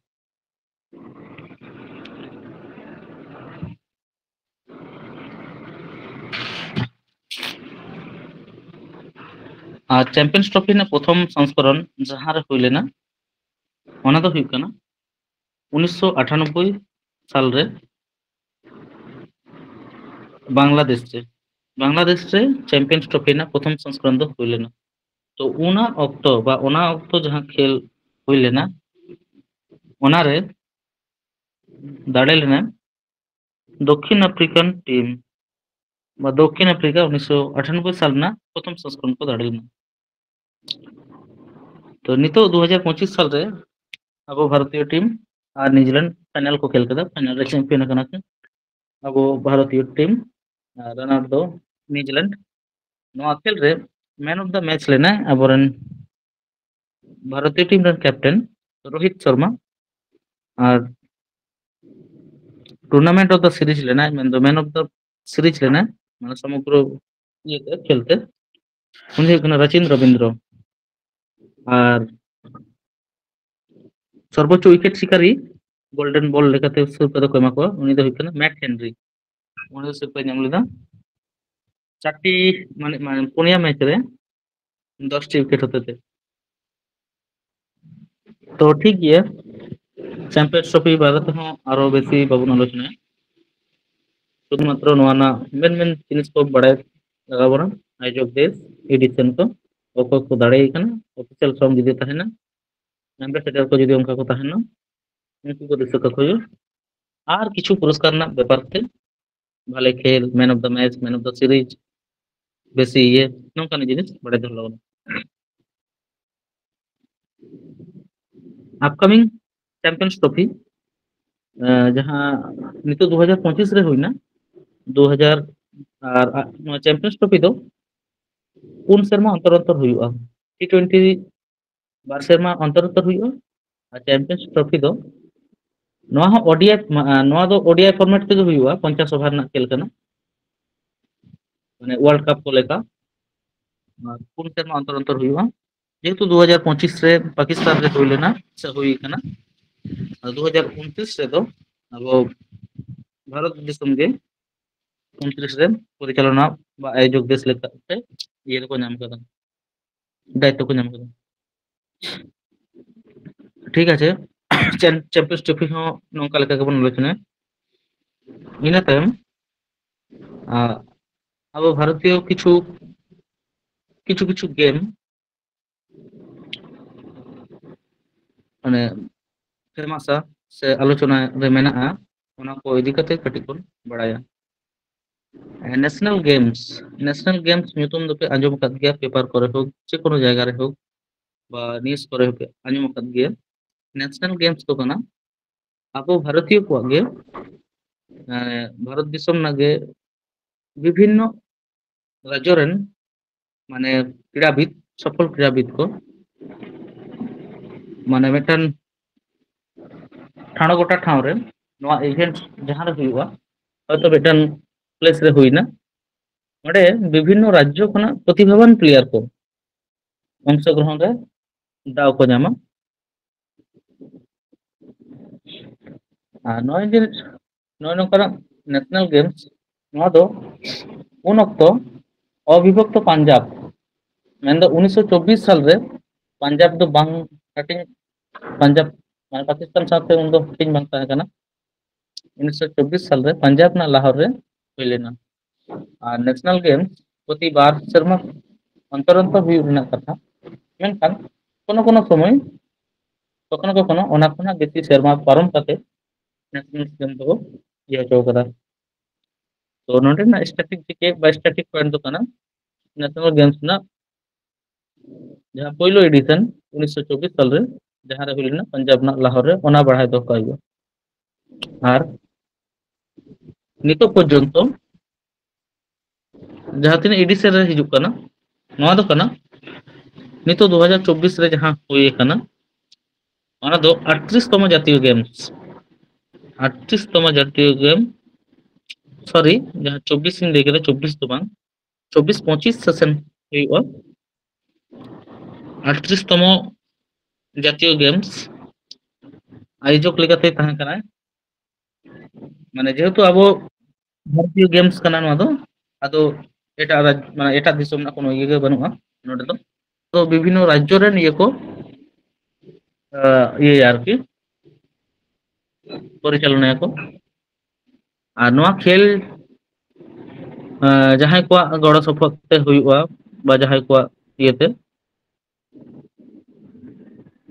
ᱟᱨ ᱪᱟᱢᱯᱤᱭᱟᱱᱥ ᱴᱨᱚᱯᱷᱤ ᱨᱮᱱᱟᱜ ᱯᱨᱚᱛᱷᱚᱢ ᱥᱚᱝᱥᱠᱚᱨᱚᱱ ᱡᱟᱦᱟᱸ ᱨᱮ ᱦᱩᱭ ᱞᱮᱱᱟ, ᱚᱱᱟ ᱫᱚ ᱦᱩᱭᱩᱜ ᱠᱟᱱᱟ ᱩᱱᱤᱥᱥᱚ ᱟᱴᱷᱟᱱᱚᱵᱵᱳᱭ ᱥᱟᱞ ᱨᱮ ᱵᱟᱝᱞᱟᱫᱮᱥ ᱨᱮ, ᱵᱟᱝᱞᱟᱫᱮᱥ ᱨᱮ ᱪᱟᱢᱯᱤᱭᱟᱱᱥ ᱴᱨᱚᱯᱷᱤ ᱨᱮᱱᱟᱜ ᱯᱨᱚᱛᱷᱚᱢ ᱥᱚᱝᱥᱠᱚᱨᱚᱱ ᱫᱚ ᱦᱩᱭ ᱞᱮᱱᱟ᱾ ᱛᱚ ᱚᱱᱟ ᱚᱠᱛᱚ ᱵᱟ ᱚᱱᱟ ᱚᱠᱛᱚ ᱡᱟᱦᱟᱸ ᱠᱷᱮᱞ ᱦᱩᱭ ᱞᱮᱱᱟ, ᱚᱱᱟᱨᱮ ᱫᱟᱲᱮ ᱞᱮᱱᱟ ᱫᱚᱠᱠᱷᱤᱱ ᱟᱯᱷᱨᱤᱠᱟᱱ ᱴᱤᱢ ᱵᱟ ᱫᱚᱠᱠᱷᱤᱱ ᱟᱯᱷᱨᱤᱠᱟ ᱩᱱᱤᱥᱥᱚ ᱟᱴᱷᱟᱱᱚᱵᱵᱳᱭ ᱥᱟᱞ ᱨᱮᱱᱟᱜ ᱯᱨᱚᱛᱷᱚᱢ ᱥᱚᱝᱥᱠᱚᱨᱚᱱ ᱠᱚ ᱫᱟᱲᱮ ᱞᱮᱱᱟ᱾ ᱛᱚ ᱱᱤᱛᱚᱜ ᱫᱩ ᱦᱟᱡᱟᱨ ᱯᱚᱸᱪᱤᱥ ᱥᱟᱞ ᱨᱮ ᱟᱵᱚ ᱵᱷᱟᱨᱚᱛᱤᱭᱚ ᱴᱤᱢ ᱟᱨ ᱱᱤᱭᱩᱡᱤᱞᱮᱱᱰ ᱯᱷᱟᱭᱱᱟᱞ ᱠᱚ ᱠᱷᱮᱞ ᱠᱮᱫᱟ, ᱯᱷᱟᱭᱱᱟᱞ ᱨᱮ ᱪᱮᱢᱯᱤᱭᱚᱱ ᱟᱠᱟᱱᱟ ᱠᱤᱱ ᱟᱵᱚ ᱵᱷᱟᱨᱚᱛᱤᱭᱚ ᱴᱤᱢ, ᱨᱟᱱᱟᱨ ᱫᱚ ᱱᱤᱭᱩᱡᱤᱞᱮᱱᱰ᱾ ᱱᱚᱣᱟ ᱠᱷᱮᱞ ᱨᱮ ᱢᱮᱱ ᱚᱯᱷ ᱫᱟ ᱢᱮᱪ ᱞᱮᱱᱟᱭ ᱟᱵᱚᱨᱮᱱ ᱵᱷᱟᱨᱚᱛᱤᱭᱚ ᱴᱤᱢ ᱨᱮᱱ ᱠᱮᱯᱴᱮᱱ ᱨᱳᱦᱤᱛ ᱥᱚᱨᱢᱟ, ᱟᱨ ᱴᱩᱨᱱᱟᱢᱮᱱᱴ ᱚᱯᱷ ᱫᱟ ᱥᱤᱨᱤᱡᱽ ᱞᱮᱱᱟᱭ, ᱢᱮᱱᱫᱚ ᱢᱮᱱ ᱚᱯᱷ ᱫᱟ ᱥᱤᱨᱤᱡᱽ ᱞᱮᱱᱟᱭ, ᱢᱟᱱᱮ ᱥᱚᱢᱚᱜᱨᱚ ᱤᱭᱟᱹᱛᱮ ᱠᱷᱮᱞ ᱛᱮ, ᱩᱱᱤ ᱦᱩᱭᱩᱜ ᱠᱟᱱᱟ ᱨᱟᱪᱤᱱ ᱨᱚᱵᱤᱱᱫᱨᱚ᱾ ᱟᱨ ᱥᱚᱨᱵᱳᱪᱪᱚ ᱩᱭᱠᱮᱴ ᱥᱤᱠᱟᱨᱤ ᱜᱳᱞᱰᱮᱱ ᱵᱚᱞ ᱞᱮᱠᱟᱛᱮ ᱥᱤᱨᱯᱟᱹ ᱫᱚᱠᱚ ᱮᱢᱟ ᱠᱚᱣᱟ, ᱩᱱᱤ ᱫᱚ ᱦᱩᱭᱩᱜ ᱠᱟᱱᱟ ᱢᱮᱴ ᱦᱮᱱᱨᱤ᱾ ᱩᱱᱤ ᱫᱚ ᱥᱤᱨᱯᱟᱹᱭ ᱧᱟᱢ ᱞᱮᱫᱟ ᱪᱟᱨᱴᱤ, ᱢᱟᱱᱮ, ᱢᱟᱱᱮ ᱯᱩᱱᱭᱟ ᱢᱮᱪ ᱨᱮ ᱫᱚᱥᱴᱤ ᱩᱭᱠᱮᱴ ᱦᱚᱛᱮᱛᱮ᱾ ᱛᱚ ᱴᱷᱤᱠ ᱜᱮᱭᱟ, ᱪᱟᱢᱯᱤᱭᱟᱱᱥ ᱴᱨᱚᱯᱷᱤ ᱵᱟᱨᱮ ᱛᱮᱦᱚᱸ ᱟᱨᱚ ᱵᱮᱥᱤ ᱵᱟᱵᱚᱱ ᱟᱞᱳᱪᱚᱱᱟᱭᱟ᱾ ᱥᱩᱫᱷᱩ ᱢᱟᱛᱨᱚ ᱱᱚᱣᱟ ᱨᱮᱱᱟᱜ ᱢᱮᱱ ᱢᱮᱱ ᱡᱤᱱᱤᱥ ᱠᱚ ᱵᱟᱲᱟᱭ ᱞᱟᱜᱟᱣ ᱵᱚᱱᱟ᱾ ᱟᱭᱳᱡᱚᱠ ᱫᱮᱥ, ᱮᱰᱤᱥᱚᱱ ᱠᱚ, ᱚᱠᱚᱭ ᱠᱚ ᱫᱟᱲᱮᱭᱟᱜ ᱠᱟᱱᱟ, ᱚᱯᱷᱤᱥᱤᱭᱟᱞ ᱥᱚᱝ ᱡᱩᱫᱤ ᱛᱟᱦᱮᱱᱟ, ᱮᱢᱵᱮᱥᱮᱰᱟᱨ ᱠᱚ ᱡᱩᱫᱤ ᱚᱱᱠᱟ ᱠᱚ ᱛᱟᱦᱮᱱᱟ, ᱩᱱᱠᱩ ᱠᱚ ᱫᱤᱥᱟᱹ ᱠᱟᱠᱚ ᱦᱩᱭᱩᱜᱼᱟ᱾ ᱟᱨ ᱠᱤᱪᱷᱩ ᱯᱩᱨᱚᱥᱠᱟᱨ ᱨᱮᱱᱟᱜ ᱵᱮᱯᱟᱨ ᱛᱮ, ᱵᱷᱟᱞᱮ ᱠᱷᱮᱞ, ᱢᱮᱱ of the match, main of the series, ᱵᱮᱥᱤ ᱤᱭᱟᱹ, ᱱᱚᱝᱠᱟᱱᱟᱜ ᱡᱤᱱᱤᱥ ᱵᱟᱲᱟᱭ ᱫᱚᱦᱚ ᱞᱟᱜᱟᱣ᱾ ᱟᱯᱠᱟᱢᱤᱝ ᱪᱟᱢᱯᱤᱭᱟᱱᱥ ᱴᱨᱚᱯᱷᱤ, ᱡᱟᱦᱟᱸ ᱱᱤᱛᱚᱜ ᱫᱩ ᱦᱟᱡᱟᱨ ᱯᱚᱸᱪᱤᱥ ᱨᱮ ᱦᱩᱭᱱᱟ, ᱫᱩ ᱦᱟᱡᱟᱨ, ᱟᱨ ᱱᱚᱣᱟ ᱪᱟᱢᱯᱤᱭᱟᱱᱥ ᱴᱨᱚᱯᱷᱤ ᱫᱚ ᱯᱩᱱ ᱥᱮᱨᱢᱟ ᱚᱱᱛᱚᱨ ᱚᱱᱛᱚᱨ ᱦᱩᱭᱩᱜᱼᱟ᱾ ᱴᱤ ᱴᱩᱭᱮᱱᱴᱤ ᱵᱟᱨ ᱥᱮᱨᱢᱟ ᱚᱱᱛᱚᱨ ᱚᱱᱛᱚᱨ ᱦᱩᱭᱩᱜᱼᱟ, ᱟᱨ ᱪᱟᱢᱯᱤᱭᱟᱱᱥ ᱴᱨᱚᱯᱷᱤ ᱫᱚ ᱱᱚᱣᱟ ᱦᱚᱸ ᱳᱰᱤᱟᱭ, ᱱᱚᱣᱟ ᱫᱚ ᱳᱰᱤᱟᱭ ᱯᱷᱚᱨᱢᱮᱴ ᱛᱮᱜᱮ ᱦᱩᱭᱩᱜᱼᱟ, ᱯᱚᱧᱪᱟᱥ ᱳᱵᱷᱟᱨ ᱨᱮᱱᱟᱜ ᱠᱷᱮᱞ ᱠᱟᱱᱟ, ᱢᱟᱱᱮ ᱳᱣᱟᱨᱞᱰ ᱠᱟᱯ ᱠᱚ ᱞᱮᱠᱟ᱾ ᱟᱨ ᱯᱩᱱ ᱥᱮᱨᱢᱟ ᱚᱱᱛᱚᱨ ᱚᱱᱛᱚᱨ ᱦᱩᱭᱩᱜᱼᱟ᱾ ᱡᱮᱦᱮᱛᱩ ᱫᱩ ᱦᱟᱡᱟᱨ ᱯᱚᱸᱪᱤᱥ ᱨᱮ ᱯᱟᱠᱤᱥᱛᱟᱱ ᱨᱮ ᱦᱩᱭ ᱞᱮᱱᱟ, ᱥᱮ ᱦᱩᱭ ᱠᱟᱱᱟ, ᱟᱨ ᱫᱩ ᱦᱟᱡᱟᱨ ᱩᱱᱛᱨᱤᱥ ᱨᱮᱫᱚ ᱟᱵᱚ ᱵᱷᱟᱨᱚᱛ ᱫᱤᱥᱚᱢ ᱜᱮ ᱩᱱᱛᱨᱤᱥ ᱨᱮ ᱯᱚᱨᱤᱪᱟᱞᱚᱱᱟ ᱵᱟ ᱟᱭᱳᱡᱚᱠ ᱫᱮᱥ ᱞᱮᱠᱟᱛᱮ ᱤᱭᱟᱹ ᱫᱚᱠᱚ ᱧᱟᱢ ᱠᱟᱫᱟ, ᱫᱟᱭᱤᱛᱛᱚ ᱠᱚ ᱧᱟᱢ ᱠᱟᱫᱟ᱾ ᱴᱷᱤᱠ ᱟᱪᱷᱮ, ᱪᱟᱢ-, ᱪᱟᱢᱯᱤᱭᱟᱱᱥ ᱴᱨᱚᱯᱷᱤ ᱦᱚᱸ ᱱᱚᱝᱠᱟ ᱞᱮᱠᱟ ᱜᱮᱵᱚᱱ ᱟᱞᱳᱪᱚᱱᱟᱭᱟ᱾ ᱤᱱᱟᱹ ᱛᱟᱭᱚᱢ, ᱟ, ᱟᱵᱚ ᱵᱷᱟᱨᱚᱛᱤᱭᱚ ᱠᱤᱪᱷᱩ, ᱠᱤᱪᱷᱩ ᱠᱤᱪᱷᱩ ᱜᱮᱢ, ᱢᱟᱱᱮ, ᱯᱷᱮᱢᱟᱥᱟ ᱥᱮ ᱟᱞᱳᱪᱚᱱᱟ ᱨᱮ ᱢᱮᱱᱟᱜᱼᱟ, ᱚᱱᱟ ᱠᱚ ᱤᱫᱤ ᱠᱟᱛᱮ ᱠᱟᱹᱴᱤᱡ ᱵᱚᱱ ᱵᱟᱲᱟᱭᱟ᱾ ᱱᱮᱥᱱᱟᱞ ᱜᱮᱢᱥ, ᱱᱮᱥᱱᱟᱞ ᱜᱮᱢᱥ ᱧᱩᱛᱩᱢ ᱫᱚᱯᱮ ᱟᱸᱡᱚᱢ ᱟᱠᱟᱫ ᱜᱮᱭᱟ, ᱯᱮᱯᱟᱨ ᱠᱚᱨᱮ ᱦᱳᱠ, ᱡᱮ ᱠᱳᱱᱳ ᱡᱟᱭᱜᱟ ᱨᱮ ᱦᱳᱠ, ᱵᱟ ᱱᱤᱭᱩᱡ ᱠᱚᱨᱮ ᱦᱚᱸᱯᱮ ᱟᱸᱡᱚᱢ ᱟᱠᱟᱫ ᱜᱮᱭᱟ᱾ ᱱᱮᱥᱱᱟᱞ ᱜᱮᱢᱥ ᱫᱚ ᱠᱟᱱᱟ ᱟᱵᱚ ᱵᱷᱟᱨᱚᱛᱤᱭᱚ ᱠᱚᱣᱟᱜ ᱜᱮ, ᱮᱸ, ᱵᱷᱟᱨᱚᱛ ᱫᱤᱥᱚᱢ ᱨᱮᱱᱟᱜ ᱜᱮ ᱵᱤᱵᱷᱤᱱᱱᱚ ᱨᱟᱡᱽᱡᱚ ᱨᱮᱱ, ᱢᱟᱱᱮ, ᱠᱨᱤᱲᱟᱵᱤᱫ, ᱥᱚᱯᱷᱚᱞ ᱠᱨᱤᱲᱟᱵᱤᱫ ᱠᱚ, ᱢᱟᱱᱮ, ᱢᱤᱫᱴᱟᱝ ᱴᱷᱟᱲᱚ ᱜᱚᱴᱟ ᱴᱷᱟᱶ ᱨᱮ ᱱᱚᱣᱟ ᱤᱵᱷᱮᱱᱴ ᱡᱟᱦᱟᱸ ᱨᱮ ᱦᱩᱭᱩᱜᱼᱟ, ᱦᱚᱭᱛᱳ ᱢᱤᱫᱴᱟᱝ ᱯᱞᱮᱥ ᱨᱮ ᱦᱩᱭᱱᱟ, ᱚᱸᱰᱮ ᱵᱤᱵᱷᱤᱱᱱᱚ ᱨᱟᱡᱽᱡᱚ ᱠᱷᱚᱱᱟᱜ ᱯᱨᱚᱛᱤᱵᱷᱟᱵᱟᱱ ᱯᱞᱮᱭᱟᱨ ᱠᱚ ᱚᱝᱥᱚᱜᱨᱚᱦᱚᱱ ᱨᱮ ᱫᱟᱣ ᱠᱚ ᱧᱟᱢᱟ᱾ ᱟᱨ ᱱᱚᱜᱼᱚᱭ ᱡᱮ ᱱᱚᱜᱼᱚᱭ ᱱᱚᱝᱠᱟᱱᱟᱜ ᱱᱮᱥᱱᱟᱞ ᱜᱮᱢᱥ, ᱱᱚᱣᱟ ᱫᱚ ᱩᱱ ᱚᱠᱛᱚ ᱚᱵᱤᱵᱷᱚᱠᱛᱚ ᱯᱟᱧᱡᱟᱵᱽ, ᱢᱮᱱᱫᱚ ᱩᱱᱤᱥᱥᱚ ᱪᱚᱵᱵᱤᱥ ᱥᱟᱞᱨᱮ ᱯᱟᱧᱡᱟᱵᱽ ᱫᱚ ᱵᱟᱝ ᱦᱟᱹᱴᱤᱧ, ᱯᱟᱧᱡᱟᱵᱽ ᱢᱟᱱᱮ ᱯᱟᱠᱤᱥᱛᱟᱱ ᱥᱟᱶᱛᱮ ᱩᱱᱫᱚ ᱦᱟᱹᱴᱤᱧ ᱵᱟᱝ ᱛᱟᱦᱮᱸ ᱠᱟᱱᱟ᱾ ᱩᱱᱤᱥᱥᱚ ᱪᱚᱵᱵᱤᱥ ᱥᱟᱞᱨᱮ ᱯᱟᱧᱡᱟᱵᱽ ᱨᱮᱱᱟᱜ ᱞᱟᱦᱳᱨ ᱨᱮ ᱦᱩᱭ ᱞᱮᱱᱟ᱾ ᱟᱨ ᱱᱮᱥᱱᱟᱞ ᱜᱮᱢᱥ ᱯᱨᱚᱛᱤ ᱵᱟᱨ ᱥᱮᱨᱢᱟ ᱚᱱᱛᱚᱨ ᱚᱱᱛᱚᱨ ᱦᱩᱭᱩᱜ ᱨᱮᱱᱟᱜ ᱠᱟᱛᱷᱟ, ᱢᱮᱱᱠᱷᱟᱱ ᱠᱳᱱᱳ ᱠᱳᱱᱳ ᱥᱚᱢᱚᱭ, ᱠᱚᱠᱷᱚᱱᱳ ᱠᱚᱠᱷᱚᱱᱳ ᱚᱱᱟ ᱠᱷᱚᱱᱟᱜ ᱵᱮᱥᱤ ᱥᱮᱨᱢᱟ ᱯᱟᱨᱚᱢ ᱠᱟᱛᱮ ᱱᱮᱥᱱᱟᱞ ᱜᱮᱢ ᱫᱚᱠᱚ ᱤᱭᱟᱹ ᱦᱚᱪᱚ ᱠᱟᱫᱟ᱾ ᱛᱚ ᱱᱚᱸᱰᱮᱱᱟᱜ ᱥᱴᱟᱴᱤᱠ ᱛᱷᱮᱠᱮ ᱵᱟ ᱥᱴᱟᱴᱤᱠ ᱯᱚᱭᱮᱱᱴ ᱫᱚ ᱠᱟᱱᱟ ᱱᱮᱥᱱᱟᱞ ᱜᱮᱢᱥ ᱨᱮᱱᱟᱜ ᱡᱟᱦᱟᱸ ᱯᱳᱭᱞᱳ ᱮᱰᱤᱥᱚᱱ ᱩᱱᱤᱥᱥᱚ ᱪᱚᱵᱵᱤᱥ ᱥᱟᱞᱨᱮ ᱡᱟᱦᱟᱸ ᱨᱮ ᱦᱩᱭ ᱞᱮᱱᱟ ᱯᱟᱧᱡᱟᱵᱽ ᱨᱮᱱᱟᱜ ᱞᱟᱦᱳᱨ ᱨᱮ, ᱚᱱᱟ ᱵᱟᱲᱟᱭ ᱫᱚᱦᱚ ᱠᱟᱜ ᱦᱩᱭᱩᱜᱼᱟ᱾ ᱟᱨ ᱱᱤᱛᱚᱜ ᱯᱚᱨᱡᱚᱱᱛᱚ ᱡᱟᱦᱟᱸ ᱛᱤᱱᱟᱹᱜ ᱮᱰᱤᱥᱚᱱ ᱨᱮ ᱦᱤᱡᱩᱜ ᱠᱟᱱᱟ, ᱱᱚᱣᱟ ᱫᱚ ᱠᱟᱱᱟ ᱱᱤᱛᱚᱜ ᱫᱩ ᱦᱟᱡᱟᱨ ᱪᱚᱵᱵᱤᱥ ᱨᱮ ᱡᱟᱦᱟᱸ ᱦᱩᱭ ᱟᱠᱟᱱᱟ, ᱚᱱᱟ ᱫᱚ ᱟᱴᱛᱨᱤᱥ ᱛᱚᱢᱚ ᱡᱟᱛᱤᱭᱚ ᱜᱮᱢᱥ, ᱟᱴᱛᱨᱤᱥ ᱛᱚᱢᱚ ᱡᱟᱛᱤᱭᱚ ᱜᱮᱢ, ᱥᱚᱨᱤ, ᱡᱟᱦᱟᱸ ᱪᱚᱵᱵᱤᱥ ᱤᱧ ᱞᱟᱹᱭ ᱠᱮᱫᱟ, ᱪᱚᱵᱵᱤᱥ ᱫᱚ ᱵᱟᱝ, ᱪᱚᱵᱵᱤᱥ ᱯᱚᱸᱪᱤᱥ ᱥᱮᱥᱚᱱ ᱦᱩᱭᱩᱜᱼᱟ᱾ ᱟᱴᱛᱨᱤᱥ ᱛᱚᱢᱚ ᱡᱟᱛᱤᱭᱚ ᱜᱮᱢᱥ ᱟᱭᱳᱡᱚᱠ ᱞᱮᱠᱟᱛᱮ ᱛᱟᱦᱮᱸ ᱠᱟᱱᱟᱭ, ᱢᱟᱱᱮ, ᱡᱮᱦᱮᱛᱩ ᱟᱵᱚ ᱵᱷᱟᱨᱚᱛᱤᱭᱚ ᱜᱮᱢᱥ ᱠᱟᱱᱟ ᱱᱚᱣᱟ ᱫᱚ, ᱟᱫᱚ ᱮᱴᱟᱜ ᱨᱟᱡᱽ-, ᱢᱟᱱᱮ, ᱮᱴᱟᱜ ᱫᱤᱥᱚᱢ ᱨᱮᱱᱟᱜ ᱠᱳᱱᱳ ᱤᱭᱟᱹ ᱜᱮ ᱵᱟᱹᱱᱩᱜᱼᱟ ᱱᱚᱰᱮ ᱫᱚ᱾ ᱛᱚ ᱵᱤᱵᱷᱤᱱᱱᱚ ᱨᱟᱡᱽᱡᱚ ᱨᱮᱱ ᱤᱭᱟᱹ ᱠᱚ, ᱟᱸ, ᱤᱭᱟᱹᱭᱟ ᱟᱨᱠᱤ, ᱯᱚᱨᱤᱪᱟᱞᱚᱱᱟᱭᱟᱠᱚ᱾ ᱟᱨ ᱱᱚᱣᱟ ᱠᱷᱮᱞ, ᱟᱸ, ᱡᱟᱦᱟᱸᱭ ᱠᱚᱣᱟᱜ ᱜᱚᱲᱚ ᱥᱚᱯᱚᱦᱚᱫ ᱛᱮ ᱦᱩᱭᱩᱜᱼᱟ, ᱵᱟ ᱡᱟᱦᱟᱸᱭ ᱠᱚᱣᱟᱜ ᱤᱭᱟᱹᱛᱮ,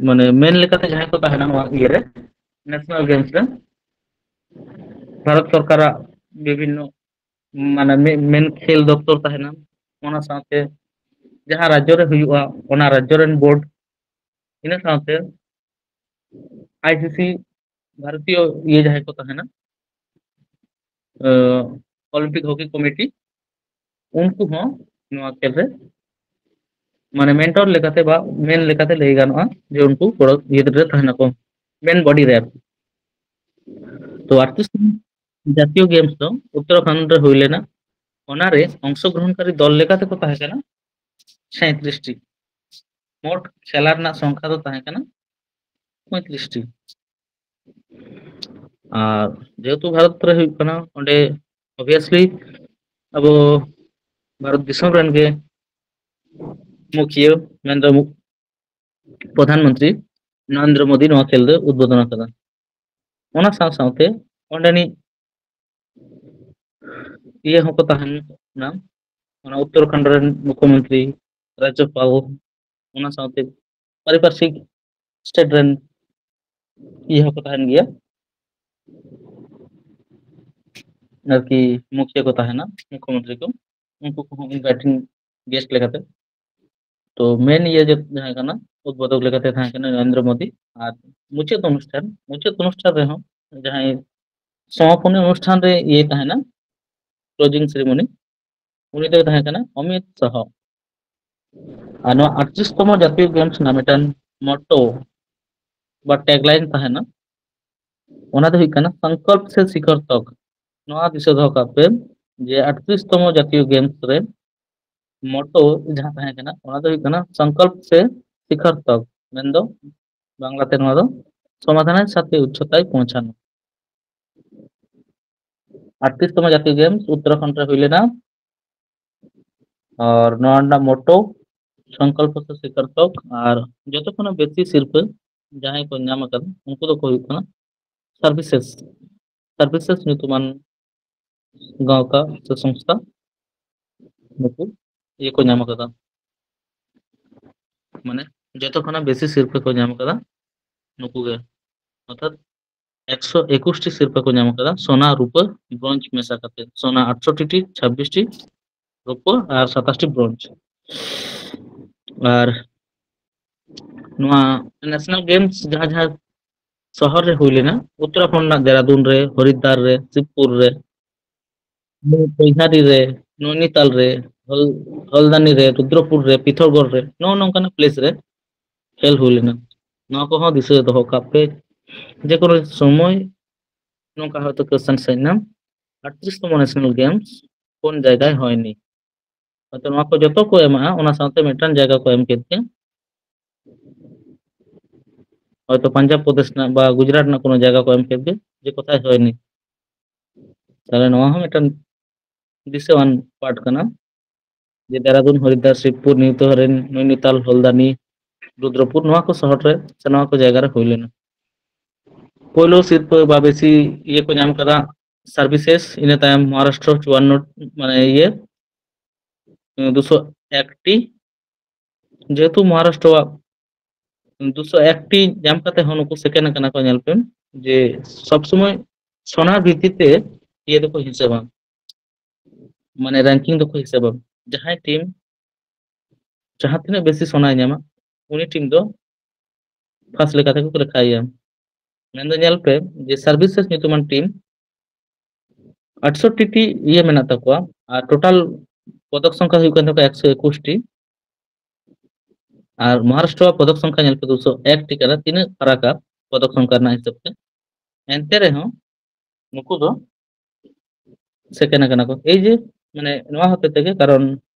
ᱢᱟᱱᱮ ᱢᱮᱱ ᱞᱮᱠᱟᱛᱮ ᱡᱟᱦᱟᱸᱭ ᱠᱚ ᱛᱟᱦᱮᱱᱟ ᱱᱚᱣᱟ ᱤᱭᱟᱹ ᱨᱮ, ᱱᱮᱥᱱᱟᱞ ᱜᱮᱢᱥ ᱨᱮ, ᱵᱷᱟᱨᱚᱛ ᱥᱚᱨᱠᱟᱨᱟᱜ ᱵᱤᱵᱷᱤᱱᱱᱚ ᱢᱟᱱᱮ ᱢᱮ-, ᱢᱮᱱ ᱠᱷᱮᱞ ᱫᱚᱯᱛᱚᱨ ᱛᱟᱦᱮᱱᱟ, ᱚᱱᱟ ᱥᱟᱶᱛᱮ ᱡᱟᱦᱟᱸ ᱨᱟᱡᱽᱡᱚ ᱨᱮ ᱦᱩᱭᱩᱜᱼᱟ ᱚᱱᱟ ᱨᱟᱡᱽᱡᱚ ᱨᱮᱱ ᱵᱳᱨᱰ, ᱤᱱᱟᱹ ᱥᱟᱶᱛᱮ ᱟᱭᱥᱤᱥᱤ ᱵᱷᱟᱨᱚᱛᱤᱭᱚ ᱤᱭᱟᱹ ᱡᱟᱦᱟᱸᱭ ᱠᱚ ᱛᱟᱦᱮᱱᱟ, ᱚᱞᱤᱢᱯᱤᱠ ᱦᱚᱠᱤ ᱠᱚᱢᱤᱴᱤ, ᱩᱱᱠᱩ ᱦᱚᱸ ᱱᱚᱣᱟ ᱠᱷᱮᱞ ᱨᱮ ᱢᱟᱱᱮ ᱢᱮᱱᱴᱚᱨ ᱞᱮᱠᱟᱛᱮ ᱵᱟ ᱢᱮᱱ ᱞᱮᱠᱟᱛᱮ ᱞᱟᱹᱭ ᱜᱟᱱᱚᱜᱼᱟ ᱡᱮ ᱩᱱᱠᱩ ᱜᱚᱲᱚ ᱤᱭᱟᱹ ᱨᱮ ᱛᱟᱦᱮᱱᱟᱠᱚ, ᱢᱮᱱ ᱵᱚᱰᱤ ᱨᱮ ᱟᱨᱠᱤ᱾ ᱛᱚ ᱟᱴᱛᱨᱤᱥ ᱡᱟᱛᱤᱭᱚ ᱜᱮᱢᱥ ᱫᱚ ᱩᱛᱛᱚᱨᱟᱠᱷᱚᱸᱰ ᱨᱮ ᱦᱩᱭ ᱞᱮᱱᱟ᱾ ᱚᱱᱟᱨᱮ ᱚᱝᱥᱚᱜᱨᱚᱦᱚᱱᱠᱟᱨᱤ ᱫᱚᱞ ᱞᱮᱠᱟᱛᱮ ᱠᱚ ᱛᱟᱦᱮᱸ ᱠᱟᱱᱟ ᱥᱟᱸᱭᱛᱨᱤᱥ ᱴᱤ᱾ ᱢᱳᱴ ᱠᱷᱮᱞᱟ ᱨᱮᱱᱟᱜ ᱥᱚᱝᱠᱷᱟ ᱫᱚ ᱛᱟᱦᱮᱸ ᱠᱟᱱᱟ ᱯᱚᱸᱭᱛᱨᱤᱥ ᱴᱤ᱾ ᱟᱨ ᱡᱮᱦᱮᱛᱩ ᱵᱷᱟᱨᱚᱛ ᱨᱮ ᱦᱩᱭᱩᱜ ᱠᱟᱱᱟ, ᱚᱸᱰᱮ obviously ᱟᱵᱚ ᱵᱷᱟᱨᱚᱛ ᱫᱤᱥᱚᱢ ᱨᱮᱱ ᱜᱮ ᱢᱩᱠᱷᱤᱭᱟᱹ, ᱢᱮᱱᱫᱚ ᱢᱩ-, ᱯᱨᱚᱫᱷᱟᱱ ᱢᱚᱱᱛᱨᱤ ᱱᱚᱨᱮᱱᱫᱨᱚ ᱢᱳᱫᱤ ᱱᱚᱣᱟ ᱠᱷᱮᱞ ᱫᱚ ᱩᱫᱵᱳᱫᱚᱱ ᱟᱠᱟᱫᱟ᱾ ᱚᱱᱟ ᱥᱟᱶ ᱥᱟᱶᱛᱮ ᱚᱸᱰᱮᱱᱤᱡ ᱤᱭᱟᱹ ᱦᱚᱸᱠᱚ ᱛᱟᱦᱮᱱ ᱠᱟᱱᱟ, ᱚᱱᱟ ᱩᱛᱛᱚᱨᱟᱠᱷᱚᱸᱰ ᱨᱮᱱ ᱢᱩᱠᱷᱭᱚᱢᱚᱱᱛᱨᱤ, ᱨᱟᱡᱽᱡᱚᱯᱟᱞ, ᱚᱱᱟ ᱥᱟᱶᱛᱮ ᱯᱟᱨᱤᱯᱟᱨᱥᱤᱠ ᱥᱴᱮᱴ ᱨᱮᱱ ᱤᱭᱟᱹ ᱦᱚᱸᱠᱚ ᱛᱟᱦᱮᱱ ᱜᱮᱭᱟ, ᱟᱨᱠᱤ ᱢᱩᱠᱷᱤᱭᱟᱹ ᱠᱚ ᱛᱟᱦᱮᱱᱟ, ᱢᱩᱠᱷᱭᱚᱢᱚᱱᱛᱨᱤ ᱠᱚ, ᱩᱱᱠᱩ ᱠᱚᱦᱚᱸ ᱤᱱᱵᱟᱭᱴᱤᱝ ᱜᱮᱥᱴ ᱞᱮᱠᱟᱛᱮ᱾ ᱛᱚ ᱢᱮᱱ ᱤᱭᱟᱹ ᱡᱮ ᱛᱟᱦᱮᱸ ᱠᱟᱱᱟ, ᱩᱫᱵᱳᱫᱷᱚᱠ ᱞᱮᱠᱟᱛᱮ ᱛᱟᱦᱮᱸ ᱠᱟᱱᱟ ᱱᱚᱨᱮᱱᱫᱨᱚ ᱢᱳᱫᱤ᱾ ᱟᱨ ᱢᱩᱪᱟᱹᱫ ᱚᱱᱩᱥᱴᱷᱟᱱ, ᱢᱩᱪᱟᱹᱫ ᱚᱱᱩᱥᱴᱷᱟᱱ ᱨᱮᱦᱚᱸ ᱡᱟᱦᱟᱸᱭ ᱥᱚᱢᱟᱯᱚᱱᱤ ᱚᱱᱩᱥᱴᱷᱟᱱ ᱨᱮ ᱤᱭᱟᱹ ᱛᱟᱦᱮᱱᱟ, ᱠᱞᱳᱡᱤᱝ ᱥᱮᱨᱮᱢᱚᱱᱤ, ᱩᱱᱤ ᱫᱚᱭ ᱛᱟᱦᱮᱸ ᱠᱟᱱᱟ ᱚᱢᱤᱛ ᱥᱟᱦᱚ᱾ ᱟᱨ ᱱᱚᱣᱟ ᱟᱴᱛᱨᱤᱥ ᱛᱚᱢᱚ ᱡᱟᱛᱤᱭᱚ ᱜᱮᱢᱥ ᱨᱮᱱᱟᱜ ᱢᱤᱫᱴᱟᱝ ᱢᱚᱴᱳ ᱵᱟ ᱴᱮᱜᱽᱞᱟᱭᱤᱱ ᱛᱟᱦᱮᱱᱟ, ᱚᱱᱟ ᱫᱚ ᱦᱩᱭᱩᱜ ᱠᱟᱱᱟ ᱥᱚᱝᱠᱚᱞᱯ ᱥᱮ ᱥᱤᱠᱷᱚᱨ ᱛᱚᱠ᱾ ᱱᱚᱣᱟ ᱫᱤᱥᱟᱹ ᱫᱚᱦᱚ ᱠᱟᱜ ᱯᱮ ᱡᱮ ᱟᱴᱛᱨᱤᱥ ᱛᱚᱢᱚ ᱡᱟᱛᱤᱭᱚ ᱜᱮᱢᱥ ᱨᱮ ᱢᱚᱴᱳ ᱡᱟᱦᱟᱸ ᱛᱟᱦᱮᱸ ᱠᱟᱱᱟ, ᱚᱱᱟ ᱫᱚ ᱦᱩᱭᱩᱜ ᱠᱟᱱᱟ ᱥᱚᱝᱠᱚᱞᱯ ᱥᱮ ᱥᱤᱠᱷᱚᱨ ᱛᱚᱠ, ᱢᱮᱱᱫᱚ ᱵᱟᱝᱞᱟᱛᱮ ᱱᱚᱣᱟ ᱫᱚ ᱥᱚᱢᱟᱫᱷᱟᱱᱮᱨ ᱥᱟᱛᱷᱮ ᱩᱪᱪᱚᱛᱟᱭ ᱯᱳᱸᱣᱪᱷᱟᱱᱳ᱾ ᱟᱴᱛᱨᱤᱥ ᱛᱚᱢᱚ ᱡᱟᱛᱤᱭᱚ ᱜᱮᱢᱥ ᱩᱛᱛᱚᱨᱟᱠᱷᱚᱸᱰ ᱨᱮ ᱦᱩᱭ ᱞᱮᱱᱟ᱾ ᱟᱨ ᱱᱚᱣᱟ ᱨᱮᱱᱟᱜ ᱢᱚᱴᱳ ᱥᱚᱝᱠᱚᱞᱯᱚ ᱥᱮ ᱥᱤᱠᱷᱚᱨ ᱛᱚᱠ, ᱟᱨ ᱡᱚᱛᱚ ᱠᱷᱚᱱᱟᱜ ᱵᱮᱥᱤ ᱥᱤᱨᱯᱟᱹ ᱡᱟᱦᱟᱸᱭ ᱠᱚ ᱧᱟᱢ ᱟᱠᱟᱫᱟ ᱩᱱᱠᱩ ᱫᱚᱠᱚ ᱦᱩᱭᱩᱜ ᱠᱟᱱᱟ ᱥᱟᱨᱵᱷᱤᱥᱮᱥ, ᱥᱟᱨᱵᱷᱤᱥᱮᱥ ᱧᱩᱛᱩᱢᱟᱱ ᱜᱟᱶᱛᱟ ᱥᱮ ᱥᱚᱝᱥᱛᱷᱟ, ᱱᱩᱠᱩ ᱤᱭᱟᱹ ᱠᱚ ᱧᱟᱢ ᱟᱠᱟᱫᱟ, ᱢᱟᱱᱮ ᱡᱚᱛᱚ ᱠᱷᱚᱱᱟᱜ ᱵᱮᱥᱤ ᱥᱤᱨᱯᱟᱹ ᱠᱚ ᱧᱟᱢ ᱟᱠᱟᱫᱟ ᱱᱩᱠᱩ ᱜᱮ, ᱚᱨᱛᱷᱟᱛ ᱮᱠᱥᱚ ᱮᱠᱩᱥ ᱴᱤ ᱥᱤᱨᱯᱟᱹ ᱠᱚ ᱧᱟᱢ ᱟᱠᱟᱫᱟ, ᱥᱚᱱᱟ, ᱨᱩᱯᱟᱹ, ᱵᱨᱚᱸᱡᱽ ᱢᱮᱥᱟ ᱠᱟᱛᱮ᱾ ᱥᱚᱱᱟ ᱟᱴᱥᱚᱴᱤ ᱴᱤ, ᱪᱷᱟᱵᱵᱤᱥ ᱴᱤ ᱨᱩᱯᱟᱹ ᱟᱨ ᱥᱟᱛᱟᱥ ᱴᱤ ᱵᱨᱚᱸᱡᱽ᱾ ᱟᱨ ᱱᱚᱣᱟ ᱱᱮᱥᱱᱟᱞ ᱜᱮᱢᱥ ᱡᱟᱦᱟᱸ ᱡᱟᱦᱟᱸ ᱥᱚᱦᱚᱨ ᱨᱮ ᱦᱩᱭ ᱞᱮᱱᱟ, ᱩᱛᱛᱚᱨᱟᱠᱷᱚᱸᱰ ᱨᱮᱱᱟᱜ ᱫᱮᱦᱨᱟᱫᱩᱱ ᱨᱮ, ᱦᱚᱨᱤᱫᱫᱟᱨ ᱨᱮ, ᱥᱤᱵᱽᱯᱩᱨ ᱨᱮ, ᱠᱚᱭᱦᱟᱨᱤ ᱨᱮ, ᱱᱚᱭᱱᱤᱛᱟᱞ ᱨᱮ, ᱦᱚᱞ-, ᱦᱚᱞᱫᱟᱱᱤ ᱨᱮ, ᱨᱩᱫᱨᱚᱯᱩᱨ ᱨᱮ, ᱯᱤᱛᱷᱚᱨᱜᱚᱲ ᱨᱮ, ᱱᱚᱜᱼᱚ ᱱᱚᱝᱠᱟᱱᱟᱜ ᱯᱞᱮᱥ ᱨᱮ ᱠᱷᱮᱞ ᱦᱩᱭ ᱞᱮᱱᱟ᱾ ᱱᱚᱣᱟ ᱠᱚᱦᱚᱸ ᱫᱤᱥᱟᱹ ᱫᱚᱦᱚ ᱠᱟᱜ ᱯᱮ, ᱡᱮ ᱠᱳᱱᱳ ᱥᱚᱢᱚᱭ ᱱᱚᱝᱠᱟ ᱦᱚᱭᱛᱳ ᱠᱚᱥᱪᱮᱱ ᱦᱮᱡ ᱮᱱᱟ, ᱟᱴᱛᱨᱤᱥ ᱛᱚᱢᱚ ᱱᱮᱥᱱᱟᱞ ᱜᱮᱢᱥ ᱠᱳᱱ ᱡᱟᱭᱜᱟᱭ ᱦᱚᱭᱱᱤ? ᱦᱚᱭᱛᱳ ᱱᱚᱣᱟ ᱠᱚ ᱡᱚᱛᱚ ᱠᱚ ᱮᱢᱟᱜᱼᱟ, ᱚᱱᱟ ᱥᱟᱶᱛᱮ ᱢᱤᱫᱴᱟᱝ ᱡᱟᱭᱜᱟ ᱠᱚ ᱮᱢ ᱠᱮᱫ ᱜᱮ᱾ ᱦᱚᱭᱛᱳ ᱯᱟᱧᱡᱟᱵᱽ ᱯᱨᱚᱫᱮᱥ ᱨᱮᱱᱟᱜ ᱵᱟ ᱜᱩᱡᱽᱨᱟᱴ ᱨᱮᱱᱟᱜ ᱠᱳᱱᱳ ᱡᱟᱭᱜᱟ ᱠᱚ ᱮᱢ ᱠᱮᱫ ᱜᱮ, ᱡᱮ ᱠᱳᱛᱷᱟᱭ ᱦᱚᱭᱱᱤ᱾ ᱛᱟᱦᱞᱮ ᱱᱚᱣᱟ ᱦᱚᱸ ᱢᱤᱫᱴᱟᱝ ᱫᱤᱥᱟᱹᱣᱟᱱ ᱯᱟᱨᱴ ᱠᱟᱱᱟ, ᱡᱮ ᱫᱮᱦᱨᱟᱫᱩᱱ, ᱦᱚᱨᱤᱫᱫᱟᱨ, ᱥᱤᱵᱽᱯᱩᱨ, ᱱᱤᱣᱛᱚᱦᱚᱨᱤᱱ, ᱱᱚᱭᱱᱤᱛᱟᱞ, ᱦᱚᱞᱫᱟᱱᱤ, ᱨᱩᱫᱨᱚᱯᱩᱨ, ᱱᱚᱣᱟ ᱠᱚ ᱥᱚᱦᱚᱨ ᱨᱮ ᱥᱮ ᱱᱚᱣᱟ ᱠᱚ ᱡᱟᱭᱜᱟ ᱨᱮ ᱦᱩᱭ ᱞᱮᱱᱟ᱾ ᱯᱳᱭᱞᱳ ᱥᱤᱨᱯᱟᱹ ᱵᱟ ᱵᱮᱥᱤ ᱤᱭᱟᱹ ᱠᱚ ᱧᱟᱢ ᱠᱟᱫᱟ ᱥᱟᱨᱵᱷᱤᱥᱮᱥ, ᱤᱱᱟᱹ ᱛᱟᱭᱚᱢ ᱢᱚᱦᱟᱨᱟᱥᱴᱨᱚ ᱪᱩᱣᱟᱱᱱᱚ, ᱢᱟᱱᱮ ᱤᱭᱟᱹ ᱫᱩᱥᱚ ᱮᱠ ᱴᱤ, ᱡᱮᱦᱮᱛᱩ ᱢᱚᱦᱟᱨᱟᱥᱴᱨᱚᱣᱟᱜ ᱫᱩᱥᱚ ᱮᱠ ᱴᱤ ᱧᱟᱢ ᱠᱟᱛᱮ ᱦᱚᱸ ᱱᱩᱠᱩ ᱥᱮᱠᱮᱱᱰ ᱟᱠᱟᱱᱟ ᱠᱚ᱾ ᱧᱮᱞ ᱯᱮ ᱡᱮ ᱥᱚᱵ ᱥᱚᱢᱚᱭ ᱥᱚᱱᱟ ᱵᱷᱤᱛᱤᱨ ᱛᱮ ᱤᱭᱟᱹ ᱫᱚᱠᱚ ᱦᱤᱥᱟᱹᱵᱟ, ᱢᱟᱱᱮ ᱨᱮᱝᱠᱤᱝ ᱫᱚᱠᱚ ᱦᱤᱥᱟᱹᱵᱟ᱾ ᱡᱟᱦᱟᱸᱭ ᱴᱤᱢ ᱡᱟᱦᱟᱸ ᱛᱤᱱᱟᱹᱜ ᱵᱮᱥᱤ ᱥᱚᱱᱟᱭ ᱧᱟᱢᱟ, ᱩᱱᱤ ᱴᱤᱢ ᱫᱚ ᱯᱷᱟᱥᱴ ᱞᱮᱠᱟ ᱛᱮᱠᱚ ᱞᱮᱠᱷᱟᱭᱮᱭᱟ᱾ ᱢᱮᱱᱫᱚ ᱧᱮᱞ ᱯᱮ ᱡᱮ ᱥᱟᱨᱵᱷᱤᱥᱮᱥ ᱧᱩᱛᱩᱢᱟᱱ ᱴᱤᱢ ᱟᱴᱥᱚᱴᱴᱤ ᱴᱤ ᱤᱭᱟᱹ ᱢᱮᱱᱟᱜ ᱛᱟᱠᱚᱣᱟ, ᱟᱨ ᱴᱳᱴᱟᱞ ᱯᱚᱫᱚᱠ ᱥᱚᱝᱠᱷᱟ ᱦᱩᱭᱩᱜ ᱠᱟᱱ ᱛᱟᱠᱚᱣᱟ ᱮᱠᱥᱚ ᱮᱠᱩᱥ ᱴᱤ, ᱟᱨ ᱢᱚᱦᱟᱨᱟᱥᱴᱨᱚ ᱯᱚᱫᱚᱠ ᱥᱚᱝᱠᱷᱟ ᱧᱮᱞ ᱯᱮ ᱫᱩᱥᱚ ᱮᱠ ᱴᱤ ᱠᱟᱱᱟ᱾ ᱛᱤᱱᱟᱹᱜ ᱯᱷᱟᱨᱟᱠᱟ ᱯᱚᱫᱚᱠ ᱥᱚᱝᱠᱷᱟ ᱨᱮᱱᱟᱜ ᱦᱤᱥᱟᱹᱵ ᱛᱮ? ᱮᱱᱛᱮ ᱨᱮᱦᱚᱸ ᱱᱩᱠᱩ ᱫᱚ ᱥᱮᱠᱮᱱᱰ ᱟᱠᱟᱱᱟ ᱠᱚ᱾ ᱮᱭ ᱡᱮ, ᱢᱟᱱᱮ ᱱᱚᱣᱟ ᱦᱚᱛᱮ ᱛᱮᱜᱮ, ᱠᱟᱨᱚᱱ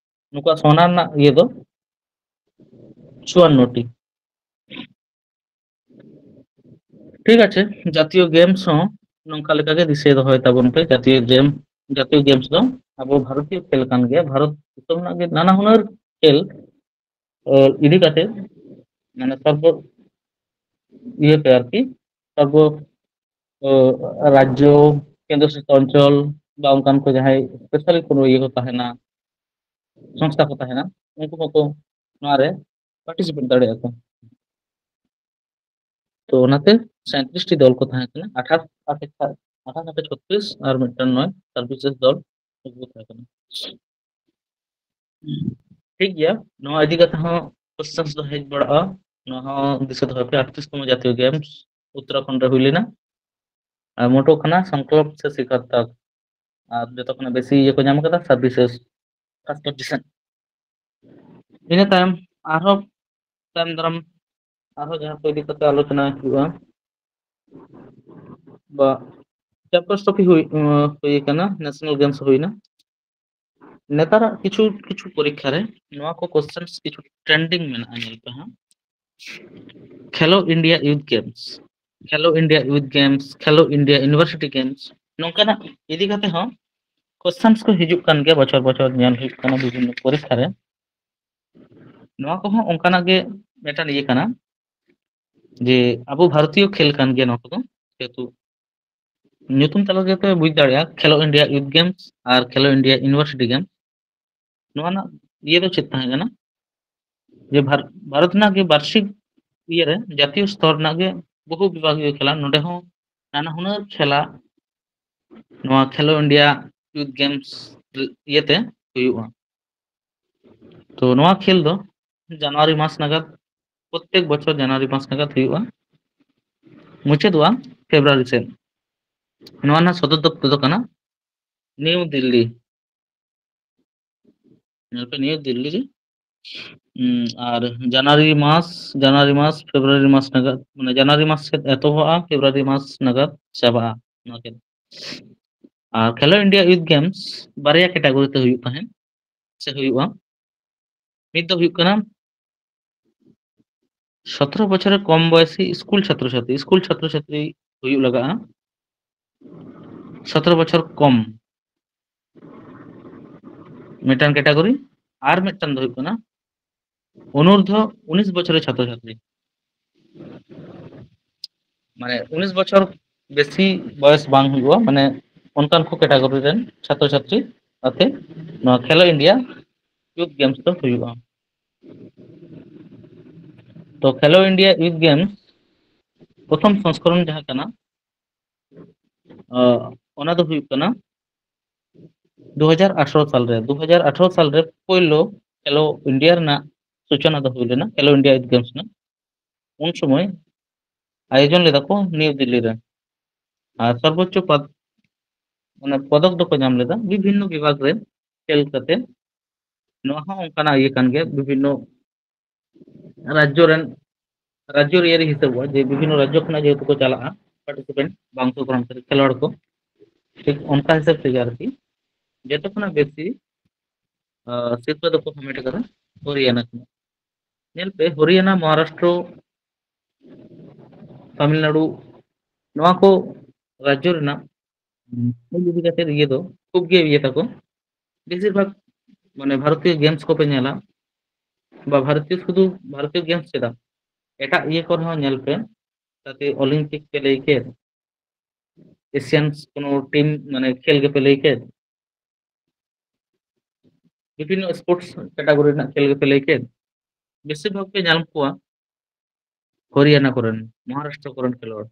ᱱᱩᱠᱩᱣᱟᱜ ᱥᱚᱱᱟ ᱨᱮᱱᱟᱜ ᱤᱭᱟᱹ ᱫᱚ ᱪᱩᱣᱟᱱᱱᱚ ᱴᱤ᱾ ᱴᱷᱤᱠ ᱟᱪᱷᱮ, ᱡᱟᱛᱤᱭᱚ ᱜᱮᱢᱥ ᱦᱚᱸ ᱱᱚᱝᱠᱟ ᱞᱮᱠᱟᱜᱮ ᱫᱤᱥᱟᱹᱭ ᱫᱚᱦᱚᱭ ᱛᱟᱵᱚᱱ ᱯᱮ᱾ ᱡᱟᱛᱤᱭᱚ ᱜᱮᱢ, ᱡᱟᱛᱤᱭᱚ ᱜᱮᱢᱥ ᱫᱚ ᱟᱵᱚ ᱵᱷᱟᱨᱚᱛᱤᱭᱚ ᱠᱷᱮᱞ ᱠᱟᱱ ᱜᱮᱭᱟ᱾ ᱵᱷᱟᱨᱚᱛ ᱫᱤᱥᱚᱢ ᱨᱮᱱᱟᱜ ᱜᱮ ᱱᱟᱱᱟ ᱦᱩᱱᱟᱹᱨ ᱠᱷᱮᱞ, ᱚ, ᱤᱫᱤ ᱠᱟᱛᱮ, ᱢᱟᱱᱮ ᱥᱚᱨᱵᱚ ᱤᱭᱟᱹᱛᱮ ᱟᱨᱠᱤ, ᱥᱚᱨᱵᱚ, ᱚ, ᱨᱟᱡᱽᱡᱚ, ᱠᱮᱱᱫᱨᱚ ᱥᱟᱥᱤᱛ ᱚᱧᱪᱚᱞ ᱵᱟ ᱚᱱᱠᱟᱱ ᱠᱚ ᱡᱟᱦᱟᱸᱭ ᱥᱯᱮᱥᱟᱞᱤ ᱠᱳᱱᱳ ᱤᱭᱟᱹ ᱠᱚ ᱛᱟᱦᱮᱱᱟ, ᱥᱚᱝᱥᱛᱷᱟ ᱠᱚ ᱛᱟᱦᱮᱱᱟ, ᱩᱱᱠᱩ ᱦᱚᱸᱠᱚ ᱱᱚᱣᱟ ᱨᱮ ᱯᱟᱨᱴᱤᱥᱤᱯᱮᱴ ᱫᱟᱲᱮᱭᱟᱜᱼᱟ ᱠᱚ᱾ ᱛᱚ ᱚᱱᱟᱛᱮ ᱥᱟᱸᱭᱛᱨᱤᱥ ᱴᱤ ᱫᱚᱞ ᱠᱚ ᱛᱟᱦᱮᱸ ᱠᱟᱱᱟ, ᱟᱴᱷᱟᱥ ᱟᱴᱷᱟᱥ ᱟᱴᱷᱟᱥ ᱟᱴᱷᱟᱥ ᱪᱷᱚᱛᱨᱤᱥ ᱟᱨ ᱢᱤᱫᱴᱟᱝ ᱱᱚᱭ ᱥᱟᱨᱵᱷᱤᱥᱮᱥ ᱫᱚᱞ ᱠᱚ ᱛᱟᱦᱮᱸ ᱠᱟᱱᱟ᱾ ᱴᱷᱤᱠ ᱜᱮᱭᱟ, ᱱᱚᱣᱟ ᱤᱫᱤ ᱠᱟᱛᱮ ᱦᱚᱸ ᱠᱚᱥᱪᱮᱱ ᱫᱚ ᱦᱮᱡ ᱵᱟᱲᱟᱜᱼᱟ᱾ ᱱᱚᱣᱟ ᱦᱚᱸ ᱫᱤᱥᱟᱹ ᱫᱚᱦᱚᱭ ᱯᱮ, ᱟᱴᱷᱟᱥ ᱛᱚᱢᱚ ᱡᱟᱛᱤᱭᱚ ᱜᱮᱢᱥ ᱩᱛᱛᱚᱨᱟᱠᱷᱚᱸᱰ ᱨᱮ ᱦᱩᱭ ᱞᱮᱱᱟ᱾ ᱟᱨ ᱢᱚᱴᱳ ᱠᱟᱱᱟ ᱥᱚᱝᱠᱚᱞᱯ ᱥᱮ ᱥᱤᱠᱷᱟᱨ ᱛᱟᱠ, ᱟᱨ ᱡᱚᱛᱚ ᱠᱷᱚᱱᱟᱜ ᱵᱮᱥᱤ ᱤᱭᱟᱹ ᱠᱚ ᱧᱟᱢ ᱠᱟᱫᱟ ᱥᱟᱨᱵᱷᱤᱥᱮᱥ ᱯᱷᱟᱥᱴ ᱯᱚᱡᱤᱥᱚᱱ᱾ ᱤᱱᱟᱹ ᱛᱟᱭᱚᱢ ᱟᱨᱦᱚᱸ ᱛᱟᱭᱚᱢ ᱫᱟᱨᱟᱢ ᱟᱨᱦᱚᱸ ᱡᱟᱦᱟᱸ ᱠᱚ ᱤᱫᱤ ᱠᱟᱛᱮ ᱟᱞᱳᱪᱚᱱᱟ ᱦᱩᱭᱩᱜᱼᱟ, ᱵᱟ ᱪᱟᱢᱯᱤᱭᱟᱱᱥ ᱴᱨᱚᱯᱷᱤ ᱦᱩᱭ ᱦᱩᱭ ᱠᱟᱱᱟ, ᱱᱮᱥᱱᱟᱞ ᱜᱮᱢᱥ ᱦᱩᱭᱱᱟ᱾ ᱱᱮᱛᱟᱨᱟᱜ ᱠᱤᱪᱷᱩ ᱠᱤᱪᱷᱩ ᱯᱚᱨᱤᱠᱠᱷᱟ ᱨᱮ ᱱᱚᱣᱟ ᱠᱚ ᱠᱚᱥᱪᱮᱱ ᱠᱤᱪᱷᱩ ᱴᱨᱮᱱᱰᱤᱝ ᱢᱮᱱᱟᱜᱼᱟ, ᱧᱮᱞ ᱯᱮ ᱦᱟᱸᱜ᱾ Khelo India Youth Games, Khelo India Youth Games, Khelo India University Games, ᱱᱚᱝᱠᱟᱱᱟᱜ ᱤᱫᱤ ᱠᱟᱛᱮ ᱦᱚᱸ ᱠᱚᱥᱪᱮᱱ ᱠᱚ ᱦᱤᱡᱩᱜ ᱠᱟᱱ ᱜᱮᱭᱟ, ᱵᱚᱪᱷᱚᱨ ᱵᱚᱪᱷᱚᱨ ᱧᱮᱞ ᱦᱩᱭᱩᱜ ᱠᱟᱱᱟ ᱵᱤᱵᱷᱤᱱᱱᱚ ᱯᱚᱨᱤᱠᱠᱷᱟ ᱨᱮ᱾ ᱱᱚᱣᱟ ᱠᱚᱦᱚᱸ ᱚᱱᱠᱟᱱᱟᱜ ᱜᱮ ᱢᱤᱫᱴᱟᱝ ᱤᱭᱟᱹ ᱠᱟᱱᱟ, ᱡᱮ ᱟᱵᱚ ᱵᱷᱟᱨᱚᱛᱤᱭᱚ ᱠᱷᱮᱞ ᱠᱟᱱ ᱜᱮᱭᱟ ᱱᱚᱣᱟ ᱠᱚᱫᱚ, ᱡᱮᱦᱮᱛᱩ ᱧᱩᱛᱩᱢ ᱛᱟᱞᱟ ᱛᱮᱯᱮ ᱵᱩᱡᱽ ᱫᱟᱲᱮᱭᱟᱜᱼᱟ, ᱠᱷᱮᱞᱳ ᱤᱱᱰᱤᱭᱟ ᱭᱩᱛᱷ ᱜᱮᱢᱥ ᱟᱨ ᱠᱷᱮᱞᱳ ᱤᱱᱰᱤᱭᱟ ᱤᱭᱩᱱᱤᱵᱷᱟᱨᱥᱤᱴᱤ ᱜᱮᱢᱥ᱾ ᱱᱚᱣᱟ ᱨᱮᱱᱟᱜ ᱤᱭᱟᱹ ᱫᱚ ᱪᱮᱫ ᱛᱟᱦᱮᱸ ᱠᱟᱱᱟ? ᱡᱮ ᱵᱷᱟᱨ- ᱵᱷᱟᱨᱚᱛ ᱨᱮᱱᱟᱜ ᱜᱮ ᱵᱟᱨᱥᱤᱠ ᱤᱭᱟᱹ ᱨᱮ ᱡᱟᱛᱤᱭᱚ ᱥᱛᱚᱨ ᱨᱮᱱᱟᱜ ᱜᱮ ᱵᱚᱦᱩ ᱵᱤᱵᱷᱟᱜᱤᱭᱚ ᱠᱷᱮᱞᱟ, ᱱᱚᱰᱮ ᱦᱚᱸ ᱱᱟᱱᱟ ᱦᱩᱱᱟᱹᱨ ᱠᱷᱮᱞᱟ ᱱᱚᱣᱟ ᱠᱷᱮᱞᱳ ᱤᱱᱰᱤᱭᱟ ᱭᱩᱛᱷ ᱜᱮᱢᱥ ᱤᱭᱟᱹᱛᱮ ᱦᱩᱭᱩᱜᱼᱟ᱾ ᱛᱚ ᱱᱚᱣᱟ ᱠᱷᱮᱞ ᱫᱚ ᱡᱟᱱᱩᱣᱟᱨᱤ ᱢᱟᱥ ᱱᱟᱜᱟᱫ, ᱯᱨᱚᱛᱛᱮᱠ ᱵᱚᱪᱷᱚᱨ ᱡᱟᱱᱩᱣᱟᱨᱤ ᱢᱟᱥ ᱱᱟᱜᱟᱫ ᱦᱩᱭᱩᱜᱼᱟ, ᱢᱩᱪᱟᱹᱫᱚᱜᱼᱟ ᱯᱷᱮᱵᱽᱨᱩᱣᱟᱨᱤ ᱥᱮᱫ᱾ ᱱᱚᱣᱟ ᱨᱮᱱᱟᱜ ᱥᱚᱫᱚᱨ ᱫᱚᱯᱛᱚᱨ ᱫᱚ ᱠᱟᱱᱟ ᱱᱤᱭᱩ ᱫᱤᱞᱞᱤ᱾ ᱧᱮᱞ ᱯᱮ, ᱱᱤᱭᱩ ᱫᱤᱞᱞᱤ ᱨᱮ᱾ ᱩᱸ, ᱟᱨ ᱡᱟᱱᱩᱣᱟᱨᱤ ᱢᱟᱥ, ᱡᱟᱱᱩᱣᱟᱨᱤ ᱢᱟᱥ, ᱯᱷᱮᱵᱽᱨᱩᱣᱟᱨᱤ ᱢᱟᱥ ᱱᱟᱜᱟᱫ, ᱢᱟᱱᱮ ᱡᱟᱱᱩᱣᱟᱨᱤ ᱢᱟᱥ ᱥᱮᱫ ᱮᱛᱚᱦᱚᱵᱚᱜᱼᱟ, ᱯᱷᱮᱵᱽᱨᱩᱣᱟᱨᱤ ᱢᱟᱥ ᱱᱟᱜᱟᱫ ᱪᱟᱵᱟᱜᱼᱟ ᱱᱚᱣᱟ ᱠᱷᱮᱞ᱾ ᱟᱨ ᱠᱷᱮᱞᱳ ᱤᱱᱰᱤᱭᱟ ᱭᱩᱛᱷ ᱜᱮᱢᱥ ᱵᱟᱨᱭᱟ ᱠᱮᱴᱟᱜᱚᱨᱤ ᱛᱮ ᱦᱩᱭᱩᱜ ᱛᱟᱦᱮᱸᱫ, ᱥᱮ ᱦᱩᱭᱩᱜᱼᱟ᱾ ᱢᱤᱫ ᱫᱚ ᱦᱩᱭᱩᱜ ᱠᱟᱱᱟ ᱥᱚᱛᱨᱚ ᱵᱚᱪᱷᱚᱨ ᱠᱚᱢ ᱵᱚᱭᱮᱥᱤ ᱥᱠᱩᱞ ᱪᱷᱟᱛᱨᱚ ᱪᱷᱟᱛᱨᱤ, ᱥᱠᱩᱞ ᱪᱷᱟᱛᱨᱚ ᱪᱷᱟᱛᱨᱤ ᱦᱩᱭᱩᱜ ᱞᱟᱜᱟᱜᱼᱟ, ᱥᱚᱛᱨᱚ ᱵᱚᱪᱷᱚᱨ ᱠᱚᱢ, ᱢᱤᱫᱴᱟᱝ ᱠᱮᱴᱟᱜᱚᱨᱤ᱾ ᱟᱨ ᱢᱤᱫᱴᱟᱝ ᱫᱚ ᱦᱩᱭᱩᱜ ᱠᱟᱱᱟ ᱚᱱᱩᱨᱫᱷᱚ ᱩᱱᱤᱥ ᱵᱚᱪᱷᱚᱨ ᱪᱷᱟᱛᱨᱚ ᱪᱷᱟᱛᱨᱤ, ᱢᱟᱱᱮ ᱩᱱᱤᱥ ᱵᱚᱪᱷᱚᱨ ᱵᱮᱥᱤ ᱵᱚᱭᱮᱥ ᱵᱟᱝ ᱦᱩᱭᱩᱜᱼᱟ, ᱢᱟᱱᱮ ᱚᱱᱠᱟᱱ ᱠᱚ ᱠᱮᱴᱟᱜᱚᱨᱤ ᱨᱮᱱ ᱪᱷᱟᱛᱨᱚ ᱪᱷᱟᱛᱨᱤ ᱟᱛᱮ ᱱᱚᱣᱟ ᱠᱷᱮᱞᱳ ᱤᱱᱰᱤᱭᱟ ᱭᱩᱛᱷ ᱜᱮᱢᱥ ᱫᱚ ᱦᱩᱭᱩᱜᱼᱟ᱾ ᱛᱚ ᱠᱷᱮᱞᱳ ᱤᱱᱰᱤᱭᱟ ᱭᱩᱛᱷ ᱜᱮᱢᱥ ᱯᱨᱚᱛᱷᱚᱢ ᱥᱚᱝᱥᱠᱚᱨᱚᱱ ᱡᱟᱦᱟᱸ ᱠᱟᱱᱟ, ᱚᱱᱟ ᱫᱚ ᱦᱩᱭᱩᱜ ᱠᱟᱱᱟ ᱫᱩ ᱦᱟᱡᱟᱨ ᱟᱴᱷᱨᱚ ᱥᱟᱞᱨᱮ᱾ ᱫᱩ ᱦᱟᱡᱟᱨ ᱟᱴᱷᱨᱚ ᱥᱟᱞᱨᱮ ᱯᱳᱭᱞᱳ ᱠᱷᱮᱞᱳ ᱤᱱᱰᱤᱭᱟ ᱨᱮᱱᱟᱜ ᱥᱩᱪᱚᱱᱟ ᱫᱚ ᱦᱩᱭ ᱞᱮᱱᱟ, ᱠᱷᱮᱞᱳ ᱤᱱᱰᱤᱭᱟ ᱭᱩᱛᱷ ᱜᱮᱢᱥ ᱨᱮᱱᱟᱜ᱾ ᱩᱱ ᱥᱚᱢᱚᱭ ᱟᱭᱳᱡᱚᱱ ᱞᱮᱫᱟ ᱠᱚ ᱱᱤᱭᱩ ᱫᱤᱞᱞᱤ ᱨᱮ᱾ ᱟᱨ ᱥᱚᱨᱵᱳᱪᱪᱚ ᱯᱟᱫ-, ᱢᱟᱱᱮ ᱯᱚᱫᱚᱠ ᱫᱚᱠᱚ ᱧᱟᱢ ᱞᱮᱫᱟ ᱵᱤᱵᱷᱤᱱᱱᱚ ᱵᱤᱵᱷᱟᱜᱽ ᱨᱮ ᱠᱷᱮᱞ ᱠᱟᱛᱮ᱾ ᱱᱚᱣᱟ ᱦᱚᱸ ᱚᱱᱠᱟᱱᱟᱜ ᱤᱭᱟᱹ ᱠᱟᱱ ᱜᱮᱭᱟ, ᱵᱤᱵᱷᱤᱱᱱᱚ ᱨᱟᱡᱽᱡᱚ ᱨᱮᱱ, ᱨᱟᱡᱽᱡᱚ ᱨᱮᱭᱟᱜ ᱦᱤᱥᱟᱹᱵᱚᱜᱼᱟ ᱡᱮ ᱵᱤᱵᱷᱤᱱᱱᱚ ᱨᱟᱡᱽᱡᱚ ᱠᱷᱚᱱᱟᱜ ᱡᱮᱦᱮᱛᱩ ᱠᱚ ᱪᱟᱞᱟᱜᱼᱟ ᱯᱟᱨᱴᱤᱥᱤᱯᱮᱱᱴ, ᱵᱟᱝ ᱠᱚ ᱠᱷᱮᱞᱳᱣᱟᱲ ᱠᱚ, ᱴᱷᱤᱠ ᱚᱱᱠᱟ ᱦᱤᱥᱟᱹᱵ ᱛᱮᱜᱮ ᱟᱨᱠᱤ ᱡᱚᱛᱚ ᱠᱷᱚᱱᱟᱜ ᱵᱮᱥᱤ ᱥᱤᱨᱯᱟᱹ ᱫᱚᱠᱚ ᱦᱟᱢᱮᱴ ᱟᱠᱟᱫᱟ ᱦᱚᱨᱤᱭᱟᱱᱟ ᱠᱷᱚᱱᱟᱜ᱾ ᱧᱮᱞ ᱯᱮ, ᱦᱚᱨᱤᱭᱟᱱᱟ, ᱢᱚᱦᱟᱨᱟᱥᱴᱨᱚ, ᱛᱟᱢᱤᱞᱱᱟᱲᱩ, ᱱᱚᱣᱟ ᱠᱚ ᱨᱟᱡᱽᱡᱚ ᱨᱮᱱᱟᱜ ᱠᱷᱮᱞ ᱤᱫᱤ ᱠᱟᱛᱮ ᱤᱭᱟᱹ ᱫᱚ ᱠᱷᱩᱵ ᱜᱮ ᱤᱭᱟᱹ ᱛᱟᱠᱚ᱾ ᱵᱮᱥᱤᱨ ᱵᱷᱟᱜᱽ ᱢᱟᱱᱮ ᱵᱷᱟᱨᱚᱛᱤᱭᱚ ᱜᱮᱢᱥ ᱠᱚᱯᱮ ᱧᱮᱞᱟ, ᱵᱟ ᱵᱷᱟᱨᱚᱛᱤᱭᱚ, ᱥᱩᱫᱷᱩ ᱵᱷᱟᱨᱚᱛᱤᱭᱚ ᱜᱮᱢᱥ ᱪᱮᱫᱟᱜ, ᱮᱴᱟᱜ ᱤᱭᱟᱹ ᱠᱚᱨᱮ ᱦᱚᱸ ᱧᱮᱞ ᱯᱮ, ᱛᱟᱛᱮ ᱚᱞᱤᱢᱯᱤᱠ ᱯᱮ ᱞᱟᱹᱭ ᱠᱮᱫ, ᱮᱥᱤᱭᱟᱱ ᱠᱳᱱᱳ ᱴᱤᱢ ᱢᱟᱱᱮ ᱠᱷᱮᱞ ᱜᱮᱯᱮ ᱞᱟᱹᱭ ᱠᱮᱫ, ᱵᱤᱵᱷᱤᱱᱱᱚ ᱥᱯᱳᱨᱴᱥ ᱠᱮᱴᱟᱜᱚᱨᱤ ᱨᱮᱱᱟᱜ ᱠᱷᱮᱞ ᱜᱮᱯᱮ ᱞᱟᱹᱭ ᱠᱮᱫ, ᱵᱮᱥᱤᱨ ᱵᱷᱟᱜᱽ ᱯᱮ ᱧᱟᱢ ᱠᱚᱣᱟ ᱦᱚᱨᱤᱭᱟᱱᱟ ᱠᱚᱨᱮᱱ, ᱢᱚᱦᱟᱨᱟᱥᱴᱨᱚ ᱠᱚᱨᱮᱱ ᱠᱷᱮᱞᱳᱣᱟᱲ᱾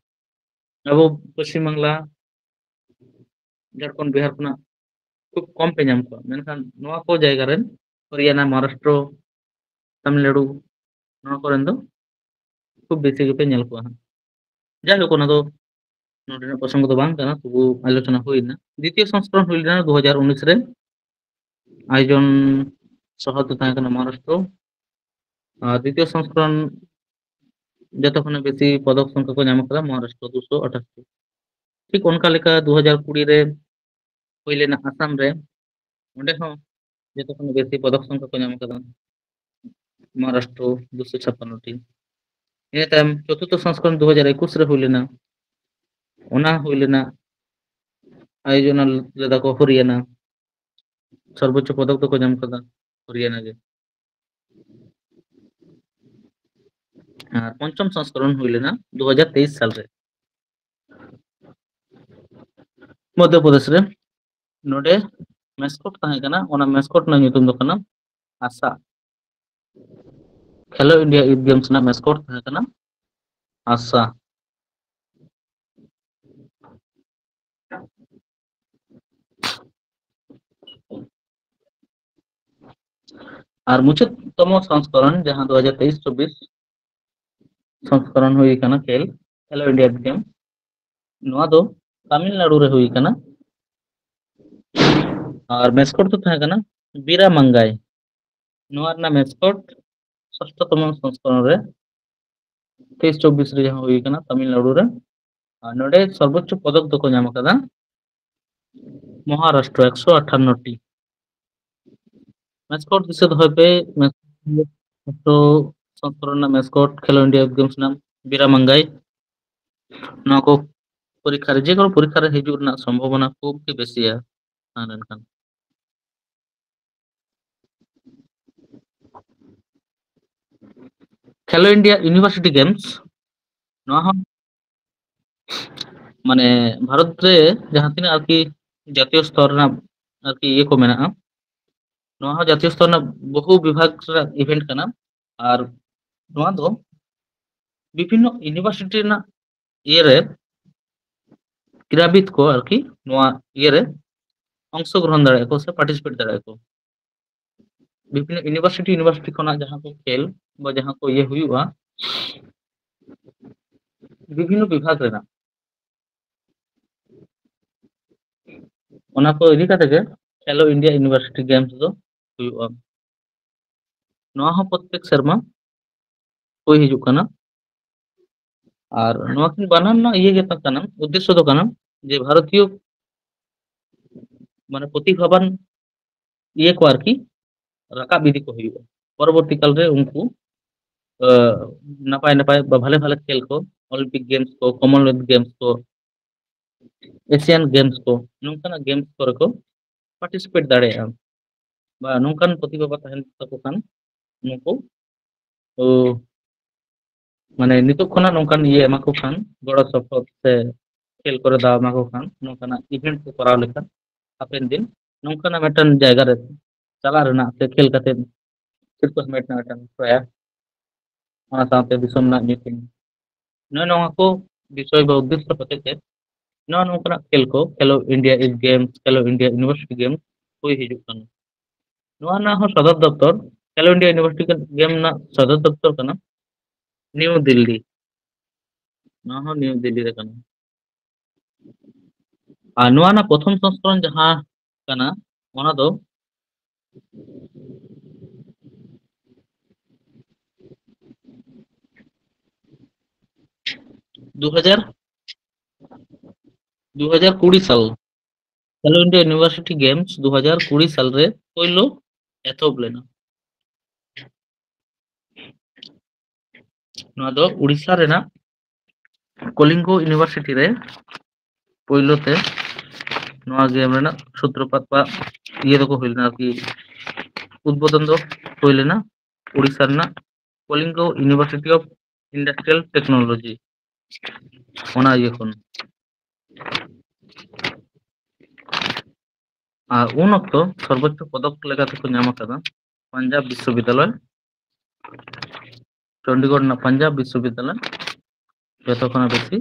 ᱟᱵᱚ ᱯᱚᱥᱪᱤᱢ ᱵᱟᱝᱞᱟ, ᱡᱷᱟᱲᱠᱷᱚᱸᱰ, ᱵᱤᱦᱟᱨ ᱠᱷᱚᱱᱟᱜ ᱠᱷᱩᱵ ᱠᱚᱢ ᱯᱮ ᱧᱟᱢ ᱠᱚᱣᱟ, ᱢᱮᱱᱠᱷᱟᱱ ᱱᱚᱣᱟ ᱠᱚ ᱡᱟᱭᱜᱟ ᱨᱮᱱ ᱦᱚᱨᱤᱭᱟᱱᱟ, ᱢᱚᱦᱟᱨᱟᱥᱴᱨᱚ, ᱛᱟᱢᱤᱞᱱᱟᱲᱩ, ᱱᱚᱣᱟ ᱠᱚᱨᱮᱱ ᱫᱚ ᱠᱷᱩᱵ ᱵᱮᱥᱤ ᱜᱮᱯᱮ ᱧᱮᱞ ᱠᱚᱣᱟ ᱦᱟᱸᱜ᱾ ᱡᱟᱭᱦᱳᱠ, ᱚᱱᱟ ᱫᱚ ᱱᱚᱰᱮᱱᱟᱜ ᱯᱨᱚᱥᱚᱝᱜᱚ ᱫᱚ ᱵᱟᱝ ᱠᱟᱱᱟ, ᱛᱚᱵᱩ ᱟᱞᱳᱪᱚᱱᱟ ᱦᱩᱭ ᱞᱮᱱᱟ᱾ ᱫᱤᱛᱤᱭᱚ ᱥᱚᱝᱥᱠᱚᱨᱚᱱ ᱦᱩᱭ ᱞᱮᱱᱟ ᱫᱩ ᱦᱟᱡᱟᱨ ᱩᱱᱤᱥ ᱨᱮ, ᱟᱭᱳᱡᱚᱱ ᱥᱚᱦᱚᱨ ᱫᱚ ᱛᱟᱦᱮᱸ ᱠᱟᱱᱟ ᱢᱚᱦᱟᱨᱟᱥᱴᱨᱚ᱾ ᱟᱨ ᱫᱤᱛᱤᱭᱚ ᱥᱚᱝᱥᱠᱚᱨᱚᱱ ᱡᱚᱛᱚ ᱠᱷᱚᱱᱟᱜ ᱵᱮᱥᱤ ᱯᱚᱫᱚᱠ ᱥᱚᱝᱠᱷᱟ ᱠᱚ ᱧᱟᱢ ᱟᱠᱟᱫᱟ ᱢᱚᱦᱟᱨᱟᱥᱴᱨᱚ, ᱫᱩᱥᱚ ᱟᱴᱷᱟᱥᱤ᱾ ᱴᱷᱤᱠ ᱚᱱᱠᱟ ᱞᱮᱠᱟ ᱫᱩ ᱦᱟᱡᱟᱨ ᱠᱩᱲᱤ ᱨᱮ ᱦᱩᱭ ᱞᱮᱱᱟ ᱟᱥᱟᱢ ᱨᱮ, ᱚᱸᱰᱮ ᱦᱚᱸ ᱡᱚᱛᱚ ᱠᱷᱚᱱᱟᱜ ᱵᱮᱥᱤ ᱯᱚᱫᱚᱠ ᱥᱚᱝᱠᱷᱟ ᱠᱚ ᱧᱟᱢ ᱟᱠᱟᱫᱟ ᱢᱚᱦᱟᱨᱟᱥᱴᱨᱚ, ᱫᱩᱥᱚ ᱪᱷᱟᱯᱟᱱᱱᱚ ᱴᱤ᱾ ᱤᱱᱟᱹ ᱛᱟᱭᱚᱢ ᱪᱚᱛᱩᱨᱛᱷᱚ ᱥᱚᱝᱥᱠᱚᱨᱚᱱ ᱫᱩ ᱦᱟᱡᱟᱨ ᱮᱠᱩᱥ ᱨᱮ ᱦᱩᱭ ᱞᱮᱱᱟ, ᱚᱱᱟ ᱦᱩᱭ ᱞᱮᱱᱟ, ᱟᱭᱳᱡᱚᱱ ᱞᱮᱫᱟ ᱠᱚ ᱦᱚᱨᱤᱭᱟᱱᱟ, ᱥᱚᱨᱵᱳᱪᱪᱚ ᱯᱚᱫᱚᱠ ᱫᱚᱠᱚ ᱧᱟᱢ ᱠᱟᱫᱟ ᱦᱚᱨᱤᱭᱟᱱᱟ ᱜᱮ᱾ ᱟᱨ ᱯᱚᱧᱪᱚᱢ ᱥᱚᱝᱥᱠᱚᱨᱚᱱ ᱦᱩᱭ ᱞᱮᱱᱟ ᱫᱩ ᱦᱟᱡᱟᱨ ᱛᱮᱭᱤᱥ ᱥᱟᱞ ᱨᱮ ᱢᱚᱫᱽᱫᱷᱚ ᱯᱨᱚᱫᱮᱥ ᱨᱮ᱾ ᱱᱚᱰᱮ ᱢᱮᱥᱠᱚᱴ ᱛᱟᱦᱮᱸ ᱠᱟᱱᱟ, ᱚᱱᱟ ᱢᱮᱥᱠᱚᱴ ᱨᱮᱱᱟᱜ ᱧᱩᱛᱩᱢ ᱫᱚ ᱠᱟᱱᱟ ᱟᱥᱟ᱾ ᱠᱷᱮᱞᱳ ᱤᱱᱰᱤᱭᱟ ᱭᱩᱛᱷ ᱜᱮᱢᱥ ᱨᱮᱱᱟᱜ ᱢᱮᱥᱠᱚᱴ ᱛᱟᱦᱮᱸ ᱠᱟᱱᱟ ᱟᱥᱟ᱾ ᱟᱨ ᱢᱩᱪᱟᱹᱫ ᱛᱚᱢᱚ ᱥᱚᱝᱥᱠᱚᱨᱚᱱ, ᱡᱟᱦᱟᱸ ᱫᱩ ᱦᱟᱡᱟᱨ ᱛᱮᱭᱤᱥ ᱪᱚᱵᱵᱤᱥ ᱥᱚᱝᱥᱠᱚᱨᱚᱱ ᱦᱩᱭ ᱠᱟᱱᱟ ᱠᱷᱮᱞ ᱠᱷᱮᱞᱳ ᱤᱱᱰᱤᱭᱟ ᱜᱮᱢ, ᱱᱚᱣᱟ ᱫᱚ ᱛᱟᱢᱤᱞᱱᱟᱲᱩ ᱨᱮ ᱦᱩᱭ ᱠᱟᱱᱟ᱾ ᱟᱨ ᱢᱮᱥᱠᱚᱴ ᱫᱚ ᱛᱟᱦᱮᱸ ᱠᱟᱱᱟ ᱵᱤᱨᱟ ᱢᱟᱝᱜᱟᱭ᱾ ᱱᱚᱣᱟ ᱨᱮᱱᱟᱜ ᱢᱮᱥᱠᱚᱴ ᱥᱚᱥᱴᱚᱛᱚᱢ ᱥᱚᱝᱥᱠᱚᱨᱚᱱ ᱨᱮ ᱛᱮᱭᱤᱥ ᱪᱚᱵᱵᱤᱥ ᱨᱮ ᱡᱟᱦᱟᱸ ᱦᱩᱭ ᱠᱟᱱᱟ ᱛᱟᱢᱤᱞᱱᱟᱲᱩ ᱨᱮ᱾ ᱟᱨ ᱱᱚᱰᱮ ᱥᱚᱨᱵᱳᱪᱪᱚ ᱯᱚᱫᱚᱠ ᱫᱚᱠᱚ ᱧᱟᱢ ᱟᱠᱟᱫᱟ ᱢᱚᱦᱟᱨᱟᱥᱴᱨᱚ, ᱮᱠᱥᱚ ᱟᱴᱷᱟᱱᱱᱚ ᱴᱤ᱾ ᱢᱮᱥᱠᱚᱴ ᱫᱤᱥᱟᱹ ᱫᱚᱦᱚᱭ ᱯᱮ, ᱢᱮᱥᱠᱚᱴ ᱥᱚᱝᱥᱠᱚᱨᱚᱱ ᱨᱮᱱᱟᱜ ᱢᱮᱥᱠᱚᱴ ᱠᱷᱮᱞᱳ ᱤᱱᱰᱤᱭᱟ ᱜᱮᱢᱥ ᱨᱮᱱᱟᱜ ᱵᱤᱨᱟ ᱢᱟᱝᱜᱟᱭ᱾ ᱱᱚᱣᱟ ᱠᱚ ᱯᱚᱨᱤᱠᱠᱷᱟ ᱨᱮ, ᱡᱮ ᱠᱳᱱᱳ ᱯᱚᱨᱤᱠᱠᱷᱟ ᱨᱮ ᱦᱤᱡᱩᱜ ᱨᱮᱱᱟᱜ ᱥᱚᱢᱵᱷᱚᱵᱚᱱᱟ ᱠᱷᱩᱵ ᱜᱮ ᱵᱮᱥᱤᱭᱟ ᱛᱟᱦᱮᱸ ᱞᱮᱱᱠᱷᱟᱱ᱾ ᱠᱷᱮᱞᱳ ᱤᱱᱰᱤᱭᱟ ᱤᱭᱩᱱᱤᱵᱷᱟᱨᱥᱤᱴᱤ ᱜᱮᱢᱥ, ᱱᱚᱣᱟ ᱦᱚᱸ ᱢᱟᱱᱮ ᱵᱷᱟᱨᱚᱛ ᱨᱮ ᱡᱟᱦᱟᱸ ᱛᱤᱱᱟᱹᱜ ᱟᱨᱠᱤ ᱡᱟᱛᱤᱭᱚ ᱥᱛᱚᱨ ᱨᱮᱱᱟᱜ ᱟᱨᱠᱤ ᱤᱭᱟᱹ ᱠᱚ ᱢᱮᱱᱟᱜᱼᱟ, ᱱᱚᱣᱟ ᱦᱚᱸ ᱡᱟᱛᱤᱭᱚ ᱥᱛᱚᱨ ᱨᱮᱱᱟᱜ ᱵᱚᱦᱩ ᱵᱤᱵᱷᱟᱜᱽ ᱨᱮᱱᱟᱜ ᱤᱵᱷᱮᱱᱴ ᱠᱟᱱᱟ᱾ ᱟᱨ ᱱᱚᱣᱟ ᱫᱚ ᱵᱤᱵᱷᱤᱱᱱᱚ ᱤᱭᱩᱱᱤᱵᱷᱟᱨᱥᱤᱴᱤ ᱨᱮᱱᱟᱜ ᱤᱭᱟᱹ ᱨᱮ ᱠᱨᱤᱲᱟᱵᱤᱫ ᱠᱚ ᱟᱨᱠᱤ ᱱᱚᱣᱟ ᱤᱭᱟᱹ ᱨᱮ ᱚᱝᱥᱚᱜᱨᱚᱦᱚᱱ ᱫᱟᱲᱮᱭᱟᱜᱼᱟ ᱠᱚ ᱥᱮ ᱯᱟᱨᱴᱤᱥᱤᱯᱮᱴ ᱫᱟᱲᱮᱭᱟᱜᱼᱟ ᱠᱚ᱾ ᱵᱤᱵᱷᱤᱱᱱᱚ ᱤᱭᱩᱱᱤᱵᱷᱟᱨᱥᱤᱴᱤ ᱤᱭᱩᱱᱤᱵᱷᱟᱨᱥᱤᱴᱤ ᱠᱷᱚᱱᱟᱜ ᱡᱟᱦᱟᱸ ᱠᱚ ᱠᱷᱮᱞ ᱵᱟ ᱡᱟᱦᱟᱸ ᱠᱚ ᱤᱭᱟᱹ ᱦᱩᱭᱩᱜᱼᱟ, ᱵᱤᱵᱷᱤᱱᱱᱚ ᱵᱤᱵᱷᱟᱜᱽ ᱨᱮᱱᱟᱜ, ᱚᱱᱟ ᱠᱚ ᱤᱫᱤ ᱠᱟᱛᱮ ᱜᱮ ᱠᱷᱮᱞᱳ ᱤᱱᱰᱤᱭᱟ ᱤᱭᱩᱱᱤᱵᱷᱟᱨᱥᱤᱴᱤ ᱜᱮᱢᱥ ᱫᱚ ᱦᱩᱭᱩᱜᱼᱟ᱾ ᱱᱚᱣᱟ ᱦᱚᱸ ᱯᱨᱚᱛᱮᱠ ᱥᱮᱨᱢᱟ ᱦᱩᱭ ᱦᱤᱡᱩᱜ ᱠᱟᱱᱟ᱾ ᱟᱨ ᱱᱚᱣᱟ ᱠᱤᱱ ᱵᱟᱱᱟᱨ ᱨᱮᱱᱟᱜ ᱤᱭᱟᱹ ᱜᱮ ᱠᱟᱱᱟ, ᱩᱫᱽᱫᱮᱥᱥᱚ ᱫᱚ ᱠᱟᱱᱟ ᱡᱮ ᱵᱷᱟᱨᱚᱛᱤᱭᱚ ᱢᱟᱱᱮ ᱯᱨᱚᱛᱤᱵᱷᱟᱵᱟᱱ ᱤᱭᱟᱹ ᱠᱚ ᱟᱨᱠᱤ ᱨᱟᱠᱟᱵ ᱤᱫᱤ ᱠᱚ ᱦᱩᱭᱩᱜᱼᱟ᱾ ᱯᱚᱨᱚᱵᱚᱨᱛᱤ ᱠᱟᱞ ᱨᱮ ᱩᱱᱠᱩ ᱟᱸ, ᱱᱟᱯᱟᱭ ᱱᱟᱯᱟᱭ ᱵᱟ ᱵᱷᱟᱞᱮ ᱵᱷᱟᱞᱮ ᱠᱷᱮᱞ ᱠᱚ, ᱚᱞᱤᱢᱯᱤᱠ ᱜᱮᱢᱥ ᱠᱚ, ᱠᱚᱢᱚᱱᱣᱮᱞᱛᱷ ᱜᱮᱢᱥ ᱠᱚ, ᱮᱥᱤᱭᱟᱱ ᱜᱮᱢᱥ ᱠᱚ, ᱱᱚᱝᱠᱟᱱᱟᱜ ᱜᱮᱢᱥ ᱠᱚᱨᱮ ᱠᱚ ᱯᱟᱨᱴᱤᱥᱤᱯᱮᱴ ᱫᱟᱲᱮᱭᱟᱜᱼᱟ᱾ ᱵᱟ ᱱᱚᱝᱠᱟᱱ ᱯᱨᱚᱛᱤᱵᱷᱟ ᱛᱟᱦᱮᱱ ᱛᱟᱠᱚ ᱠᱷᱟᱱ ᱱᱩᱠᱩ ᱳ, ᱢᱟᱱᱮ ᱱᱤᱛᱚᱜ ᱠᱷᱚᱱᱟᱜ ᱱᱚᱝᱠᱟᱱ ᱤᱭᱟᱹ ᱮᱢᱟ ᱠᱚ ᱠᱷᱟᱱ, ᱜᱚᱲᱚ ᱥᱚᱯᱚᱦᱚᱫ ᱥᱮ ᱠᱷᱮᱞ ᱠᱚᱨᱮ ᱫᱟᱣ ᱮᱢᱟ ᱠᱚ ᱠᱷᱟᱱ, ᱱᱚᱝᱠᱟᱱᱟᱜ ᱤᱵᱷᱮᱱᱴ ᱠᱚ ᱠᱚᱨᱟᱣ ᱞᱮᱠᱷᱟᱱ ᱦᱟᱯᱮᱱ ᱫᱤᱱ ᱱᱚᱝᱠᱟᱱᱟᱜ ᱢᱤᱫᱴᱟᱝ ᱡᱟᱭᱜᱟ ᱨᱮ ᱪᱟᱞᱟᱜ ᱨᱮᱱᱟᱜ ᱥᱮ ᱠᱷᱮᱞ ᱠᱟᱛᱮ ᱥᱤᱨᱯᱟᱹ ᱦᱟᱢᱮᱴ ᱨᱮᱱᱟᱜ ᱢᱤᱫᱴᱟᱝ ᱯᱨᱚᱭᱟᱥ, ᱚᱱᱟ ᱥᱟᱶᱛᱮ ᱫᱤᱥᱚᱢ ᱨᱮᱱᱟᱜ ᱧᱩᱛᱩᱢ, ᱱᱚᱜᱼᱚ ᱱᱚᱣᱟ ᱠᱚ ᱵᱤᱥᱚᱭ ᱵᱟ ᱩᱫᱽᱫᱮᱥᱥᱚ ᱦᱚᱛᱮ ᱛᱮ ᱱᱚᱣᱟ ᱱᱚᱝᱠᱟᱱᱟᱜ ᱠᱷᱮᱞ ᱠᱚ, Khelo India Youth Games, Khelo India University Games ᱦᱩᱭ ᱦᱤᱡᱩᱜ ᱠᱟᱱᱟ᱾ ᱱᱚᱣᱟ ᱨᱮᱱᱟᱜ ᱦᱚᱸ ᱥᱚᱫᱚᱨ ᱫᱚᱯᱛᱚᱨ ᱠᱷᱮᱞᱳ ᱤᱱᱰᱤᱭᱟ ᱤᱭᱩᱱᱤᱵᱷᱟᱨᱥᱤᱴᱤ ᱜᱮᱢ ᱨᱮᱱᱟᱜ ᱥᱚᱫᱚᱨ ᱫᱚᱯᱛᱚᱨ ᱠᱟᱱᱟ ᱱᱤᱭᱩ ᱫᱤᱞᱞᱤ᱾ ᱱᱚᱣᱟ ᱦᱚᱸ ᱱᱤᱭᱩ ᱫᱤᱞᱞᱤ ᱨᱮ ᱠᱟᱱᱟ᱾ ᱟᱨ ᱱᱚᱣᱟ ᱨᱮᱱᱟᱜ ᱯᱨᱚᱛᱷᱚᱢ ᱥᱚᱝᱥᱠᱚᱨᱚᱱ ᱡᱟᱦᱟᱸ ᱠᱟᱱᱟ, ᱚᱱᱟ ᱫᱚ ᱫᱩ ᱦᱟᱡᱟᱨ, ᱫᱩ ᱦᱟᱡᱟᱨ ᱠᱩᱲᱤ ᱥᱟᱞ, ᱠᱷᱮᱞᱳ ᱤᱱᱰᱤᱭᱟ ᱤᱭᱩᱱᱤᱵᱷᱟᱨᱥᱤᱴᱤ ᱜᱮᱢᱥ ᱫᱩ ᱦᱟᱡᱟᱨ ᱠᱩᱲᱤ ᱥᱟᱞ ᱨᱮ ᱯᱳᱭᱞᱳ ᱮᱛᱚᱦᱚᱵ ᱞᱮᱱᱟ᱾ ᱱᱚᱣᱟ ᱫᱚ ᱩᱲᱤᱥᱥᱟ ᱨᱮᱱᱟᱜ ᱠᱚᱞᱤᱝᱜᱚ ᱤᱭᱩᱱᱤᱵᱷᱟᱨᱥᱤᱴᱤ ᱨᱮ ᱯᱳᱭᱞᱳ ᱛᱮ ᱱᱚᱣᱟ ᱜᱮᱢ ᱨᱮᱱᱟᱜ ᱥᱩᱛᱨᱚᱯᱟᱛ ᱵᱟ ᱤᱭᱟᱹ ᱫᱚᱠᱚ ᱦᱩᱭ ᱞᱮᱱᱟ ᱟᱨᱠᱤ, ᱩᱫᱵᱳᱫᱚᱱ ᱫᱚ ᱦᱩᱭ ᱞᱮᱱᱟ ᱩᱲᱤᱥᱥᱟ ᱨᱮᱱᱟᱜ Kalinga university of industrial technology, ᱚᱱᱟ ᱤᱭᱟᱹ ᱠᱷᱚᱱ᱾ ᱟᱨ ᱩᱱ ᱚᱠᱛᱚ ᱥᱚᱨᱵᱳᱪᱪᱚ ᱯᱚᱫᱚᱠ ᱞᱮᱠᱟᱛᱮ ᱠᱚ ᱧᱟᱢ ᱟᱠᱟᱫᱟ ᱯᱟᱧᱡᱟᱵ ᱵᱤᱥᱥᱚᱵᱤᱫᱽᱫᱟᱞᱚᱭ, ᱪᱚᱱᱰᱤᱜᱚᱲ ᱨᱮᱱᱟᱜ ᱯᱟᱧᱡᱟᱵ ᱵᱤᱥᱥᱚᱵᱤᱫᱽᱫᱟᱞᱚᱭ ᱡᱚᱛᱚ ᱠᱷᱚᱱᱟᱜ ᱵᱮᱥᱤ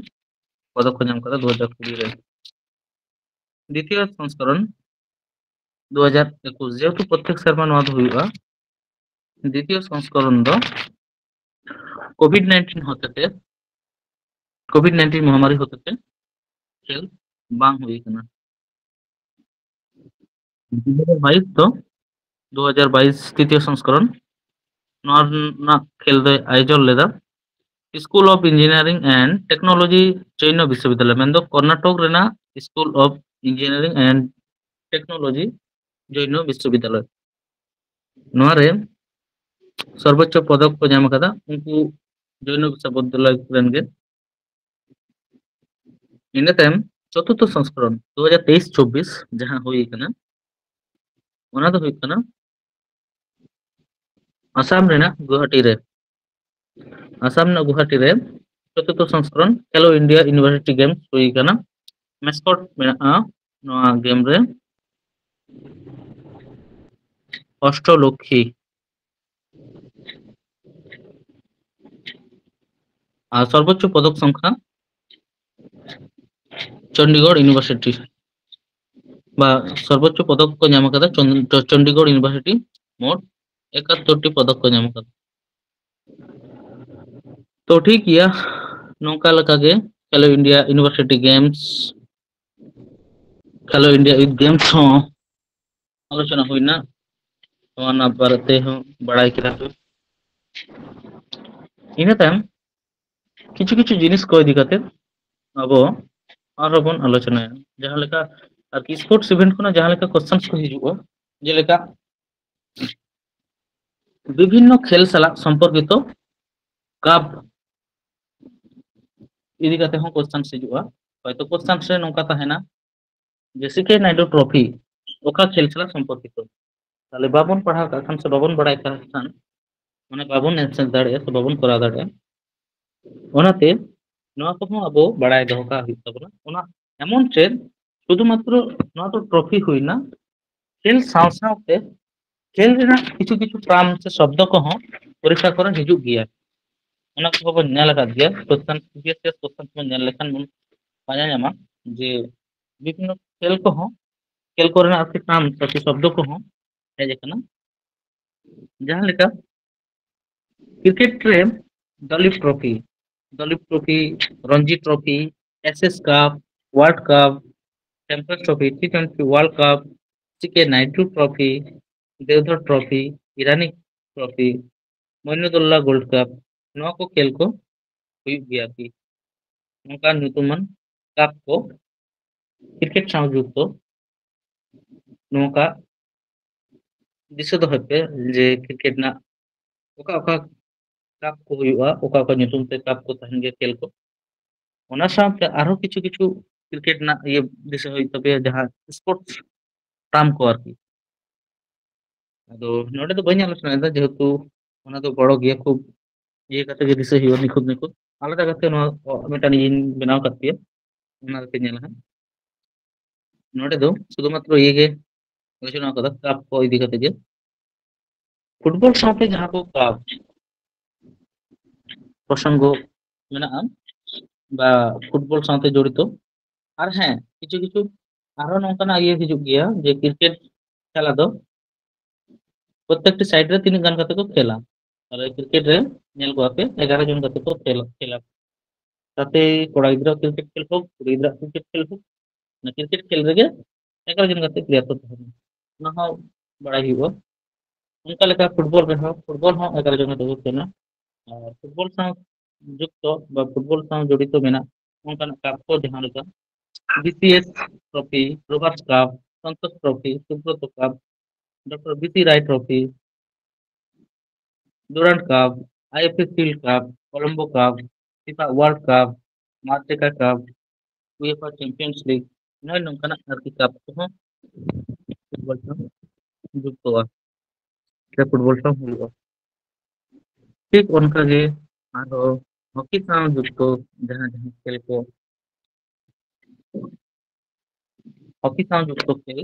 ᱯᱚᱫᱚᱠ ᱠᱚ ᱧᱟᱢ ᱟᱠᱟᱫᱟ ᱫᱩ ᱦᱟᱡᱟᱨ ᱠᱩᱲᱤ ᱨᱮ᱾ ᱫᱤᱛᱤᱭᱚ ᱥᱚᱝᱥᱠᱚᱨᱚᱱ ᱫᱩ ᱦᱟᱡᱟᱨ ᱮᱠᱩᱥ, ᱡᱮᱦᱮᱛᱩ ᱯᱨᱚᱛᱮᱠ ᱥᱮᱨᱢᱟ ᱱᱚᱣᱟ ᱫᱚ ᱦᱩᱭᱩᱜᱼᱟ᱾ ᱫᱤᱛᱤᱭᱚ ᱥᱚᱝᱥᱠᱚᱨᱚᱱ ᱫᱚ ᱠᱳᱵᱷᱤᱰ ᱱᱟᱭᱤᱱᱴᱤᱱ ᱦᱚᱛᱮᱛᱮ ᱠᱳᱵᱷᱤᱰ ᱱᱟᱭᱤᱱᱴᱤᱱ ᱢᱚᱦᱟᱢᱟᱨᱤ ᱦᱚᱛᱮᱛᱮ ᱠᱷᱮᱞ ᱵᱟᱝ ᱦᱩᱭ ᱟᱠᱟᱱᱟ᱾ ᱫᱩ ᱦᱟᱡᱟᱨ ᱵᱟᱭᱤᱥ ᱫᱚ, ᱫᱩ ᱦᱟᱡᱟᱨ ᱵᱟᱭᱤᱥ ᱛᱨᱤᱛᱤᱭᱚ ᱥᱚᱝᱥᱠᱚᱨᱚᱱ, ᱱᱚᱣᱟ ᱨᱮᱱᱟᱜ ᱠᱷᱮᱞ ᱫᱚᱭ ᱟᱭᱳᱡᱚᱱ ᱞᱮᱫᱟ School of Engineering and Technology Jain ᱵᱤᱥᱥᱚᱵᱤᱫᱽᱫᱟᱞᱚᱭ, ᱢᱮᱱᱫᱚ ᱠᱚᱨᱱᱟᱴᱚᱠ ᱨᱮᱱᱟᱜ School of Engineering and Technology Jain ᱵᱤᱥᱥᱚᱵᱤᱫᱽᱫᱟᱞᱚᱭ᱾ ᱱᱚᱣᱟ ᱨᱮ ᱥᱚᱨᱵᱳᱪᱪᱚ ᱯᱚᱫᱚᱠ ᱠᱚ ᱧᱟᱢ ᱟᱠᱟᱫᱟ ᱩᱱᱠᱩ ᱡᱚᱭᱱᱚ ᱵᱤᱥᱥᱚᱵᱤᱫᱽᱫᱟᱞᱚᱭ ᱨᱮᱱ ᱜᱮ᱾ ᱤᱱᱟᱹ ᱛᱟᱭᱚᱢ ᱪᱚᱛᱩᱨᱛᱷᱚ ᱥᱚᱝᱥᱠᱚᱨᱚᱱ ᱫᱩ ᱦᱟᱡᱟᱨ ᱛᱮᱭᱤᱥ ᱪᱚᱵᱵᱤᱥ ᱡᱟᱦᱟᱸ ᱦᱩᱭ ᱟᱠᱟᱱᱟ, ᱚᱱᱟ ᱫᱚ ᱦᱩᱭᱩᱜ ᱠᱟᱱᱟ ᱟᱥᱟᱢ ᱨᱮᱱᱟᱜ ᱜᱩᱣᱟᱦᱟᱴᱤ ᱨᱮ, ᱟᱥᱟᱢ ᱨᱮᱱᱟᱜ ᱜᱩᱣᱟᱦᱟᱴᱤ ᱨᱮ ᱪᱚᱛᱩᱨᱛᱷᱚ ᱥᱚᱝᱥᱠᱚᱨᱚᱱ ᱠᱷᱮᱞᱳ ᱤᱱᱰᱤᱭᱟ ᱤᱭᱩᱱᱤᱵᱷᱟᱨᱥᱤᱴᱤ ᱜᱮᱢᱥ ᱦᱩᱭ ᱟᱠᱟᱱᱟ᱾ ᱢᱮᱥᱠᱚᱴ ᱢᱮᱱᱟᱜᱼᱟ ᱱᱚᱣᱟ ᱜᱮᱢ ᱨᱮ ᱚᱥᱴᱚᱞᱚᱠᱠᱷᱤ᱾ ᱟᱨ ᱥᱚᱨᱵᱳᱪᱪᱚ ᱯᱚᱫᱚᱠ ᱥᱚᱝᱠᱷᱟ ᱪᱚᱱᱰᱤᱜᱚᱲ ᱤᱭᱩᱱᱤᱵᱷᱟᱨᱥᱤᱴᱤ, ᱵᱟ ᱥᱚᱨᱵᱳᱪᱪᱚ ᱯᱚᱫᱚᱠ ᱠᱚ ᱧᱟᱢ ᱟᱠᱟᱫᱟ ᱪᱚᱱ-, ᱪᱚᱱᱰᱤᱜᱚᱲ ᱤᱭᱩᱱᱤᱵᱷᱟᱨᱥᱤᱴᱤ, ᱢᱳᱴ ᱮᱠᱟᱛᱛᱳᱨ ᱴᱤ ᱯᱚᱫᱚᱠ ᱠᱚ ᱧᱟᱢ ᱟᱠᱟᱫᱟ᱾ ᱛᱚ ᱴᱷᱤᱠ ᱜᱮᱭᱟ, ᱱᱚᱝᱠᱟ ᱞᱮᱠᱟᱜᱮ Khelo India University Games, Khelo India Youth Games ᱦᱚᱸ ᱟᱞᱳᱪᱚᱱᱟ ᱦᱩᱭᱱᱟ, ᱱᱚᱣᱟ ᱨᱮᱱᱟᱜ ᱵᱟᱨᱮ ᱛᱮᱦᱚᱸ ᱵᱟᱲᱟᱭ ᱠᱮᱫᱟ ᱯᱮ᱾ ᱤᱱᱟᱹ ᱛᱟᱭᱚᱢ ᱠᱤᱪᱷᱩ ᱠᱤᱪᱷᱩ ᱡᱤᱱᱤᱥ ᱠᱚ ᱤᱫᱤ ᱠᱟᱛᱮ ᱟᱵᱚ ᱟᱨᱦᱚᱸ ᱵᱚᱱ ᱟᱞᱳᱪᱚᱱᱟᱭᱟ, ᱡᱟᱦᱟᱸ ᱞᱮᱠᱟ ᱟᱨᱠᱤ ᱥᱯᱳᱨᱴᱥ ᱤᱵᱷᱮᱱᱴ ᱠᱷᱚᱱᱟᱜ ᱡᱟᱦᱟᱸ ᱞᱮᱠᱟ ᱠᱚᱥᱪᱮᱱᱥ ᱠᱚ ᱦᱤᱡᱩᱜᱼᱟ, ᱡᱮᱞᱮᱠᱟ ᱵᱤᱵᱷᱤᱱᱱᱚ ᱠᱷᱮᱞ ᱥᱟᱞᱟᱜ ᱥᱚᱢᱯᱚᱨᱠᱤᱛᱚ ᱠᱟᱯ ᱤᱫᱤ ᱠᱟᱛᱮ ᱦᱚᱸ ᱠᱚᱥᱪᱮᱱᱥ ᱦᱤᱡᱩᱜᱼᱟ᱾ ᱦᱚᱭᱛᱳ ᱠᱚᱥᱪᱮᱱᱥ ᱨᱮ ᱱᱚᱝᱠᱟ ᱛᱟᱦᱮᱱᱟ ᱡᱮ ᱥᱤ ᱠᱮ ᱱᱟᱭᱰᱩ ᱴᱨᱚᱯᱷᱤ ᱚᱠᱟ ᱠᱷᱮᱞ ᱥᱟᱞᱟᱜ ᱥᱚᱢᱯᱚᱨᱠᱤᱛᱚ? ᱛᱟᱦᱞᱮ ᱵᱟᱵᱚᱱ ᱯᱟᱲᱦᱟᱣ ᱠᱟᱜ ᱠᱷᱟᱱ ᱥᱮ ᱵᱟᱵᱚᱱ ᱵᱟᱲᱟᱭ ᱠᱟᱜ ᱠᱷᱟᱱ, ᱢᱟᱱᱮ ᱵᱟᱵᱚᱱ ᱮᱱᱥᱟᱨ ᱫᱟᱲᱮᱭᱟᱜᱼᱟ ᱥᱮ ᱵᱟᱵᱚᱱ ᱠᱚᱨᱟᱣ ᱫᱟᱲᱮᱭᱟᱜᱼᱟ᱾ ᱚᱱᱟᱛᱮ ᱱᱚᱣᱟ ᱠᱚᱦᱚᱸ ᱟᱵᱚ ᱵᱟᱲᱟᱭ ᱫᱚᱦᱚ ᱠᱟᱜ ᱦᱩᱭᱩᱜ ᱛᱟᱵᱚᱱᱟ᱾ ᱚᱱᱟ ᱮᱢᱚᱱ ᱪᱮᱫ ᱥᱩᱫᱷᱩ ᱢᱟᱛᱨᱚ ᱱᱚᱣᱟ ᱫᱚ ᱴᱨᱚᱯᱷᱤ ᱦᱩᱭᱱᱟ, ᱠᱷᱮᱞ ᱥᱟᱶ ᱥᱟᱶᱛᱮ ᱠᱷᱮᱞ ᱨᱮᱱᱟᱜ ᱠᱤᱪᱷᱩ ᱠᱤᱪᱷᱩ ᱴᱟᱨᱢ ᱥᱮ ᱥᱚᱵᱫᱚ ᱠᱚᱦᱚᱸ ᱯᱚᱨᱤᱠᱠᱷᱟ ᱠᱚᱨᱮ ᱦᱤᱡᱩᱜ ᱜᱮᱭᱟ᱾ ᱚᱱᱟ ᱠᱚᱦᱚᱸ ᱵᱚᱱ ᱧᱮᱞ ᱟᱠᱟᱫ ᱜᱮᱭᱟ᱾ ᱠᱚᱥᱪᱮᱱ, ᱯᱨᱤᱵᱷᱤᱭᱟᱥ ᱤᱭᱟᱨ ᱠᱚᱥᱪᱮᱱ ᱵᱚᱱ ᱧᱮᱞ ᱞᱮᱠᱷᱟᱱ ᱵᱚᱱ ᱯᱟᱸᱡᱟ ᱧᱟᱢᱟ ᱡᱮ ᱵᱤᱵᱷᱤᱱᱱᱚ ᱠᱷᱮᱞ ᱠᱚᱦᱚᱸ, ᱠᱷᱮᱞ ᱠᱚᱨᱮᱱᱟᱜ ᱟᱨᱠᱤ ᱴᱟᱨᱢ ᱥᱮ ᱥᱚᱵᱫᱚ ᱠᱚᱦᱚᱸ ᱦᱮᱡ ᱟᱠᱟᱱᱟ᱾ ᱡᱟᱦᱟᱸ ᱞᱮᱠᱟ ᱠᱨᱤᱠᱮᱴ ᱨᱮ Duleep Trophy, Duleep Trophy, Ranji Trophy, S S Cup, World Cup, Champions Trophy, T twenty World Cup, C K Naidu Trophy, Deodhar Trophy, Irani Trophy, Moinuddowlah Gold Cup, ᱱᱚᱣᱟ ᱠᱚ ᱠᱷᱮᱞ ᱠᱚ ᱦᱩᱭᱩᱜ ᱜᱮᱭᱟ ᱟᱨᱠᱤ᱾ ᱱᱚᱝᱠᱟᱱ ᱧᱩᱛᱩᱢᱟᱱ ᱠᱟᱯ ᱠᱚ ᱠᱨᱤᱠᱮᱴ ᱥᱟᱶ ᱡᱩᱠᱛᱚ᱾ ᱱᱚᱝᱠᱟ ᱫᱤᱥᱟᱹ ᱫᱚᱦᱚᱭ ᱯᱮ ᱡᱮ ᱠᱨᱤᱠᱮᱴ ᱨᱮᱱᱟᱜ ᱚᱠᱟ ᱚᱠᱟ ᱠᱟᱯ ᱠᱚ ᱦᱩᱭᱩᱜᱼᱟ, ᱚᱠᱟ ᱚᱠᱟ ᱧᱩᱛᱩᱢ ᱛᱮ ᱠᱟᱯ ᱠᱚ ᱛᱟᱦᱮᱱ ᱜᱮᱭᱟ, ᱠᱷᱮᱞ ᱠᱚ᱾ ᱚᱱᱟ ᱥᱟᱶᱛᱮ ᱟᱨᱦᱚᱸ ᱠᱤᱪᱷᱩ ᱠᱤᱪᱷᱩ ᱠᱨᱤᱠᱮᱴ ᱨᱮᱱᱟᱜ ᱤᱭᱟᱹ ᱫᱤᱥᱟᱹ ᱦᱩᱭᱩᱜ ᱛᱟᱯᱮᱭᱟ, ᱡᱟᱦᱟᱸ ᱥᱯᱳᱨᱴᱥ ᱴᱟᱨᱢ ᱠᱚ ᱟᱨᱠᱤ᱾ ᱟᱫᱚ ᱱᱚᱰᱮ ᱫᱚ ᱵᱟᱹᱧ ᱟᱞᱳᱪᱚᱱᱟᱭᱮᱫᱟ, ᱡᱮᱦᱮᱛᱩ ᱚᱱᱟ ᱫᱚ ᱵᱚᱲᱚ ᱜᱮᱭᱟ, ᱠᱷᱩᱵ ᱤᱭᱟᱹ ᱠᱟᱛᱮ ᱜᱮ ᱫᱤᱥᱟᱹᱭ ᱦᱩᱭᱩᱜᱼᱟ, ᱱᱤᱠᱷᱩᱛ ᱱᱤᱠᱷᱩᱛ᱾ ᱟᱞᱟᱫᱟ ᱠᱟᱛᱮ ᱱᱚᱣᱟ ᱢᱤᱫᱴᱟᱝ ᱤᱧ ᱵᱮᱱᱟᱣ ᱠᱟᱫ ᱯᱮᱭᱟ, ᱚᱱᱟ ᱨᱮᱯᱮ ᱧᱮᱞᱟ ᱦᱟᱸᱜ᱾ ᱱᱚᱰᱮ ᱫᱚ ᱥᱩᱫᱷᱩ ᱢᱟᱛᱨᱚ ᱤᱭᱟᱹ ᱜᱮ ᱟᱞᱳᱪᱚᱱᱟ ᱠᱟᱫᱟ, ᱠᱟᱯ ᱠᱚ ᱤᱫᱤ ᱠᱟᱛᱮ ᱜᱮ᱾ ᱯᱷᱩᱴᱵᱚᱞ ᱥᱟᱶᱛᱮ ᱡᱟᱦᱟᱸ ᱠᱚ ᱠᱟᱯ ᱯᱨᱚᱥᱚᱝᱜᱚ ᱢᱮᱱᱟᱜᱼᱟ ᱵᱟ ᱯᱷᱩᱴᱵᱚᱞ ᱥᱟᱶᱛᱮ ᱡᱚᱲᱤᱛᱚ, ᱟᱨ ᱦᱮᱸ, ᱠᱤᱪᱷᱩ ᱠᱤᱪᱷᱩ ᱟᱨᱦᱚᱸ ᱱᱚᱝᱠᱟᱱᱟᱜ ᱤᱭᱟᱹ ᱦᱤᱡᱩᱜ ᱜᱮᱭᱟ ᱡᱮ ᱠᱨᱤᱠᱮᱴ ᱠᱷᱮᱞᱟ ᱫᱚ ᱯᱨᱚᱛᱮᱠᱴᱤ ᱥᱟᱭᱤᱰ ᱨᱮ ᱛᱤᱱᱟᱹᱜ ᱜᱟᱱ ᱠᱟᱛᱮ ᱠᱚ ᱠᱷᱮᱞᱟ? ᱛᱟᱦᱞᱮ ᱠᱨᱤᱠᱮᱴ ᱨᱮ ᱧᱮᱞ ᱠᱚᱣᱟ ᱯᱮ ᱮᱜᱟᱨᱚ ᱡᱚᱱ ᱠᱟᱛᱮ ᱠᱚ ᱠᱷᱮᱞᱟ, ᱠᱷᱮᱞᱟ᱾ ᱛᱟᱛᱮ ᱠᱚᱲᱟ ᱜᱤᱫᱽᱨᱟᱹ ᱠᱨᱤᱠᱮᱴ ᱠᱷᱮᱞ ᱦᱳᱠ, ᱠᱩᱲᱤ ᱜᱤᱫᱽᱨᱟᱹ ᱠᱨᱤᱠᱮᱴ ᱠᱷᱮᱞ ᱦᱳᱠ, ᱚᱱᱟ ᱠᱨᱤᱠᱮᱴ ᱠᱷᱮᱞ ᱨᱮᱜᱮ ᱮᱜᱟᱨᱚ ᱡᱚᱱ ᱠᱟᱛᱮ ᱯᱞᱮᱭᱟᱨ ᱠᱚ ᱛᱟᱦᱮᱱᱟ, ᱚᱱᱟ ᱦᱚᱸ ᱵᱟᱲᱟᱭ ᱦᱩᱭᱩᱜᱼᱟ᱾ ᱚᱱᱠᱟ ᱞᱮᱠᱟ ᱯᱷᱩᱴᱵᱚᱞ ᱨᱮᱦᱚᱸ, ᱯᱷᱩᱴᱵᱚᱞ ᱦᱚᱸ ᱮᱜᱟᱨᱚ ᱡᱚᱱ ᱠᱟᱛᱮ ᱠᱚ ᱠᱷᱮᱞᱟ᱾ ᱟᱨ ᱯᱷᱩᱴᱵᱚᱞ ᱥᱟᱶ ᱡᱩᱠᱛᱚ ᱵᱟ ᱯᱷᱩᱴᱵᱚᱞ ᱥᱟᱶ ᱡᱚᱲᱤᱛᱚ ᱢᱮᱱᱟᱜ ᱚᱱᱠᱟᱱᱟᱜ ᱠᱟᱯ ᱠᱚ, ᱡᱟᱦᱟᱸ ᱞᱮᱠᱟ ᱵᱤᱥᱤᱮᱥ ᱴᱨᱚᱯᱷᱤ, ᱨᱳᱵᱟᱨᱴ ᱠᱟᱯ, ᱥᱚᱱᱛᱳᱥ ᱴᱨᱚᱯᱷᱤ, ᱥᱩᱵᱨᱚᱛᱚ ᱠᱟᱯ, ᱰᱚᱠᱴᱚᱨ ᱵᱤᱥᱤ ᱨᱟᱭ ᱴᱨᱚᱯᱷᱤ, ᱰᱩᱨᱟᱱᱰ ᱠᱟᱯ, ᱟᱭᱮᱯᱷᱮ ᱥᱤᱞᱰ ᱠᱟᱯ, ᱠᱚᱞᱚᱢᱵᱳ ᱠᱟᱯ, ᱯᱷᱤᱯᱟ ᱣᱟᱨᱞᱰ ᱠᱟᱯ, ᱢᱟᱨᱴᱮᱠᱟ ᱠᱟᱯ, ᱩᱭᱮᱯᱟ ᱪᱟᱢᱯᱤᱭᱟᱱᱥ ᱞᱤᱜᱽ, ᱱᱚᱜᱼᱚᱭ ᱱᱚᱝᱠᱟᱱᱟᱜ ᱟᱨᱠᱤ ᱠᱟᱯ ᱠᱚᱦᱚᱸ ᱯᱷᱩᱴᱵᱚᱞ ᱥᱟᱶ ᱡᱩᱠᱛᱚᱜᱼᱟ ᱥᱮ ᱯᱷᱩᱴᱵᱚᱞ ᱥᱟᱶ ᱦᱩᱭᱩᱜᱼᱟ᱾ ᱴᱷᱤᱠ ᱚᱱᱠᱟᱜᱮ ᱟᱨᱦᱚᱸ ᱦᱚᱠᱤ ᱥᱟᱶ ᱡᱩᱠᱛᱚ ᱡᱟᱦᱟᱸ ᱡᱟᱦᱟᱸ ᱠᱷᱮᱞ ᱠᱚ, ᱦᱚᱠᱤ ᱥᱟᱶ ᱡᱩᱠᱛᱚ ᱠᱷᱮᱞ,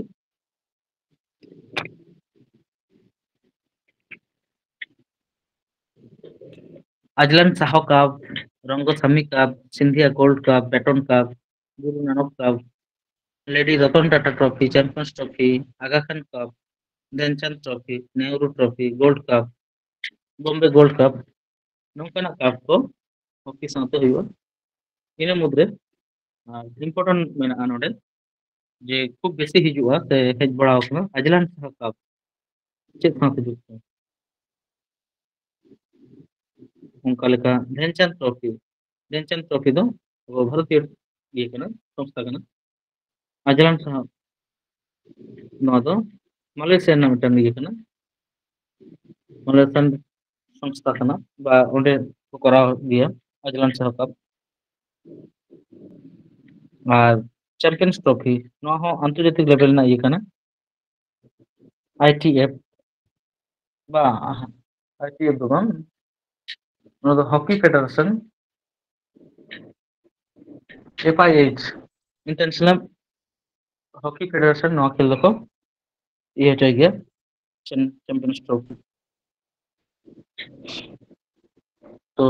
Azlan Shah cup, Rangaswamy cup, Scindia gold cup, Beighton cup, Guru Nanak cup, lady Ratan Tata trophy, champions trophy, Aga Khan cup, Dhyan Chand trophy, Nehru trophy, gold cup, Bombay gold cup, ᱱᱚᱝᱠᱟᱱᱟᱜ ᱠᱟᱯ ᱠᱚ ᱦᱚᱠᱤ ᱥᱟᱶᱛᱮ ᱦᱩᱭᱩᱜᱼᱟ᱾ ᱤᱱᱟᱹ ᱢᱩᱫᱽᱨᱮ ᱤᱢᱯᱚᱨᱴᱮᱱᱴ ᱢᱮᱱᱟᱜᱼᱟ ᱱᱚᱰᱮ, ᱡᱮ ᱠᱷᱩᱵ ᱵᱮᱥᱤ ᱦᱤᱡᱩᱜᱼᱟ ᱥᱮ ᱦᱮᱡ ᱵᱟᱲᱟ ᱟᱠᱟᱱᱟ ᱟᱡᱞᱟᱱ ᱥᱟᱦᱚ ᱠᱟᱯ᱾ ᱪᱮᱫ ᱥᱟᱶᱛᱮ ᱡᱩᱠᱛᱚ? ᱚᱱᱠᱟ ᱞᱮᱠᱟ ᱫᱷᱮᱱᱪᱟᱸᱫᱽ ᱴᱨᱚᱯᱷᱤ, ᱫᱷᱮᱱᱪᱟᱸᱫᱽ ᱴᱨᱚᱯᱷᱤ ᱫᱚ ᱟᱵᱚ ᱵᱷᱟᱨᱚᱛᱤᱭᱚ ᱤᱭᱟᱹ ᱠᱟᱱᱟ, ᱥᱚᱝᱥᱛᱷᱟ ᱠᱟᱱᱟ᱾ ᱟᱡᱞᱟᱱ ᱥᱟᱦᱚ, ᱱᱚᱣᱟ ᱫᱚ ᱢᱟᱞᱚᱭᱮᱥᱤᱭᱟ ᱨᱮᱱᱟᱜ ᱢᱤᱫᱴᱟᱝ ᱤᱭᱟᱹ ᱠᱟᱱᱟ, ᱢᱟᱞᱚᱭᱮᱥᱤᱭᱟᱱ ᱥᱚᱝᱥᱛᱷᱟ ᱠᱟᱱᱟ, ᱵᱟ ᱚᱸᱰᱮ ᱠᱚ ᱠᱚᱨᱟᱣ ᱜᱮᱭᱟ ᱟᱡᱞᱟᱱ ᱥᱟᱦᱚ ᱠᱟᱯ᱾ ᱟᱨ ᱪᱟᱢᱯᱤᱭᱟᱱᱥ ᱴᱨᱚᱯᱷᱤ, ᱱᱚᱣᱟ ᱦᱚᱸ ᱟᱱᱛᱚᱨᱡᱟᱛᱤᱠ ᱞᱮᱵᱮᱞ ᱨᱮᱱᱟᱜ ᱤᱭᱟᱹ ᱠᱟᱱᱟ, ᱟᱭᱴᱤᱮᱯᱷ ᱵᱟ, ᱟᱭᱴᱤᱮᱯᱷ ᱫᱚ ᱵᱟᱝ, ᱱᱚᱣᱟ ᱫᱚ hockey federation, F, International Hockey Federation ᱱᱚᱣᱟ ᱠᱷᱮᱞ ᱫᱚᱠᱚ ᱤᱭᱟᱹ ᱦᱚᱪᱚᱭ ᱜᱮᱭᱟ, ᱪᱟᱢᱯᱤᱭᱟᱱᱥ ᱴᱨᱚᱯᱷᱤ᱾ ᱛᱚ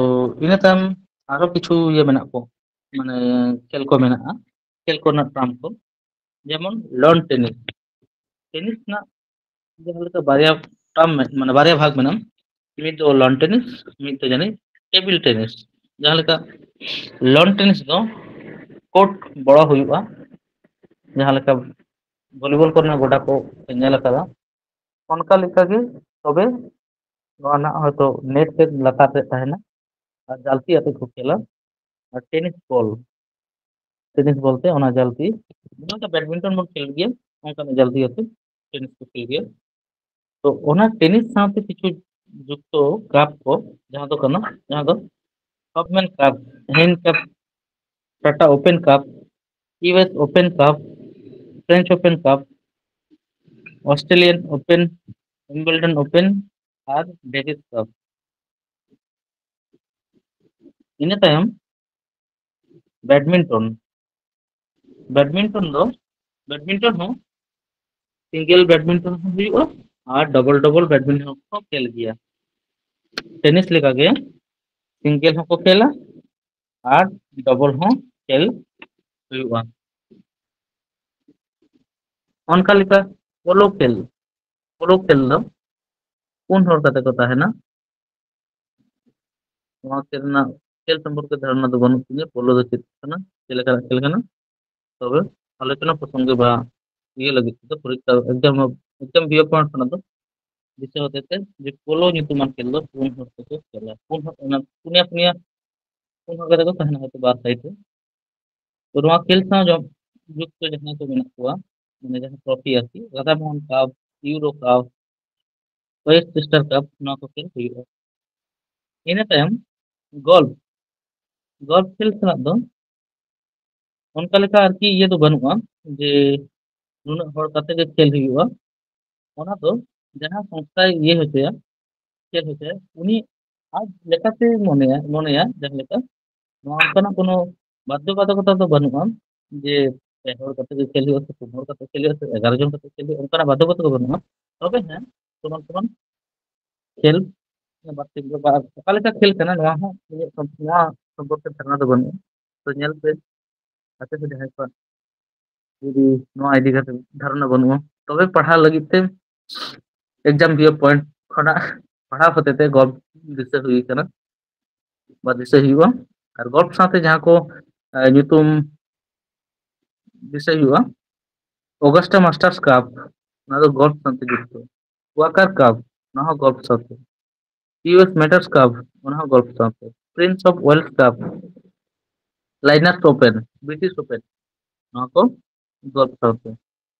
ᱤᱱᱟᱹ ᱛᱟᱭᱚᱢ ᱟᱨᱚ ᱠᱤᱪᱷᱩ ᱤᱭᱟᱹ ᱢᱮᱱᱟᱜ ᱠᱚ, ᱢᱟᱱᱮ ᱠᱷᱮᱞ ᱠᱚ ᱢᱮᱱᱟᱜᱼᱟ, ᱠᱷᱮᱞ ᱠᱚᱨᱮᱱᱟᱜ ᱴᱟᱨᱢ ᱠᱚ, ᱡᱮᱢᱚᱱ ᱞᱚᱱ ᱴᱮᱱᱤᱥ᱾ ᱴᱮᱱᱤᱥ ᱨᱮᱱᱟᱜ ᱡᱟᱦᱟᱸ ᱞᱮᱠᱟ ᱵᱟᱨᱭᱟ ᱴᱟᱨᱢ ᱢᱟᱱᱮ ᱵᱟᱨᱭᱟ ᱵᱷᱟᱜᱽ ᱢᱮᱱᱟᱜᱼᱟ᱾ ᱢᱤᱫ ᱫᱚ ᱞᱚᱱ ᱴᱮᱱᱤᱥ, ᱢᱤᱫ ᱫᱚ ᱡᱟᱹᱱᱤᱡ ᱴᱮᱵᱤᱞ ᱴᱮᱱᱤᱥ᱾ ᱡᱟᱦᱟᱸ ᱞᱮᱠᱟ ᱞᱚᱱ ᱴᱮᱱᱤᱥ ᱫᱚ ᱠᱳᱨᱴ ᱵᱚᱲᱚ ᱦᱩᱭᱩᱜᱼᱟ, ᱡᱟᱦᱟᱸ ᱞᱮᱠᱟ ᱵᱷᱚᱞᱤᱵᱚᱞ ᱠᱚᱨᱮᱱᱟᱜ ᱜᱚᱰᱟ ᱠᱚ ᱧᱮᱞ ᱟᱠᱟᱫᱟ, ᱚᱱᱠᱟ ᱞᱮᱠᱟᱜᱮ᱾ ᱛᱚᱵᱮ ᱱᱚᱣᱟ ᱨᱮᱱᱟᱜ ᱦᱚᱭᱛᱳ ᱱᱮᱴ ᱛᱮᱫ ᱞᱟᱛᱟᱨ ᱨᱮ ᱛᱟᱦᱮᱱᱟ ᱟᱨ ᱡᱟᱞᱛᱤ ᱟᱛᱮ ᱠᱚ ᱠᱷᱮᱞᱟ᱾ ᱟᱨ ᱴᱮᱱᱤᱥ ᱵᱚᱞ, ᱴᱮᱱᱤᱥ ᱵᱚᱞ ᱛᱮ ᱚᱱᱟ ᱡᱟᱞᱛᱤ, ᱡᱟᱦᱟᱸ ᱞᱮᱠᱟ ᱵᱮᱰᱢᱤᱱᱴᱚᱱ ᱵᱚᱱ ᱠᱷᱮᱞ ᱜᱮᱭᱟ, ᱚᱱᱠᱟᱱᱟᱜ ᱡᱟᱞᱛᱤ ᱟᱛᱮ ᱴᱮᱱᱤᱥ ᱠᱚ ᱠᱷᱮᱞ ᱜᱮᱭᱟ᱾ ᱛᱚ ᱚᱱᱟ ᱴᱮᱱᱤᱥ ᱥᱟᱶᱛᱮ ᱠᱤᱪᱷᱩ ᱡᱩᱠᱛᱚ ᱠᱟᱯ ᱠᱚ, ᱡᱟᱦᱟᱸ ᱫᱚ ᱠᱟᱱᱟ, ᱡᱟᱦᱟᱸ ᱫᱚ ᱦᱚᱯᱢᱮᱱ ᱠᱟᱯ, ᱦᱮᱱ ᱠᱟᱯ, ᱴᱟᱴᱟ ᱳᱯᱮᱱ ᱠᱟᱯ, ᱤᱭᱩ ᱮᱥ ᱳᱯᱮᱱ ᱠᱟᱯ, ᱯᱷᱨᱮᱧᱪ ᱳᱯᱮᱱ ᱠᱟᱯ, ᱚᱥᱴᱨᱮᱞᱤᱭᱟᱱ ᱳᱯᱮᱱ, ᱩᱭᱤᱢᱵᱞᱰᱚᱱ ᱳᱯᱮᱱ ᱟᱨ ᱰᱮᱵᱷᱤᱥ ᱠᱟᱯ᱾ ᱤᱱᱟᱹ ᱛᱟᱭᱚᱢ ᱵᱮᱰᱢᱤᱱᱴᱚᱱ᱾ ᱵᱮᱰᱢᱤᱱᱴᱚᱱ ᱫᱚ, ᱵᱮᱰᱢᱤᱱᱴᱚᱱ ᱦᱚᱸ ᱥᱤᱝᱜᱮᱞ ᱵᱮᱰᱢᱤᱱᱴᱚᱱ ᱦᱚᱸ ᱦᱩᱭᱩᱜᱼᱟ ᱟᱨ ᱰᱚᱵᱚᱞ ᱰᱚᱵᱚᱞ ᱵᱮᱰᱢᱤᱱᱴᱚᱱ ᱦᱚᱸᱠᱚ ᱠᱷᱮᱞ ᱜᱮᱭᱟ᱾ ᱴᱮᱱᱤᱥ ᱞᱮᱠᱟᱜᱮ ᱥᱤᱝᱜᱮᱞ ᱦᱚᱸᱠᱚ ᱠᱷᱮᱞᱟ ᱟᱨ ᱰᱚᱵᱚᱞ ᱦᱚᱸ ᱠᱷᱮᱞ ᱦᱩᱭᱩᱜᱼᱟ᱾ ᱚᱱᱠᱟ ᱞᱮᱠᱟ ᱯᱳᱞᱳ ᱠᱷᱮᱞ, ᱯᱳᱞᱳ ᱠᱷᱮᱞ ᱫᱚ ᱯᱩᱱ ᱦᱚᱲ ᱠᱟᱛᱮ ᱠᱚ ᱛᱟᱦᱮᱱᱟ᱾ ᱱᱚᱣᱟ ᱠᱷᱮᱞ ᱨᱮᱱᱟᱜ, ᱠᱷᱮᱞ ᱥᱚᱢᱯᱚᱨᱠᱮ ᱫᱷᱟᱨᱚᱱᱟ ᱫᱚ ᱵᱟᱹᱱᱩᱜ ᱛᱤᱧᱟᱹ, ᱯᱳᱞᱳ ᱫᱚ ᱪᱮᱫ ᱠᱟᱱᱟ, ᱪᱮᱫ ᱞᱮᱠᱟᱱᱟᱜ ᱠᱷᱮᱞ ᱠᱟᱱᱟ᱾ ᱛᱚᱵᱮ ᱟᱞᱳᱪᱚᱱᱟ ᱯᱨᱚᱥᱚᱝᱜᱮ ᱵᱟ ᱤᱭᱟᱹ ᱞᱟᱹᱜᱤᱫ ᱛᱮᱫᱚ, ᱯᱚᱨᱤᱠᱠᱷᱟ ᱮᱠᱡᱟᱢ, ᱮᱠᱡᱟᱢ ᱵᱷᱤᱭᱩ ᱯᱚᱭᱮᱱᱴ ᱠᱷᱚᱱᱟᱜ ᱫᱚ ᱫᱤᱥᱟᱹ ᱦᱚᱛᱮ ᱛᱮ ᱡᱮ ᱯᱳᱞᱳ ᱧᱩᱛᱩᱢᱟᱱ ᱠᱷᱮᱞ ᱫᱚ ᱯᱩᱱ ᱦᱚᱲ ᱛᱮᱠᱚ ᱠᱷᱮᱞᱟ, ᱯᱩᱱ ᱦᱚᱲ, ᱚᱱᱟ ᱯᱩᱱᱭᱟ ᱯᱩᱱᱭᱟ ᱯᱩᱱ ᱦᱚᱲ ᱠᱟᱛᱮ ᱠᱚ ᱛᱟᱦᱮᱱᱟ ᱦᱚᱭᱛᱳ ᱵᱟᱨ ᱥᱟᱭᱤᱰ ᱨᱮ᱾ ᱛᱚ ᱱᱚᱣᱟ ᱠᱷᱮᱞ ᱥᱟᱶ ᱡᱚ-, ᱡᱩᱠᱛᱚ ᱡᱟᱦᱟᱸᱭ ᱠᱚ ᱢᱮᱱᱟᱜ ᱠᱚᱣᱟ, ᱢᱟᱱᱮ ᱡᱟᱦᱟᱸ ᱴᱨᱚᱯᱷᱤ ᱟᱨᱠᱤ, ᱨᱟᱫᱷᱟ ᱢᱳᱦᱚᱱ ᱠᱟᱯ, ᱤᱭᱩᱨᱳ ᱠᱟᱯ, ᱳᱭᱮᱥᱴ ᱪᱮᱥᱴᱟᱨ ᱠᱟᱯ, ᱱᱚᱣᱟ ᱠᱚ ᱠᱷᱮᱞ ᱦᱩᱭᱩᱜᱼᱟ᱾ ᱤᱱᱟᱹ ᱛᱟᱭᱚᱢ ᱜᱚᱞᱯ, ᱜᱚᱞᱯ ᱠᱷᱮᱞ ᱥᱟᱞᱟᱜ ᱫᱚ ᱚᱱᱠᱟ ᱞᱮᱠᱟ ᱟᱨᱠᱤ ᱤᱭᱟᱹ ᱫᱚ ᱵᱟᱹᱱᱩᱜᱼᱟ ᱡᱮ ᱱᱩᱱᱟᱹᱜ ᱦᱚᱲ ᱠᱟᱛᱮ ᱜᱮ ᱠᱷᱮᱞ ᱦᱩᱭᱩᱜᱼᱟ᱾ ᱚᱱᱟ ᱫᱚ ᱡᱟᱦᱟᱸ ᱥᱚᱝᱥᱛᱷᱟᱭ ᱤᱭᱟᱹ ᱦᱚᱪᱚᱭᱟ, ᱠᱷᱮᱞ ᱦᱚᱪᱚᱭᱟ, ᱩᱱᱤ ᱟᱡ ᱞᱮᱠᱟᱛᱮ ᱢᱚᱱᱮᱭᱟ, ᱢᱚᱱᱮᱭᱟ ᱡᱟᱦᱟᱸ ᱞᱮᱠᱟ, ᱱᱚᱣᱟ ᱚᱱᱠᱟᱱᱟᱜ ᱠᱳᱱᱳ ᱵᱟᱫᱽᱫᱷᱚᱵᱟᱫᱷᱚᱠᱚᱛᱟ ᱫᱚ ᱵᱟᱹᱱᱩᱜᱼᱟ ᱡᱮ ᱯᱮ ᱦᱚᱲ ᱠᱟᱛᱮ ᱜᱮ ᱠᱷᱮᱞ ᱦᱩᱭᱩᱜᱼᱟ ᱥᱮ ᱯᱩᱱ ᱦᱚᱲ ᱠᱟᱛᱮ ᱠᱷᱮᱞ ᱦᱩᱭᱩᱜᱼᱟ ᱥᱮ ᱮᱜᱟᱨᱚ ᱡᱚᱱ ᱠᱟᱛᱮ ᱠᱷᱮᱞ ᱦᱩᱭᱩᱜᱼᱟ, ᱚᱱᱠᱟᱱᱟᱜ ᱵᱟᱫᱽᱫᱷᱚᱵᱟᱫᱷᱚᱠᱚᱛᱟ ᱵᱟᱹᱱᱩᱜᱼᱟ᱾ ᱛᱚᱵᱮ ᱦᱮᱸ, ᱥᱚᱢᱟᱱ ᱥᱚᱢᱟᱱ ᱠᱷᱮᱞ ᱵᱟᱨ ᱴᱤᱢ ᱫᱚ ᱵᱟ-, ᱚᱠᱟ ᱞᱮᱠᱟ ᱠᱷᱮᱞ ᱠᱟᱱᱟ, ᱱᱚᱣᱟ ᱦᱚᱸ ᱤᱧᱟᱹᱜ ᱥᱚᱢ-, ᱱᱚᱣᱟ ᱥᱚᱢᱯᱚᱨᱠᱮ ᱫᱷᱟᱨᱚᱱᱟ ᱫᱚ ᱵᱟᱹᱱᱩᱜᱼᱟ᱾ ᱛᱚ ᱧᱮᱞ ᱯᱮ, ᱟᱯᱮ ᱥᱮᱫ ᱡᱟᱦᱟᱸᱭ ᱠᱚᱣᱟᱜ ᱡᱩᱫᱤ ᱱᱚᱣᱟ ᱤᱫᱤ ᱠᱟᱛᱮ ᱫᱷᱟᱨᱚᱱᱟ ᱵᱟᱹᱱᱩᱜᱼᱟ, ᱛᱚᱵᱮ ᱯᱟᱲᱦᱟᱣ ᱞᱟᱹᱜᱤᱫ ᱛᱮ exam view point ᱠᱷᱚᱱᱟᱜ ᱯᱟᱲᱦᱟᱣ ᱦᱚᱛᱮᱛᱮ ᱜᱚᱞᱯ ᱫᱤᱥᱟᱹ ᱦᱩᱭ ᱠᱟᱱᱟ ᱵᱟ ᱫᱤᱥᱟᱹ ᱦᱩᱭᱩᱜᱼᱟ᱾ ᱟᱨ ᱜᱚᱞᱯ ᱥᱟᱶᱛᱮ ᱡᱟᱦᱟᱸ ᱠᱚ ᱧᱩᱛᱩᱢ ᱫᱤᱥᱟᱹᱭ ᱦᱩᱭᱩᱜᱼᱟ, ᱚᱜᱟᱥᱴᱟ ᱢᱟᱥᱴᱟᱨᱥ ᱠᱟᱯ, ᱚᱱᱟ ᱫᱚ ᱜᱚᱞᱯ ᱥᱟᱶᱛᱮ ᱡᱩᱠᱛᱚ᱾ ᱣᱟᱠᱟᱨ ᱠᱟᱯ, ᱚᱱᱟ ᱦᱚᱸ ᱜᱚᱞᱯ ᱥᱟᱶᱛᱮ᱾ ᱤᱭᱩ ᱮᱥ ᱢᱮᱴᱟᱨᱥ ᱠᱟᱯ, ᱚᱱᱟ ᱦᱚᱸ ᱜᱚᱞᱯ ᱥᱟᱶᱛᱮ᱾ Prince of Wales Cup, Liners Open, British Open, ᱱᱚᱣᱟ ᱠᱚ ᱜᱚᱞᱯ ᱥᱟᱶᱛᱮ᱾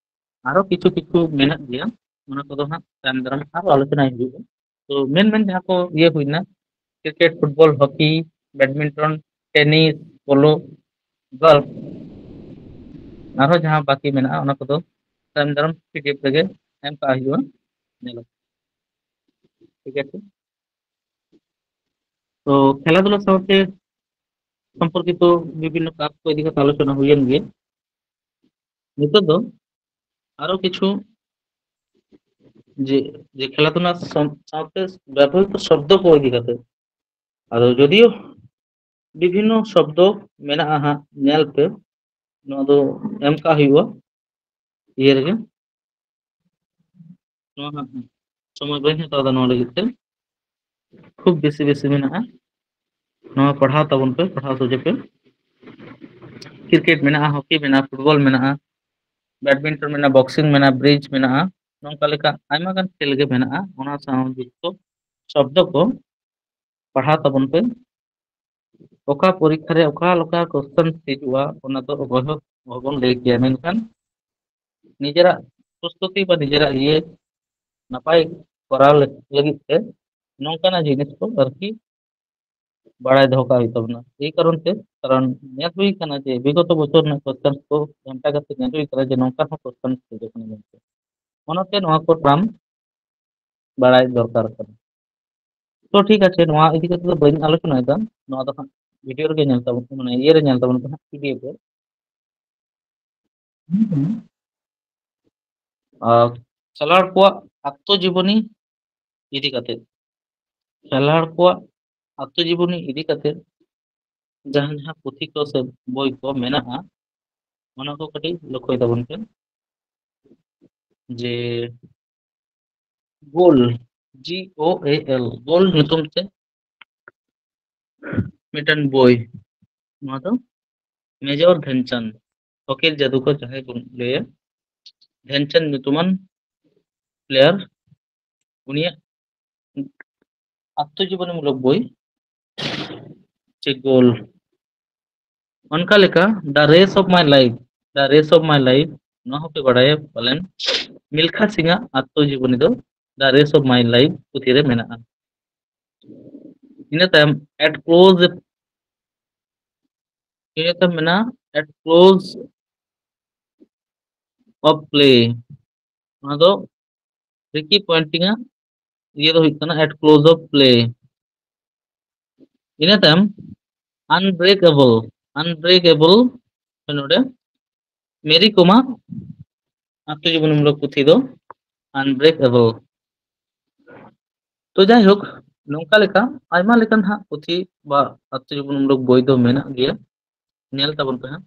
ᱟᱨᱚ ᱠᱤᱪᱷᱩ ᱠᱤᱪᱷᱩ ᱢᱮᱱᱟᱜ ᱜᱮᱭᱟ, ᱚᱱᱟ ᱠᱚᱫᱚ ᱦᱟᱸᱜ ᱛᱟᱭᱚᱢ ᱫᱟᱨᱟᱢ ᱟᱨᱚ ᱟᱞᱳᱪᱚᱱᱟᱭ ᱦᱩᱭᱩᱜᱼᱟ᱾ ᱛᱚ ᱢᱮᱱ ᱢᱮᱱ ᱡᱟᱦᱟᱸ ᱠᱚ ᱤᱭᱟᱹ ᱦᱩᱭᱱᱟ, cricket, football, hockey, badminton, tennis, polo, golf, ᱟᱨᱦᱚᱸ ᱡᱟᱦᱟᱸ ᱵᱟᱹᱠᱤ ᱢᱮᱱᱟᱜᱼᱟ, ᱚᱱᱟ ᱠᱚᱫᱚ ᱛᱟᱭᱚᱢ ᱫᱟᱨᱟᱢ ᱯᱤᱰᱤᱮᱯᱷ ᱨᱮᱜᱮ ᱮᱢ ᱠᱟᱜ ᱦᱩᱭᱩᱜᱼᱟ, ᱧᱮᱞ ᱟᱯᱮ᱾ ᱴᱷᱤᱠ ᱟᱪᱷᱮ? ᱛᱚ ᱠᱷᱮᱞᱟ ᱫᱷᱩᱞᱟ ᱥᱟᱶᱛᱮ ᱥᱚᱢᱯᱚᱨᱠᱤᱛᱚ ᱵᱤᱵᱷᱤᱱᱱᱚ ᱠᱟᱯ ᱠᱚ ᱤᱫᱤ ᱠᱟᱛᱮ ᱟᱞᱳᱪᱚᱱᱟ ᱦᱩᱭᱮᱱ ᱜᱮᱭᱟ᱾ ᱱᱤᱛᱚᱜ ᱫᱚ ᱟᱨᱚ ᱠᱤᱪᱷᱩ ᱡᱮ, ᱡᱮ ᱠᱷᱮᱞᱟ ᱫᱷᱩᱞᱟ ᱥᱟᱶ-, ᱥᱟᱶᱛᱮ ᱵᱮᱵᱚᱦᱨᱤᱛᱚ ᱥᱚᱵᱫᱚ ᱠᱚ ᱤᱫᱤ ᱠᱟᱛᱮ᱾ ᱟᱫᱚ ᱡᱚᱫᱤᱭᱳ ᱵᱤᱵᱷᱤᱱᱱᱚ ᱥᱚᱵᱫᱚ ᱢᱮᱱᱟᱜᱼᱟ ᱦᱟᱸᱜ, ᱧᱮᱞ ᱯᱮ, ᱱᱚᱣᱟ ᱫᱚ ᱮᱢ ᱠᱟᱜ ᱦᱩᱭᱩᱜᱼᱟ ᱤᱭᱟᱹ ᱨᱮᱜᱮ᱾ ᱱᱚᱣᱟ ᱦᱟᱸᱜ ᱥᱚᱢᱚᱭ ᱵᱟᱹᱧ ᱦᱟᱛᱟᱣ ᱮᱫᱟ ᱱᱚᱣᱟ ᱞᱟᱹᱜᱤᱫ ᱛᱮ, ᱠᱷᱩᱵ ᱵᱮᱥᱤ ᱵᱮᱥᱤ ᱢᱮᱱᱟᱜᱼᱟ᱾ ᱱᱚᱣᱟ ᱯᱟᱲᱦᱟᱣ ᱛᱟᱵᱚᱱ ᱯᱮ, ᱯᱟᱲᱦᱟᱣ ᱥᱚᱡᱷᱮ ᱯᱮ᱾ ᱠᱨᱤᱠᱮᱴ ᱢᱮᱱᱟᱜᱼᱟ, ᱦᱚᱠᱤ ᱢᱮᱱᱟᱜᱼᱟ, ᱯᱷᱩᱴᱵᱚᱞ ᱢᱮᱱᱟᱜᱼᱟ, ᱵᱮᱰᱢᱤᱱᱴᱚᱱ ᱢᱮᱱᱟᱜᱼᱟ, ᱵᱚᱠᱥᱤᱝ ᱢᱮᱱᱟᱜᱼᱟ, ᱵᱨᱤᱡᱽ ᱢᱮᱱᱟᱜᱼᱟ, ᱱᱚᱝᱠᱟ ᱞᱮᱠᱟ ᱟᱭᱢᱟ ᱜᱟᱱ ᱠᱷᱮᱞ ᱜᱮ ᱢᱮᱱᱟᱜᱼᱟ᱾ ᱚᱱᱟ ᱥᱟᱶ ᱡᱩᱠᱛᱚ ᱥᱚᱵᱫᱚ ᱠᱚ ᱯᱟᱲᱦᱟᱣ ᱛᱟᱵᱚᱱ ᱯᱮ᱾ ᱚᱠᱟ ᱯᱚᱨᱤᱠᱠᱷᱟ ᱨᱮ ᱚᱠᱟ ᱞᱮᱠᱟ ᱠᱚᱥᱪᱮᱱ ᱦᱤᱡᱩᱜᱼᱟ, ᱚᱱᱟ ᱫᱚ ᱚᱠᱚᱭ ᱦᱚᱸ ᱚᱦᱚᱵᱚᱱ ᱞᱟᱹᱭ ᱠᱮᱭᱟ, ᱢᱮᱱᱠᱷᱟᱱ ᱱᱤᱡᱮᱨᱟᱜ ᱯᱨᱚᱥᱛᱩᱛᱤ ᱵᱟ ᱱᱤᱡᱮᱨᱟᱜ ᱤᱭᱟᱹ ᱱᱟᱯᱟᱭ ᱠᱚᱨᱟᱣ ᱞᱟᱹᱜᱤᱫ ᱛᱮ ᱱᱚᱝᱠᱟᱱᱟᱜ ᱡᱤᱱᱤᱥ ᱠᱚ ᱟᱨᱠᱤ ᱵᱟᱲᱟᱭ ᱫᱚᱦᱚ ᱠᱟᱜ ᱦᱩᱭᱩᱜ ᱛᱟᱵᱚᱱᱟ᱾ ᱮᱭ ᱠᱟᱨᱚᱱ ᱛᱮ, ᱠᱟᱨᱚᱱ ᱧᱮᱞ ᱦᱩᱭ ᱠᱟᱱᱟ ᱡᱮ ᱵᱤᱜᱚᱛᱚ ᱵᱚᱪᱷᱚᱨ ᱨᱮᱱᱟᱜ ᱠᱚᱥᱪᱮᱱ ᱠᱚ ᱜᱷᱟᱱᱴᱟ ᱠᱟᱛᱮ ᱧᱮᱞ ᱦᱩᱭ ᱠᱟᱱᱟ ᱡᱮ ᱱᱚᱝᱠᱟ ᱦᱚᱸ ᱠᱚᱥᱪᱮᱱ ᱦᱤᱡᱩᱜ ᱠᱟᱱᱟ ᱢᱮᱱᱛᱮ᱾ ᱚᱱᱟᱛᱮ ᱱᱚᱣᱟ ᱠᱚ ᱴᱟᱨᱢ ᱵᱟᱲᱟᱭ ᱫᱚᱨᱠᱟᱨ ᱠᱟᱱᱟ᱾ ᱛᱚ ᱴᱷᱤᱠ ᱟᱪᱷᱮ, ᱱᱚᱣᱟ ᱤᱫᱤ ᱠᱟᱛᱮ ᱫᱚ ᱵᱟᱹᱧ ᱟᱞᱳᱪᱚᱱᱟᱭᱮᱫᱟ, ᱱᱚᱣᱟ ᱫᱚ ᱦᱟᱸᱜ ᱵᱷᱤᱰᱤᱭᱳ ᱨᱮᱜᱮ ᱧᱮᱞ ᱛᱟᱵᱚᱱ ᱯᱮ, ᱢᱟᱱᱮ ᱤᱭᱟᱹ ᱨᱮ ᱧᱮᱞ ᱛᱟᱵᱚᱱ ᱯᱮ ᱦᱟᱸᱜ, ᱯᱤᱰᱤᱮᱯᱷ ᱨᱮ᱾ ᱟᱨ ᱠᱷᱮᱞᱣᱟᱲ ᱠᱚᱣᱟᱜ ᱟᱛᱛᱚ ᱡᱤᱵᱚᱱᱤ ᱤᱫᱤ ᱠᱟᱛᱮ, ᱠᱷᱮᱞᱣᱟᱲ ᱠᱚᱣᱟᱜ ᱟᱛᱛᱚ ᱡᱤᱵᱚᱱᱤ ᱤᱫᱤ ᱠᱟᱛᱮ ᱡᱟᱦᱟᱸ ᱡᱟᱦᱟᱸ ᱯᱩᱛᱷᱤ ᱠᱚ ᱥᱮ ᱵᱳᱭ ᱠᱚ ᱢᱮᱱᱟᱜᱼᱟ, ᱚᱱᱟ ᱠᱚ ᱠᱟᱹᱴᱤᱡ ᱞᱚᱠᱠᱷᱚᱭ ᱛᱟᱵᱚᱱ ᱯᱮ᱾ ᱡᱮ ᱜᱳᱞ, ᱡᱤ ᱳ ᱮ ᱮᱞ, ᱜᱳᱞ ᱧᱩᱛᱩᱢ ᱛᱮ ᱢᱤᱫᱴᱮᱱ ᱵᱳᱭ᱾ ᱱᱚᱣᱟ ᱫᱚ ᱢᱮᱡᱚᱨ ᱫᱷᱮᱱᱪᱟᱸᱫᱽ, ᱦᱚᱠᱤ ᱡᱟᱫᱩᱠᱚᱨ ᱡᱟᱦᱟᱸᱭ ᱵᱚᱱ ᱞᱟᱹᱭᱟ, ᱫᱷᱮᱱᱪᱟᱸᱫᱽ ᱧᱩᱛᱩᱢᱟᱱ ᱯᱞᱮᱭᱟᱨ, ᱩᱱᱤᱭᱟᱜ ᱟᱛᱢᱚᱡᱤᱵᱚᱱᱤᱢᱩᱞᱚᱠ ᱵᱳᱭ ᱪᱮ ᱜᱳᱞ᱾ ᱚᱱᱠᱟ ᱞᱮᱠᱟ The Race of My Life, The Race of My Life, ᱱᱚᱣᱟ ᱦᱚᱸᱯᱮ ᱵᱟᱲᱟᱭᱟ ᱯᱟᱞᱮᱱ, ᱢᱤᱞᱠᱷᱟ ᱥᱤᱝ ᱟᱜ ᱟᱛᱢᱚᱡᱤᱵᱚᱱᱤ ᱫᱚ The Race of My Life ᱯᱩᱛᱷᱤ ᱨᱮ ᱢᱮᱱᱟᱜᱼᱟ᱾ ᱤᱱᱟᱹ ᱛᱟᱭᱚᱢ At Close, ᱤᱱᱟᱹ ᱛᱟᱭᱚᱢ ᱢᱮᱱᱟᱜᱼᱟ At Close of Play, ᱚᱱᱟ ᱫᱚ ᱨᱤᱠᱤ ᱯᱚᱭᱮᱱᱴᱤᱝ ᱟᱜ ᱤᱭᱟᱹ ᱫᱚ ᱦᱩᱭᱩᱜ ᱠᱟᱱᱟ At Close of Play᱾ ᱤᱱᱟᱹ ᱛᱟᱭᱚᱢ Unbreakable, Unbreakable, ᱱᱚᱰᱮ ᱢᱮᱨᱤ ᱠᱚᱢ ᱟᱜ ᱟᱛᱢᱚᱡᱤᱵᱚᱱᱤᱢᱩᱞᱚᱠ ᱯᱩᱛᱷᱤ ᱫᱚ Unbreakable᱾ ᱛᱚ ᱡᱟᱭᱦᱳᱠ, ᱱᱚᱝᱠᱟ ᱞᱮᱠᱟ ᱟᱭᱢᱟ ᱞᱮᱠᱟᱱ ᱦᱟᱸᱜ ᱯᱩᱛᱷᱤ ᱵᱟ ᱟᱛᱢᱚᱡᱤᱵᱚᱱᱤᱢᱩᱞᱚᱠ ᱵᱳᱭ ᱫᱚ ᱢᱮᱱᱟᱜ ᱜᱮᱭᱟ, ᱧᱮᱞ ᱛᱟᱵᱚᱱ ᱯᱮ ᱦᱟᱸᱜ᱾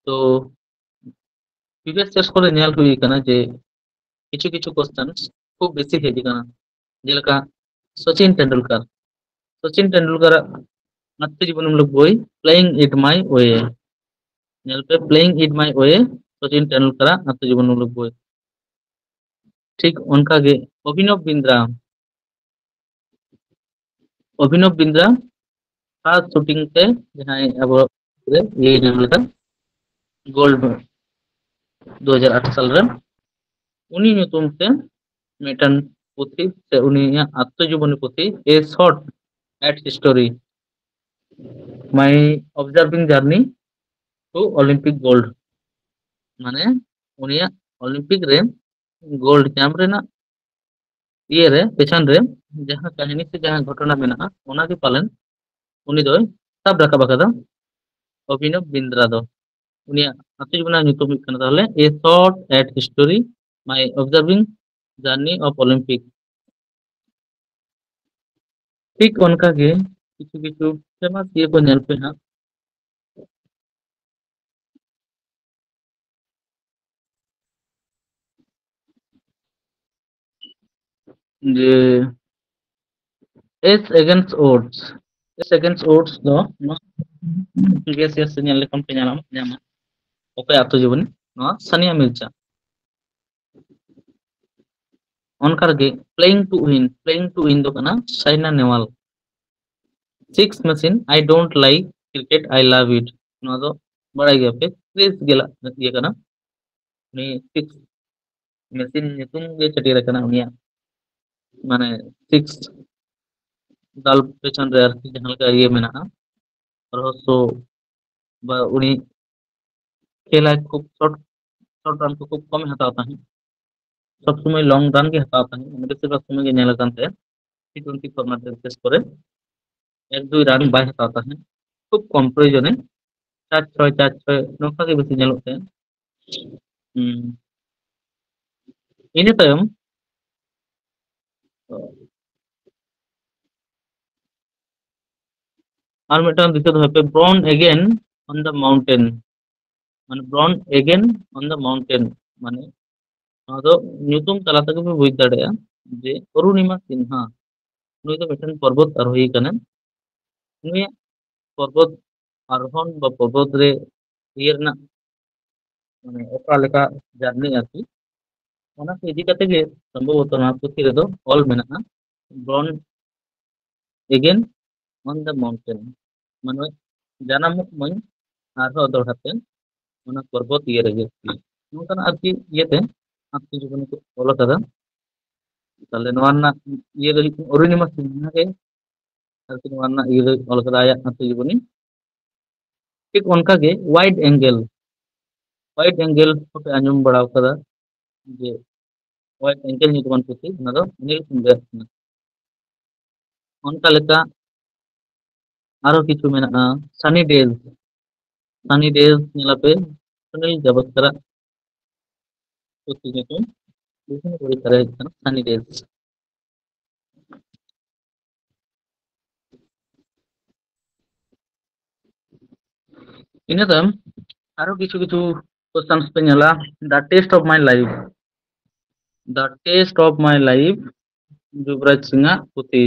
ᱛᱚ previous years ᱠᱚᱨᱮ ᱧᱮᱞ ᱦᱩᱭ ᱠᱟᱱᱟ ᱡᱮ ᱠᱤᱪᱷᱩ ᱠᱤᱪᱷᱩ ᱠᱚᱥᱪᱮᱱ ᱠᱷᱩᱵ ᱵᱮᱥᱤ ᱦᱮᱡ ᱟᱠᱟᱱᱟ, ᱡᱮᱞᱮᱠᱟ ᱥᱚᱪᱤᱱ ᱴᱮᱱᱰᱩᱞᱠᱟᱨ, ᱥᱚᱪᱤᱱ ᱴᱮᱱᱰᱩᱞᱠᱟᱨᱟᱜ ᱟᱛᱢᱚᱡᱤᱵᱚᱱᱤᱢᱩᱞᱚᱠ ᱵᱳᱭ Playing It My Way, ᱧᱮᱞ ᱯᱮ, Playing It My Way, Sachin ᱴᱮᱱᱰᱩᱞᱠᱟᱨᱟᱜ ᱟᱛᱢᱚᱡᱤᱵᱚᱱᱤᱢᱩᱞᱚᱠ ᱵᱳᱭ᱾ ᱴᱷᱤᱠ ᱚᱱᱠᱟ ᱜᱮ ᱚᱵᱷᱤᱱᱚᱵ ᱵᱤᱱᱫᱨᱟ, ᱚᱵᱷᱤᱱᱚᱵ ᱵᱤᱱᱫᱨᱟ first shooting ᱛᱮ ᱡᱟᱦᱟᱸᱭ ᱟᱵᱚ ᱤᱭᱟᱹ ᱧᱟᱢ ᱞᱮᱫᱟ, ᱜᱳᱞᱰ ᱫᱩ ᱦᱟᱡᱟᱨ ᱟᱴ ᱥᱟᱞ ᱨᱮ, ᱩᱱᱤ ᱧᱩᱛᱩᱢ ᱛᱮ ᱢᱤᱫᱴᱟᱝ ᱯᱩᱛᱷᱤ ᱥᱮ ᱩᱱᱤᱭᱟᱜ ᱟᱛᱢᱚᱡᱤᱵᱚᱱᱤ ᱯᱩᱛᱷᱤ A Shot at History, My Observing Journey to Olympic Gold, ᱢᱟᱱᱮ ᱩᱱᱤᱭᱟᱜ ᱚᱞᱤᱢᱯᱤᱠ ᱨᱮ ᱜᱳᱞᱰ ᱧᱟᱢ ᱨᱮᱱᱟᱜ ᱤᱭᱟᱹ ᱨᱮ, ᱯᱮᱪᱷᱚᱱ ᱨᱮ ᱡᱟᱦᱟᱸ ᱠᱟᱹᱦᱱᱤ ᱥᱮ ᱡᱟᱦᱟᱸ ᱜᱷᱚᱴᱚᱱᱟ ᱢᱮᱱᱟᱜᱼᱟ, ᱚᱱᱟ ᱜᱮ ᱯᱟᱞᱮᱱ ᱩᱱᱤ ᱫᱚᱭ ᱥᱟᱵ ᱨᱟᱠᱟᱵ ᱟᱠᱟᱫᱟ, ᱚᱵᱷᱤᱱᱚᱵ ᱵᱤᱱᱫᱨᱟ ᱫᱚ᱾ ᱩᱱᱤᱭᱟᱜ ᱟᱛᱢᱚᱡᱤᱵᱚᱱᱤ ᱧᱩᱛᱩᱢ ᱦᱩᱭᱩᱜ ᱠᱟᱱᱟ ᱛᱟᱦᱚᱞᱮ A Shot at History, My Observing Journey of Olympic᱾ ᱴᱷᱤᱠ ᱚᱱᱠᱟ ᱜᱮ ᱠᱤᱪᱷᱩ ᱠᱤᱪᱷᱩ ᱯᱷᱮᱢᱟᱥ ᱤᱭᱟᱹ ᱠᱚ ᱧᱮᱞ ᱯᱮ ᱦᱟᱸᱜ᱾ ᱡᱮ S against odds, S against odds ᱫᱚ ᱱᱚᱣᱟ ᱜᱮᱥ ᱜᱮᱥ ᱧᱮᱞ ᱞᱮᱠᱷᱟᱱ ᱯᱮ ᱧᱟᱢᱟ, ᱧᱟᱢᱟ ᱚᱠᱚᱭ ᱟᱛᱳ ᱡᱤᱵᱚᱱᱤ, ᱱᱚᱣᱟ ᱥᱟᱱᱤᱭᱟ ᱢᱤᱨᱡᱟ᱾ ᱚᱱᱠᱟ ᱨᱮᱜᱮ Playing to Win, Playing to Win ᱫᱚ ᱠᱟᱱᱟ Saina Nehwal. Six Machine, I don't like cricket, I love it. ᱱᱚᱣᱟ ᱫᱚ ᱵᱟᱲᱟᱭ ᱜᱮᱭᱟᱯᱮ, ᱠᱨᱤᱥ ᱜᱮᱞᱟᱜ ᱤᱭᱟᱹ ᱠᱟᱱᱟ᱾ ᱩᱱᱤ ᱥᱤᱠᱥ ᱢᱮᱥᱤᱱ ᱧᱩᱛᱩᱢ ᱜᱮ ᱪᱷᱟᱹᱴᱭᱟᱹᱨ ᱟᱠᱟᱱᱟ ᱩᱱᱤᱭᱟᱜ᱾ ᱢᱟᱱᱮ ᱥᱤᱠᱥ ᱫᱟᱞ ᱯᱮᱪᱷᱚᱱ ᱨᱮ ᱟᱨᱠᱤ ᱡᱟᱦᱟᱸ ᱞᱮᱠᱟ ᱤᱭᱟᱹ ᱢᱮᱱᱟᱜᱼᱟ, ᱨᱚᱦᱚᱥᱥᱚ ᱵᱟ ᱩᱱᱤ ᱠᱷᱮᱞᱟᱭ ᱠᱷᱩᱵ ᱥᱚᱨᱴ, ᱥᱚᱨᱴ ᱨᱟᱱ ᱠᱚ ᱠᱷᱩᱵ ᱠᱚᱢᱮ ᱦᱟᱛᱟᱣ ᱛᱟᱦᱮᱸᱫ, ᱥᱚᱵ ᱥᱚᱢᱚᱭ ᱞᱚᱝ ᱨᱟᱱ ᱜᱮ ᱦᱟᱛᱟᱣ ᱛᱟᱦᱮᱸᱫ, ᱢᱟᱱᱮ ᱵᱮᱥᱤᱨ ᱵᱷᱟᱜᱽ ᱥᱚᱢᱚᱭ ᱜᱮ ᱧᱮᱞ ᱟᱠᱟᱱ ᱛᱟᱭᱟ ᱴᱤ ᱴᱩᱭᱮᱱᱴᱤ ᱯᱷᱚᱨᱢᱮᱴ ᱨᱮ ᱵᱤᱥᱮᱥ ᱠᱚᱨᱮ ᱮᱠ ᱫᱩᱭ ᱨᱟᱱ ᱵᱟᱭ ᱦᱟᱛᱟᱣ ᱛᱟᱦᱮᱸᱫ, ᱠᱷᱩᱵ ᱠᱚᱢ ᱯᱨᱚᱭᱳᱡᱚᱱᱮ ᱪᱟᱨ ᱪᱷᱚᱭ ᱪᱟᱨ ᱪᱷᱚᱭ ᱱᱚᱝᱠᱟ ᱜᱮ ᱵᱮᱥᱤ ᱧᱮᱞᱚᱜ ᱛᱟᱦᱮᱸᱫ᱾ ᱦᱩᱸ᱾ ᱤᱱᱟᱹ ᱛᱟᱭᱚᱢ ᱟᱨ ᱢᱤᱫᱴᱟᱝ ᱫᱤᱥᱟᱹ ᱫᱚᱦᱚᱭ ᱯᱮ, Born Again on the Mountain, ᱢᱟᱱᱮ Born Again on the Mountain, ᱢᱟᱱᱮ ᱱᱚᱣᱟ ᱫᱚ ᱧᱩᱛᱩᱢ ᱛᱟᱞᱟ ᱛᱮᱜᱮ ᱯᱮ ᱵᱩᱡᱽ ᱫᱟᱲᱮᱭᱟᱜᱼᱟ ᱡᱮ ᱚᱨᱩᱱᱤᱢᱟ ᱥᱤᱱᱦᱟ ᱱᱩᱭ ᱫᱚ ᱢᱤᱫᱴᱮᱱ ᱯᱚᱨᱵᱚᱛ ᱟᱨᱳᱦᱤ ᱠᱟᱱᱟᱭ᱾ ᱱᱩᱭᱟᱜ ᱯᱚᱨᱵᱚᱛ ᱟᱨᱳᱦᱚᱱ ᱵᱟ ᱯᱚᱨᱵᱚᱛ ᱨᱮ ᱤᱭᱟᱹ ᱨᱮᱱᱟᱜ ᱢᱟᱱᱮ ᱚᱠᱟ ᱞᱮᱠᱟ ᱡᱟᱨᱱᱤ ᱟᱨᱠᱤ, ᱚᱱᱟ ᱠᱚ ᱤᱫᱤ ᱠᱟᱛᱮ ᱜᱮ ᱥᱚᱢᱵᱷᱚᱵᱚᱛᱚ ᱱᱚᱣᱟ ᱯᱩᱛᱷᱤ ᱨᱮᱫᱚ ᱚᱞ ᱢᱮᱱᱟᱜᱼᱟ, Born Again on the Mountain, ᱢᱟᱱᱮ ᱡᱟᱱᱟᱢᱚᱜ ᱢᱟᱹᱧ ᱟᱨᱦᱚᱸ ᱫᱚᱦᱲᱟ ᱛᱮ ᱚᱱᱟ ᱯᱚᱨᱵᱚᱛ ᱤᱭᱟᱹ ᱨᱮᱜᱮ, ᱱᱚᱝᱠᱟᱱᱟᱜ ᱟᱨᱠᱤ ᱤᱭᱟᱹᱛᱮ ᱟᱛᱢᱚᱡᱤᱵᱚᱱᱤ ᱠᱚ ᱚᱞ ᱟᱠᱟᱫᱟ᱾ ᱛᱟᱦᱞᱮ ᱱᱚᱣᱟ ᱨᱮᱱᱟᱜ ᱤᱭᱟᱹ ᱫᱚ ᱦᱩᱭᱩᱜ ᱠᱟᱱᱟ ᱚᱨᱩᱱᱤᱢᱟ ᱥᱤᱱᱦᱟ ᱜᱮ ᱟᱨᱠᱤ ᱱᱚᱣᱟ ᱨᱮᱱᱟᱜ ᱤᱭᱟᱹ ᱫᱚ ᱚᱞ ᱠᱟᱫᱟ ᱟᱭᱟᱜ ᱟᱛᱢᱚᱡᱤᱵᱚᱱᱤ᱾ ᱴᱷᱤᱠ ᱚᱱᱠᱟ ᱜᱮ Wide Angle, Wide Angle ᱦᱚᱸᱯᱮ ᱟᱸᱡᱚᱢ ᱵᱟᱲᱟ ᱟᱠᱟᱫᱟ ᱡᱮ Wide Angle ᱧᱩᱛᱩᱢᱟᱱ ᱯᱩᱛᱷᱤ, ᱚᱱᱟ ᱫᱚ ᱚᱱᱤᱞ ᱠᱩᱢᱵᱽᱞᱮᱭᱟᱜ ᱠᱟᱱᱟ᱾ ᱚᱱᱠᱟ ᱞᱮᱠᱟ ᱟᱨᱚ ᱠᱤᱪᱷᱩ ᱢᱮᱱᱟᱜᱼᱟ, Sunny Days, Sunny Days ᱧᱮᱞᱟᱯᱮ, Sunil ᱜᱟᱵᱷᱟᱥᱠᱟᱨᱟᱜ ᱯᱩᱛᱷᱤ ᱧᱩᱛᱩᱢ, ᱵᱤᱵᱷᱤᱱᱱᱚ ᱯᱚᱨᱤᱠᱠᱷᱟ ᱨᱮ ᱦᱮᱡ ᱠᱟᱱᱟ, Sunny Days᱾ ᱤᱱᱟᱹ ᱛᱟᱭᱚᱢ ᱟᱨᱚ ᱠᱤᱪᱷᱩ ᱠᱤᱪᱷᱩ questions ᱯᱮ ᱧᱮᱞᱟ, The Taste of My Life, The Taste of My Life, ᱡᱩᱵᱽᱨᱟᱡᱽ ᱥᱤᱝ ᱟᱜ ᱯᱩᱛᱷᱤ,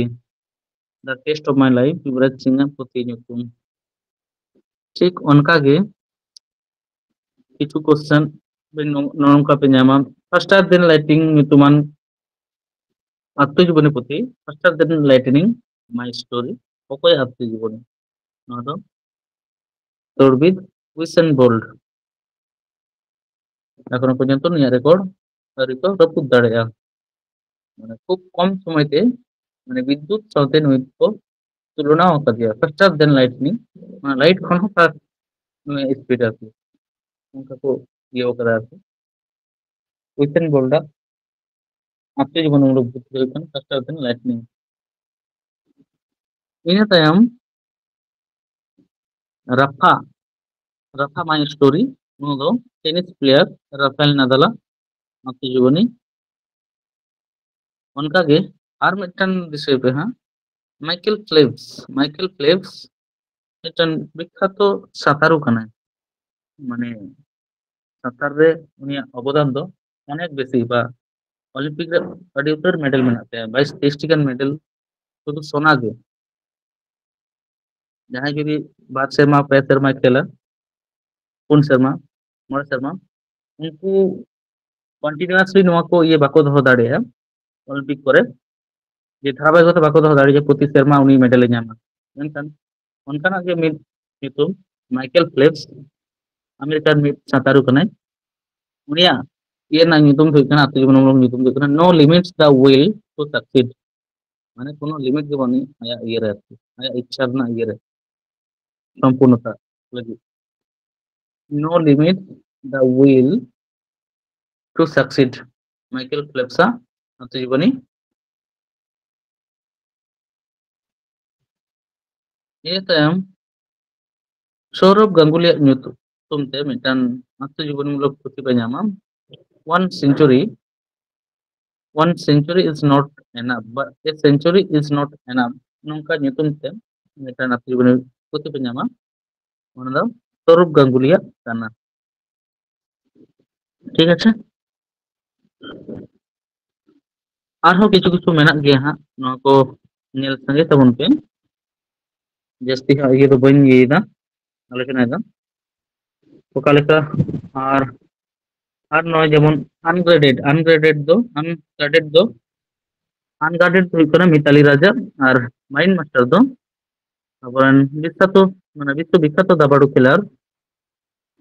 The Taste of My Life, ᱡᱩᱵᱽᱨᱟᱡᱽ ᱥᱤᱝ ᱟᱜ ᱯᱩᱛᱷᱤ ᱧᱩᱛᱩᱢ᱾ ᱴᱷᱤᱠ ᱚᱱᱠᱟ ᱜᱮ ᱠᱤᱪᱷᱩ question ᱵᱮᱱ ᱱᱚ-, ᱱᱚᱝᱠᱟ ᱯᱮ ᱧᱟᱢᱟ, Faster Than Lightning ᱧᱩᱛᱩᱢᱟᱱ ᱟᱛᱛᱚᱡᱤᱵᱚᱱᱤ ᱯᱩᱛᱷᱤ, Faster Than Lightning, My Story, ᱚᱠᱚᱭᱟᱜ ᱟᱛᱛᱚᱡᱤᱵᱚᱱᱤ? ᱱᱚᱣᱟ ᱫᱚ ᱛᱚᱲᱵᱤᱫ ᱩᱭᱥᱮᱱ ᱵᱳᱞᱴ᱾ ᱮᱠᱷᱚᱱᱳ ᱯᱚᱨᱡᱚᱱᱛᱚ ᱱᱩᱭᱟᱜ record ᱟᱹᱣᱨᱤ ᱠᱚ ᱨᱟᱹᱯᱩᱫ ᱫᱟᱲᱮᱭᱟᱜᱼᱟ᱾ ᱢᱟᱱᱮ ᱠᱷᱩᱵ ᱠᱚᱢ ᱥᱚᱢᱚᱭ ᱛᱮ, ᱢᱟᱱᱮ ᱵᱤᱫᱽᱭᱩᱛ ᱥᱟᱶᱛᱮ ᱱᱩᱭ ᱠᱚ ᱛᱩᱞᱚᱱᱟ ᱟᱠᱟᱫᱮᱭᱟ, Faster Than Lightning, ᱚᱱᱟ light ᱠᱷᱚᱱ ᱦᱚᱸ fast ᱱᱩᱭ speed ᱟᱨᱠᱤ, ᱚᱱᱠᱟ ᱠᱚ ᱤᱭᱟᱹ ᱠᱟᱫᱟ ᱟᱨᱠᱤ᱾ ᱩᱭᱥᱮᱱ ᱵᱳᱞᱴ ᱟᱜ ᱟᱛᱛᱚᱡᱤᱵᱚᱱᱤᱢᱩᱞᱚᱠ ᱯᱩᱛᱷᱤ ᱫᱚ ᱦᱩᱭᱩᱜ ᱠᱟᱱᱟ Faster Than Lightning᱾ ᱤᱱᱟᱹ ᱛᱟᱭᱚᱢ ᱨᱟᱯᱷᱟ, ᱨᱟᱯᱷᱟ My Story, ᱱᱚᱣᱟ ᱫᱚ tennis player ᱨᱟᱯᱷᱮᱞ ᱱᱟᱫᱟᱞ ᱟᱜ ᱟᱛᱛᱚᱡᱤᱵᱚᱱᱤ᱾ ᱚᱱᱠᱟᱜᱮ ᱟᱨ ᱢᱤᱫᱴᱟᱝ ᱫᱤᱥᱟᱹᱭ ᱯᱮ ᱦᱟᱸᱜ, ᱢᱟᱭᱠᱮᱞ ᱯᱷᱮᱞᱯᱥ᱾ ᱢᱟᱭᱠᱮᱞ ᱯᱷᱮᱞᱯᱥ ᱢᱤᱫᱴᱟᱝ ᱵᱤᱠᱠᱷᱟᱛᱚ ᱥᱟᱸᱛᱟᱨᱩ ᱠᱟᱱᱟᱭ, ᱢᱟᱱᱮ ᱥᱟᱸᱛᱟᱨ ᱨᱮ ᱩᱱᱤᱭᱟᱜ ᱚᱵᱚᱫᱟᱱ ᱫᱚ ᱚᱱᱮᱠ ᱵᱮᱥᱤ, ᱵᱟ ᱚᱞᱤᱢᱯᱤᱠ ᱨᱮ ᱟᱹᱰᱤ ᱩᱛᱟᱹᱨ medal ᱢᱮᱱᱟᱜ ᱛᱟᱭᱟ, ᱵᱟᱭᱤᱥ ᱛᱮᱭᱤᱥ ᱴᱤ ᱜᱟᱱ medal, ᱥᱩᱫᱷᱩ ᱥᱚᱱᱟ ᱜᱮ᱾ ᱡᱟᱦᱟᱸᱭ ᱡᱩᱫᱤ ᱵᱟᱨ ᱥᱮᱨᱢᱟ, ᱯᱮ ᱥᱮᱨᱢᱟᱭ ᱠᱷᱮᱞᱟ, ᱯᱩᱱ ᱥᱮᱨᱢᱟ, ᱢᱚᱬᱮ ᱥᱮᱨᱢᱟ, ᱩᱱᱠᱩ continuously ᱱᱚᱣᱟ ᱠᱚ ᱤᱭᱟᱹ ᱵᱟᱠᱚ ᱫᱚᱦᱚ ᱫᱟᱲᱮᱭᱟᱜᱼᱟ ᱚᱞᱤᱢᱯᱤᱠ ᱠᱚᱨᱮ, ᱡᱮ ᱫᱷᱟᱨᱟᱵᱟᱦᱤᱠ ᱠᱟᱛᱮ ᱵᱟᱠᱚ ᱫᱚᱦᱚ ᱫᱟᱲᱮᱭᱟᱜᱼᱟ ᱯᱨᱚᱛᱤ ᱥᱮᱨᱢᱟ ᱩᱱᱤ medal ᱮ ᱧᱟᱢᱟ᱾ ᱢᱮᱱᱠᱷᱟᱱ ᱚᱱᱠᱟᱱᱟᱜ ᱜᱮ ᱢᱤᱫ ᱧᱩᱛᱩᱢ, ᱢᱟᱭᱠᱮᱞ ᱯᱷᱮᱞᱯᱥ, ᱟᱢᱮᱨᱤᱠᱟᱱ ᱢᱤᱫ ᱥᱟᱸᱛᱟᱨᱩ ᱠᱟᱱᱟᱭ᱾ ᱩᱱᱤᱭᱟᱜ ᱤᱭᱟᱹ ᱨᱮᱱᱟᱜ ᱧᱩᱛᱩᱢ ᱫᱚ ᱦᱩᱭᱩᱜ ᱠᱟᱱᱟ, ᱟᱛᱛᱚᱡᱤᱵᱚᱱᱤᱢᱩᱞᱚᱠ ᱧᱩᱛᱩᱢ ᱫᱚ ᱦᱩᱭᱩᱜ ᱠᱟᱱᱟ No Limits, The Will to Succeed᱾ ᱢᱟᱱᱮ ᱠᱳᱱᱳ limit ᱜᱮ ᱵᱟᱹᱱᱩᱜ ᱟᱭᱟᱜ ᱤᱭᱟᱹ ᱨᱮ ᱟᱨᱠᱤ, ᱟᱭᱟᱜ ᱤᱪᱪᱷᱟ ᱨᱮᱱᱟᱜ ᱤᱭᱟᱹ ᱨᱮ, ᱥᱚᱢᱯᱩᱨᱱᱚᱛᱟ ᱞᱟᱹᱜᱤᱫ᱾ No Limit, The Will to Succeed, Michael Phelps ᱟᱜ ᱟᱛᱛᱚᱡᱤᱵᱚᱱᱤ᱾ ᱤᱱᱟᱹ ᱛᱟᱭᱚᱢ ᱥᱚᱨᱚᱵ ᱜᱟᱝᱜᱩᱞᱤᱭᱟᱜ ᱧᱩᱛᱩᱢ ᱛᱮ ᱢᱤᱫᱴᱟᱝ ᱟᱛᱛᱚᱡᱤᱵᱚᱱᱤᱢᱩᱞᱚᱠ ᱯᱩᱛᱷᱤ ᱯᱮ ᱧᱟᱢᱟ, One Century, One Century Is Not Enough, ᱵᱟ A Century Is Not Enough, ᱱᱚᱝᱠᱟ ᱧᱩᱛᱩᱢ ᱛᱮ ᱢᱤᱫᱴᱟᱝ ᱟᱛᱛᱚᱡᱤᱵᱚᱱᱤ ᱯᱩᱛᱷᱤ ᱯᱮ ᱧᱟᱢᱟ, ᱚᱱᱟ ᱫᱚ ᱥᱚᱨᱚᱵ ᱜᱟᱝᱜᱩᱞᱤᱭᱟᱜ ᱠᱟᱱᱟ᱾ ᱴᱷᱤᱠ ᱟᱪᱷᱮ, ᱟᱨᱦᱚᱸ ᱠᱤᱪᱷᱩ ᱠᱤᱪᱷᱩ ᱢᱮᱱᱟᱜ ᱜᱮᱭᱟ ᱦᱟᱸᱜ, ᱱᱚᱣᱟ ᱠᱚ ᱧᱮᱞ ᱥᱟᱸᱜᱮ ᱛᱟᱵᱚᱱ ᱯᱮ᱾ ᱡᱟᱹᱥᱛᱤ ᱦᱟᱸᱜ ᱤᱭᱟᱹ ᱫᱚ ᱵᱟᱹᱧ ᱤᱭᱟᱹᱭᱮᱫᱟ, ᱟᱞᱳᱪᱚᱱᱟᱭᱮᱫᱟ᱾ ᱚᱠᱟ ᱞᱮᱠᱟ ᱟᱨ ᱟᱨ ᱱᱚᱜᱼᱚᱭ ᱡᱮᱢᱚᱱ ᱟᱱᱜᱨᱮᱰᱮᱰ, ᱟᱱᱜᱨᱮᱰᱮᱰ ᱫᱚ, ᱟᱱᱜᱨᱮᱰᱮᱰ ᱫᱚ, ᱟᱱᱜᱨᱮᱰᱮᱰ ᱦᱩᱭᱩᱜ ᱠᱟᱱᱟ ᱢᱤᱛᱟᱞᱤ ᱨᱟᱡᱟ, ᱟᱨ ᱢᱟᱭᱤᱱᱰ ᱢᱟᱥᱴᱟᱨ ᱫᱚ ᱟᱵᱚᱨᱮᱱ ᱵᱤᱠᱠᱷᱟᱛᱚ, ᱢᱟᱱᱮ ᱵᱤᱥᱥᱚ ᱵᱤᱠᱠᱷᱟᱛᱚ ᱫᱟᱵᱟᱰᱩ ᱠᱷᱮᱞᱟᱨ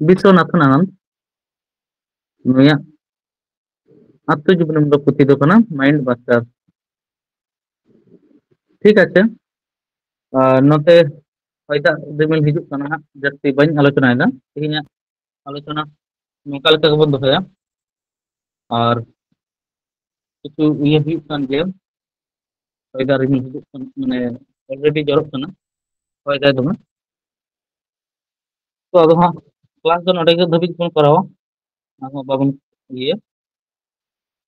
ᱵᱤᱥᱥᱚᱱᱟᱛᱷᱚᱱ ᱟᱱᱟᱱᱫ, ᱱᱩᱭᱟᱜ ᱟᱛᱢᱚᱡᱤᱵᱚᱱᱤ ᱢᱩᱞᱚᱠ ᱯᱩᱛᱷᱤ ᱫᱚ ᱠᱟᱱᱟ ᱢᱟᱭᱤᱱᱰ ᱢᱟᱥᱴᱟᱨ᱾ ᱴᱷᱤᱠ ᱟᱪᱷᱮ, ᱟᱨ ᱱᱚᱛᱮ ᱦᱚᱭ ᱫᱟᱜ ᱨᱤᱢᱤᱞ ᱦᱤᱡᱩᱜ ᱠᱟᱱᱟ ᱦᱟᱸᱜ, ᱡᱟᱹᱥᱛᱤ ᱵᱟᱹᱧ ᱟᱞᱳᱪᱚᱱᱟᱭᱮᱫᱟ᱾ ᱛᱮᱦᱮᱧᱟᱜ ᱟᱞᱳᱪᱚᱱᱟ ᱱᱚᱝᱠᱟ ᱞᱮᱠᱟ ᱜᱮᱵᱚᱱ ᱫᱚᱦᱚᱭᱟ᱾ ᱟᱨ ᱠᱤᱪᱷᱩ ᱤᱭᱟᱹ ᱦᱩᱭᱩᱜ ᱠᱟᱱ ᱜᱮᱭᱟ, ᱦᱚᱭ ᱫᱟᱜ ᱨᱤᱢᱤᱞ ᱦᱤᱡᱩᱜ ᱠᱟᱱᱟ, ᱢᱟᱱᱮ ᱚᱞᱨᱮᱰᱤ ᱡᱚᱨᱚᱜ ᱠᱟᱱᱟ ᱦᱚᱭ ᱫᱟᱜ ᱫᱚᱢᱮ᱾ ᱛᱚ ᱟᱫᱚ ᱦᱟᱸᱜ ᱠᱞᱟᱥ ᱫᱚ ᱱᱚᱰᱮ ᱜᱮ ᱫᱷᱟᱹᱵᱤᱡ ᱵᱚᱱ ᱠᱚᱨᱟᱣᱟ, ᱟᱨᱦᱚᱸ ᱵᱟᱵᱚᱱ ᱤᱭᱟᱹ᱾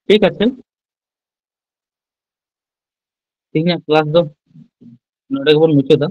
ᱴᱷᱤᱠ ᱟᱪᱷᱮ, ᱛᱮᱦᱮᱧᱟᱜ ᱠᱞᱟᱥ ᱫᱚ ᱱᱚᱰᱮ ᱜᱮᱵᱚᱱ ᱢᱩᱪᱟᱹᱫᱟ᱾